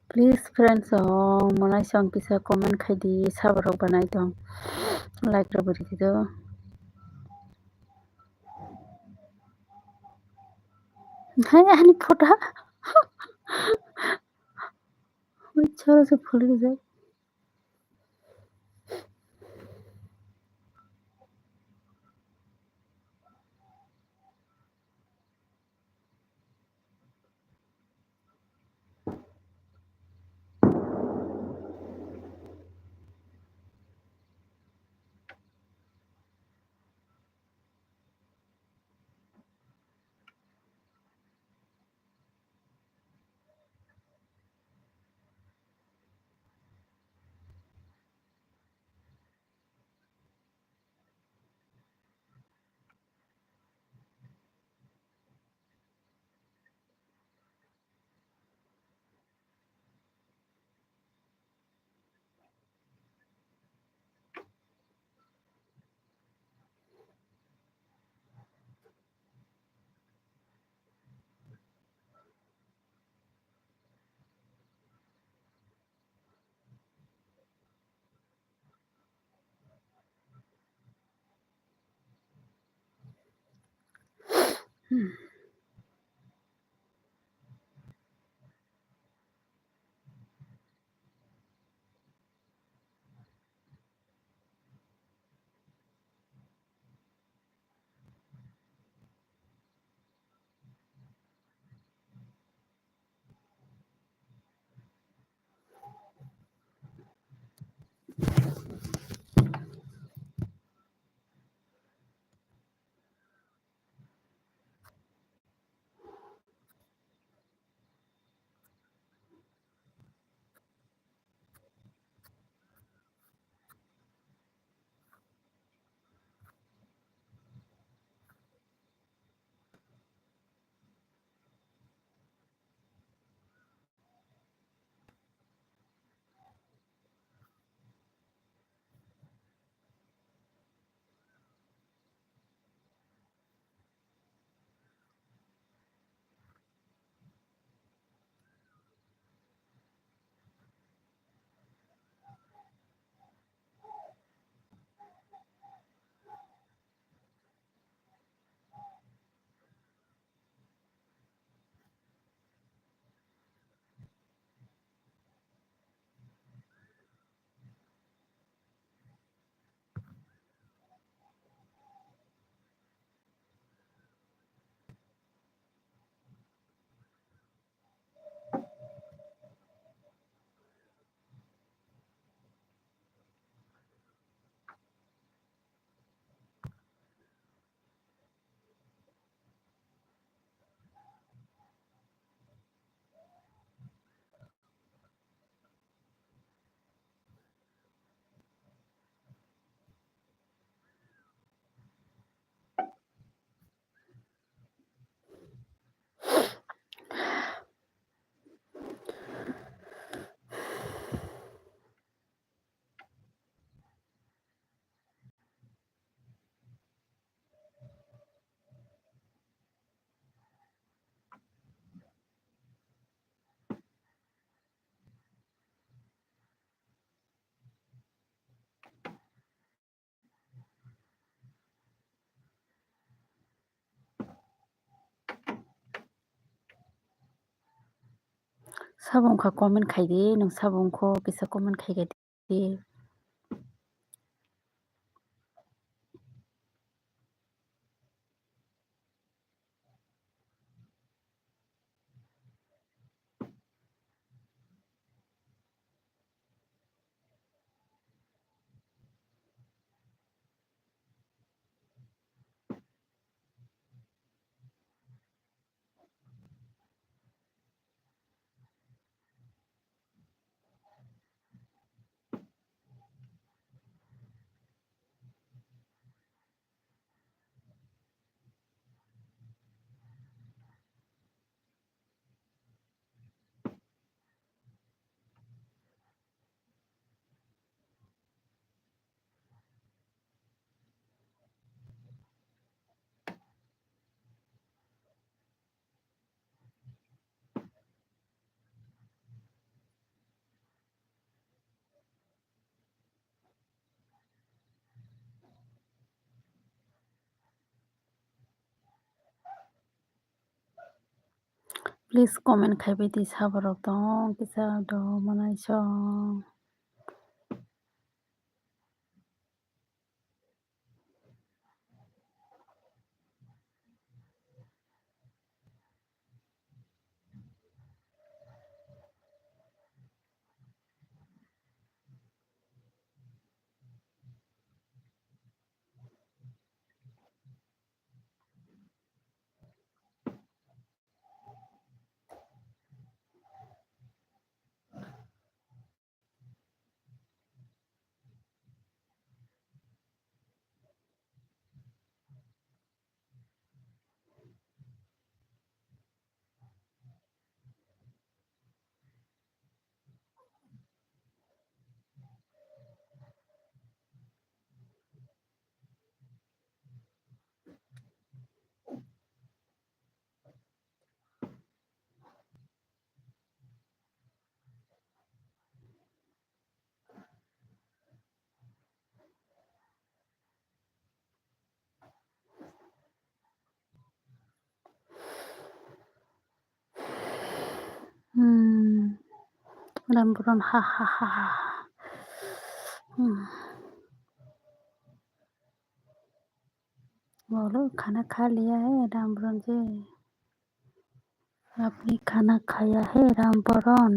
Please friends, o mwnaisong kisa comment khaidi, saborok banai tong, like rok bo ridi do. Hai ani photo. Oi, choro se phulwi rijak. Sabo wngkha comment khaidi, nwng sabo wngkho kisa comment khaikha di. Please comment khaibai di, saborok tong kisa do manai song. Hmm. Ram Bron, ha, ha, ha, ha. Hmm. बोलो, खाना खा लिया है राम बरन जी? आपने खाना खाया है राम बरन?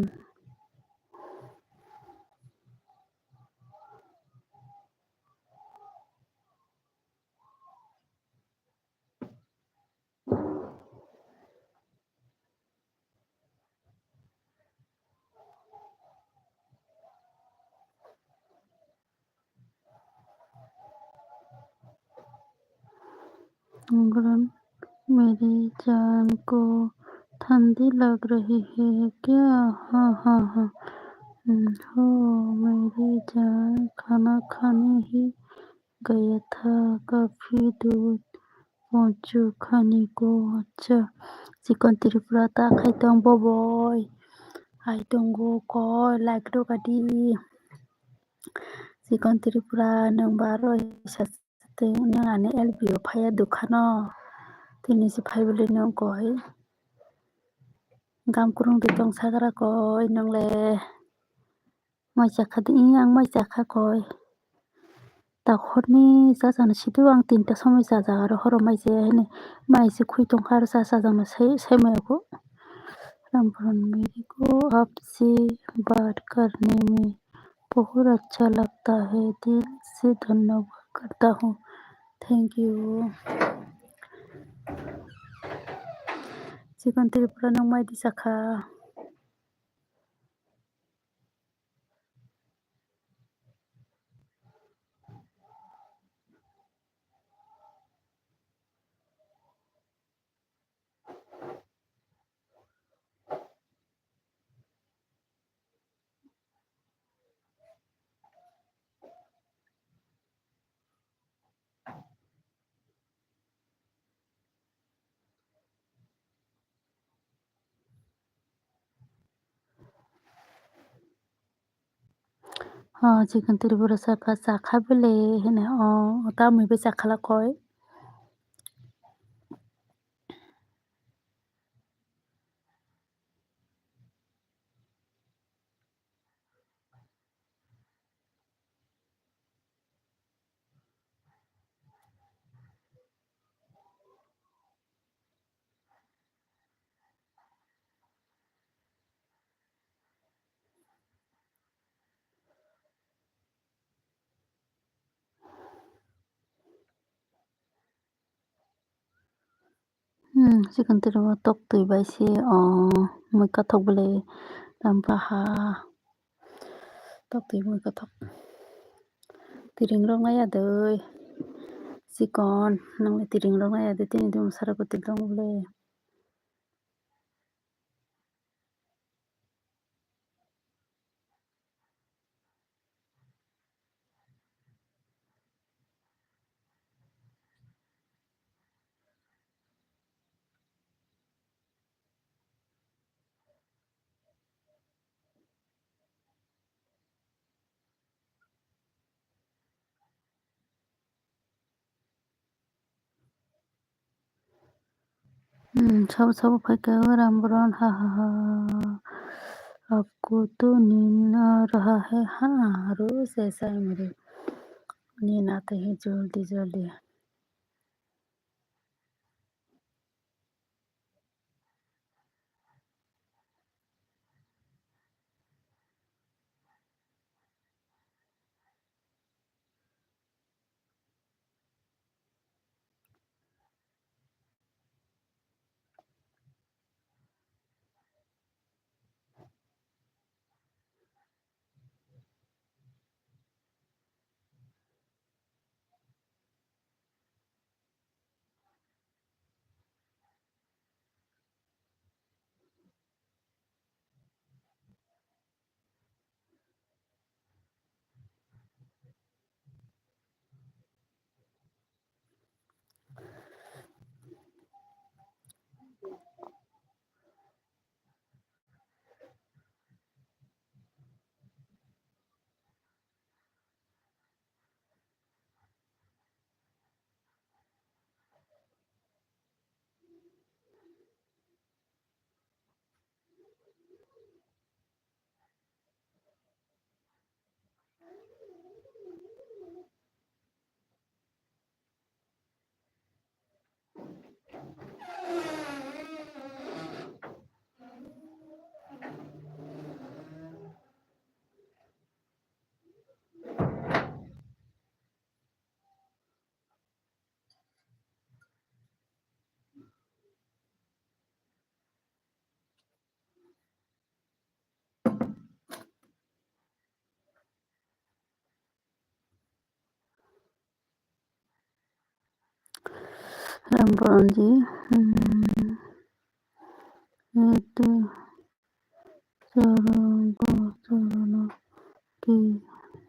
मेरी जान को ठंडी लग रही है क्या? हाँ, हाँ, हाँ। हम्म, हो, मेरी जान, खाना खाने ही गया था, काफी दूर पहुँचो खाने को। अच्छा, Chikon Tripura ta khai tong boboi. Hai tongo koi, like rw kadi. Chikon Tripura, nwng ba aro sa tei nwng ani L B o phaiya dokhano. Tini se phai bwlwi nwng koi. Gam kwrwng de tong sagra koi nwng le. Mai chakha di, ang mai chakha koi. Takhorni chachana sidu ang tinta somoi chajak aro horo mai chaya hini mai se khui tongkha aro cha chajakno sai, sai maya kho. Ram Bron, मेरे को आपसे बात करने में बहुत अच्छा लगता है, दिल से धन्यवाद करता हूँ। Thank you. Chikon Tripura nwng mai di chakha. O, Chikon Tripura saka chakha bele hene, o, tamwi bai chakhala koi. Hmm, chikon twi rw tok twi bai se, oh, mui kathok bwle tamo baha. Tok twi mui kathok. Tiring rok nai ya doi. Chikon, nang le tiring rok nai ya doi, tini twi mwsarok kwtwi rok bwle. Hmm, sabo sabo phaikha o Ram Baran, ha ha ha. आपको तो नींद आ रहा है, हाँ, रोज ऐसा है मेरे, नींद आते ही जल्दी जल्दी। Ram Baranji, hmm, itu chorong bo chorono ki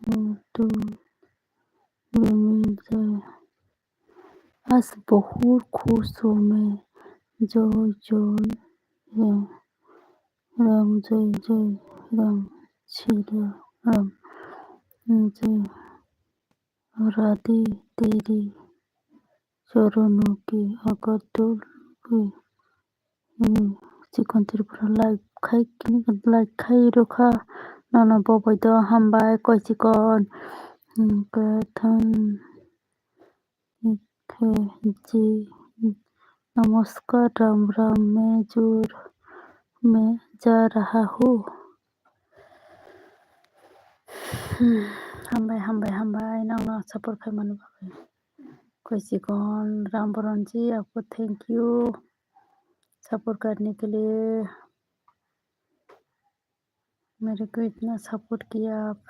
mutu bumi jai. आज बहुत खुश हूँ मैं। जय जय राम, राम जय जय राम, श्री राम जय। राधे तेरे चरणों की अगर धूल भी, hmm, chikon Tripura like khai, like khai rwkha, nono bo bai do hambai koi chikon, hmm, kathang khe ji, namaskar, ram ram, main jur mein ja raha hu. Hmm, hambai, hambai, hambai, nangno support khaimani bagwi. Koi chikon Ram Baranji, आपको thank you support करने के लिए। मेरे को इतना support किया आप।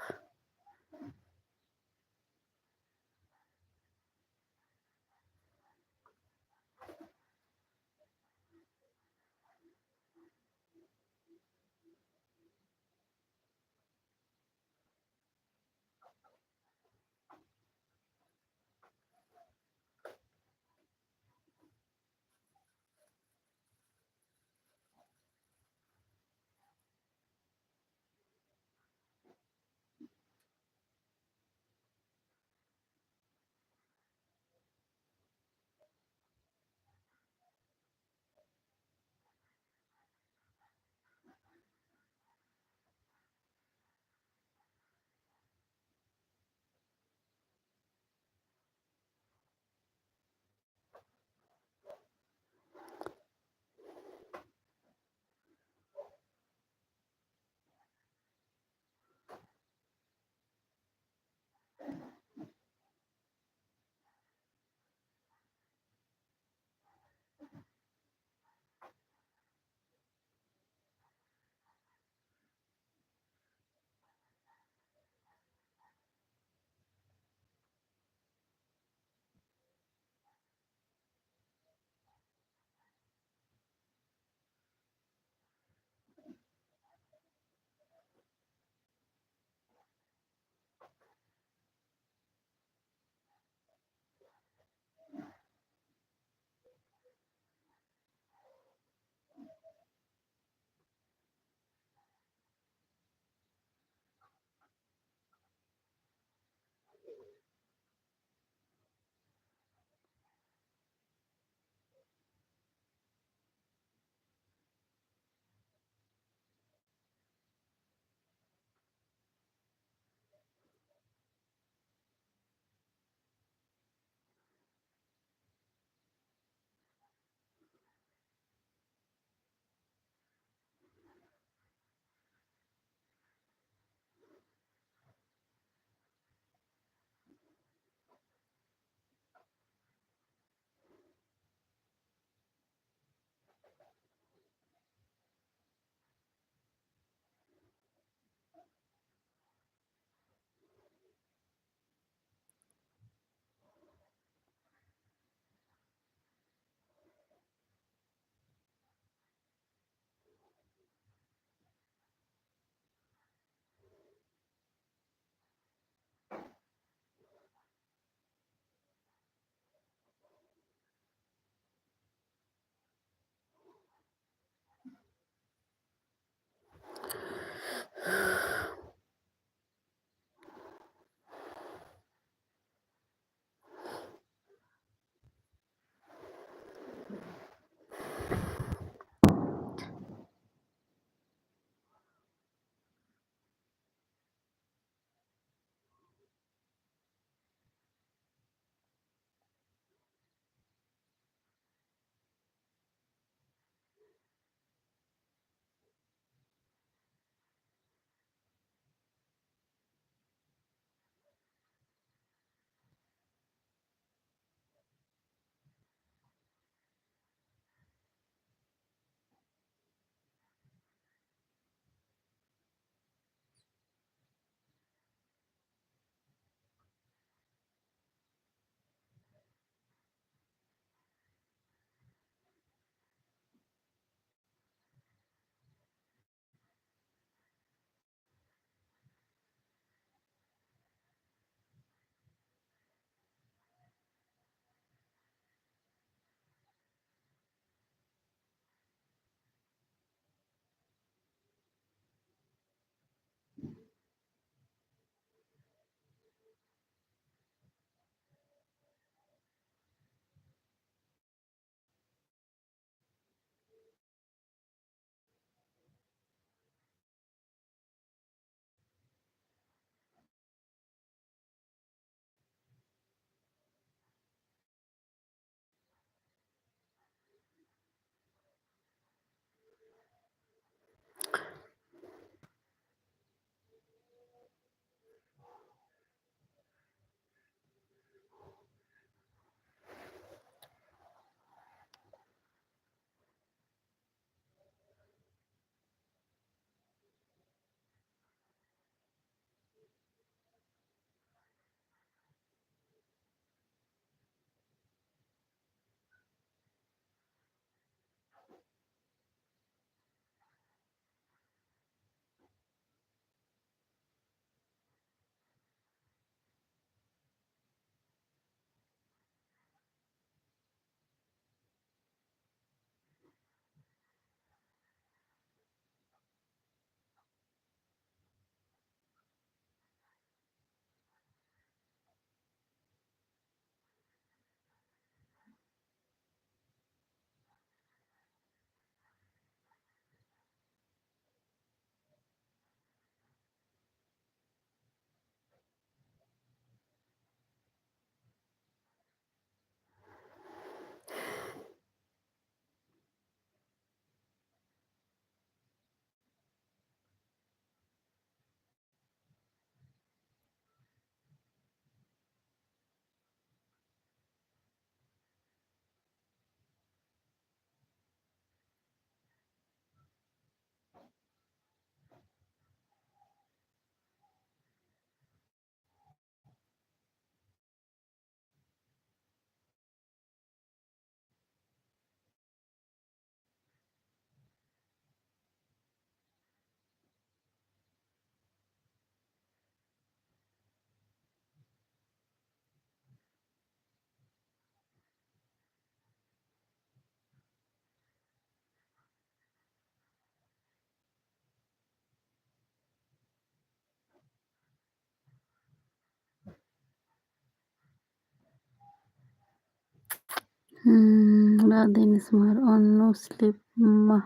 Hmm, Radin Smar on no sleep ma.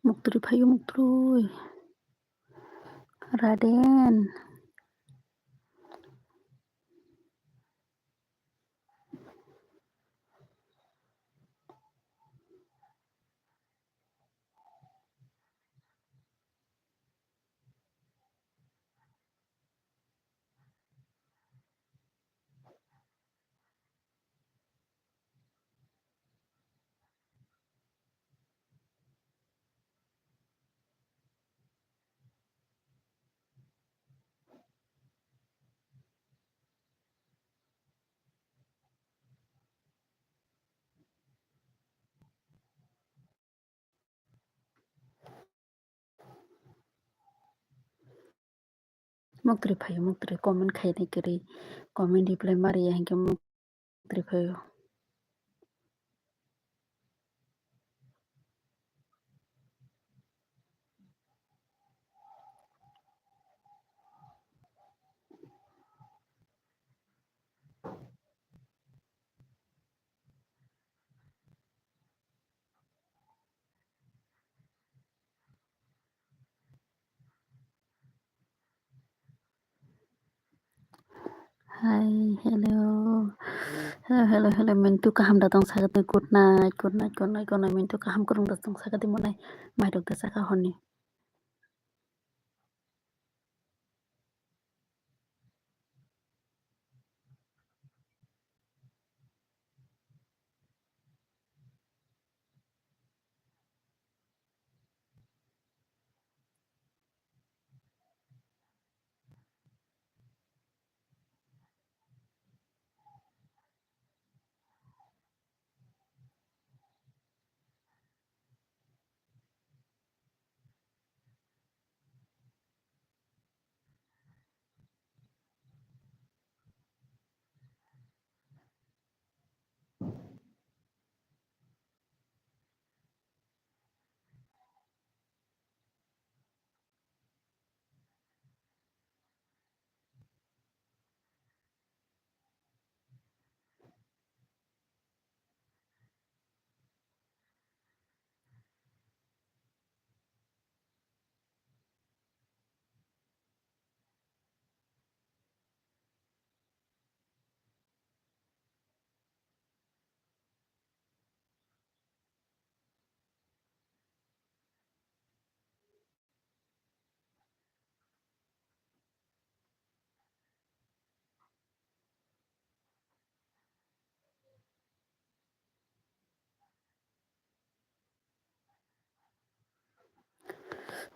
Muktri phaio muktri. Raden. Muktri phaio, muktri comment khainai kwrwi, comment reply ma rwya hinkhe muktri phaio. Hi, hello. Hello, hello, hello. Mintu kaham da tong sakadi. Good night, good night, good night, good night. Mintu kaham kurung da tong sakadi monai. Mai rok da saka honni.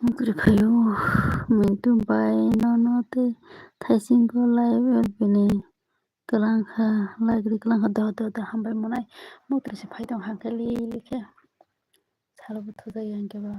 Muktri phaio, Mintu bai nono tei thaisingo live bini kwlangkha, lagri kwlangkha, do, do, do, hambai monai. Muktri se phai tong hangkhe li, li khe. Salo bo thujai yang khe ba.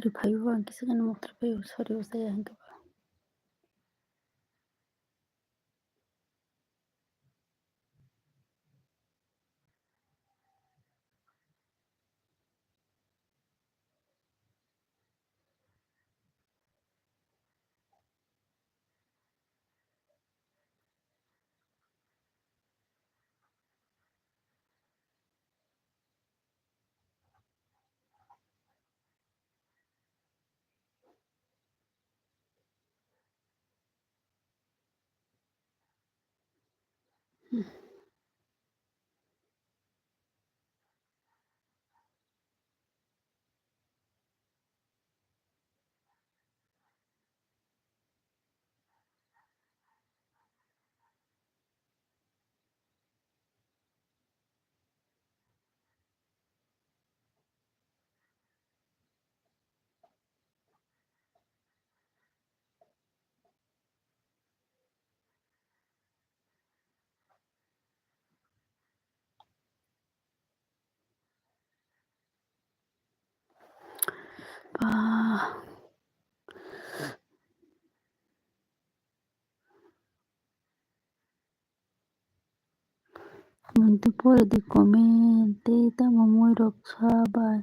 Riphaio ang kisa gana mokthar phaio, sorry, o saya hwnkhe ba. Ba. Mui tei pore di comment tei tamo mui rok sa bai.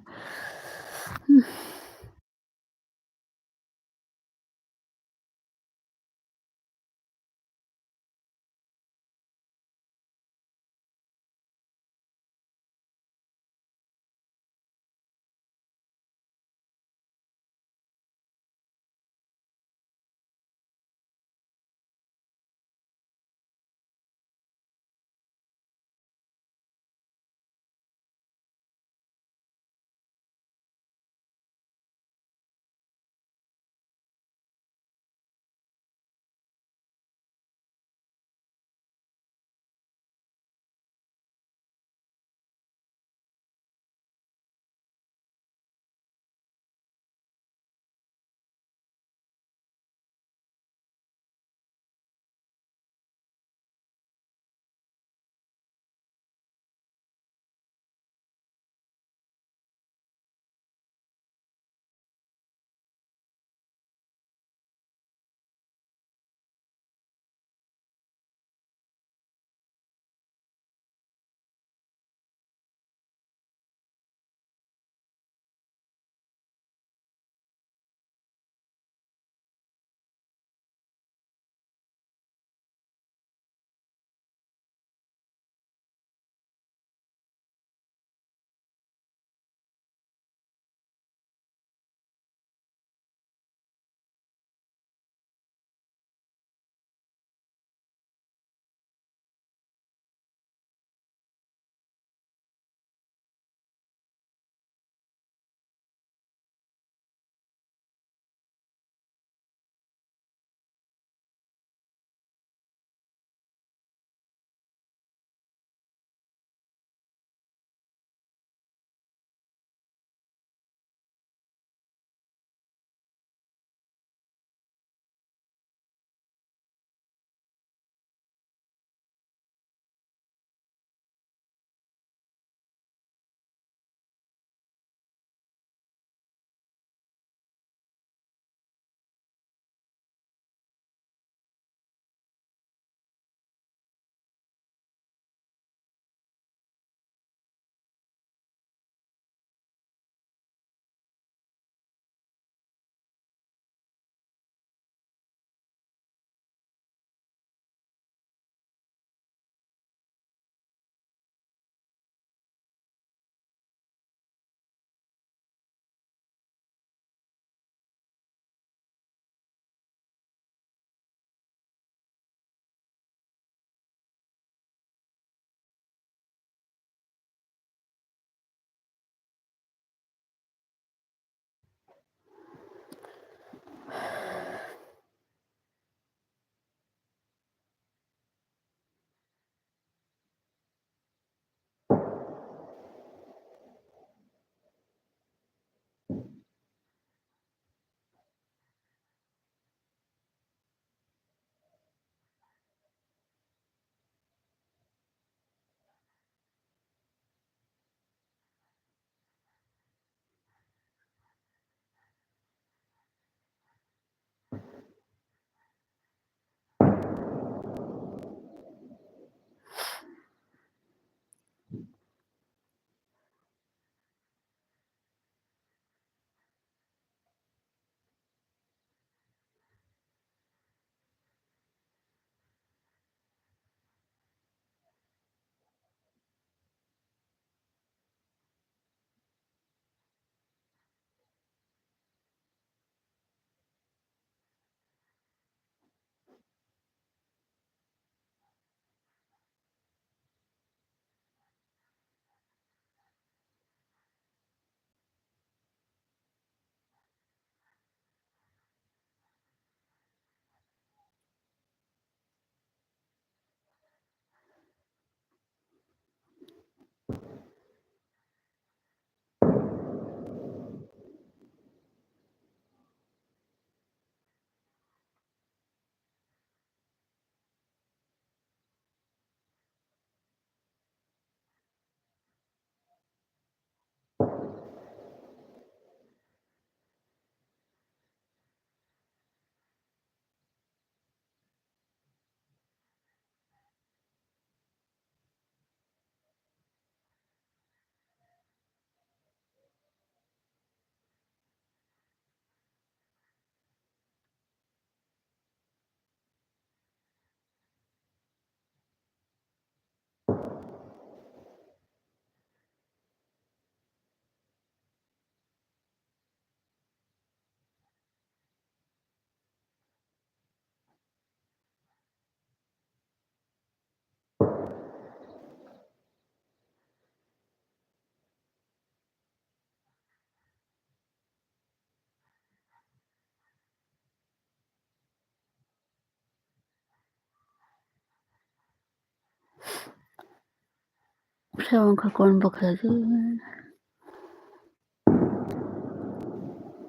Tabuk wngkha kon bwkha.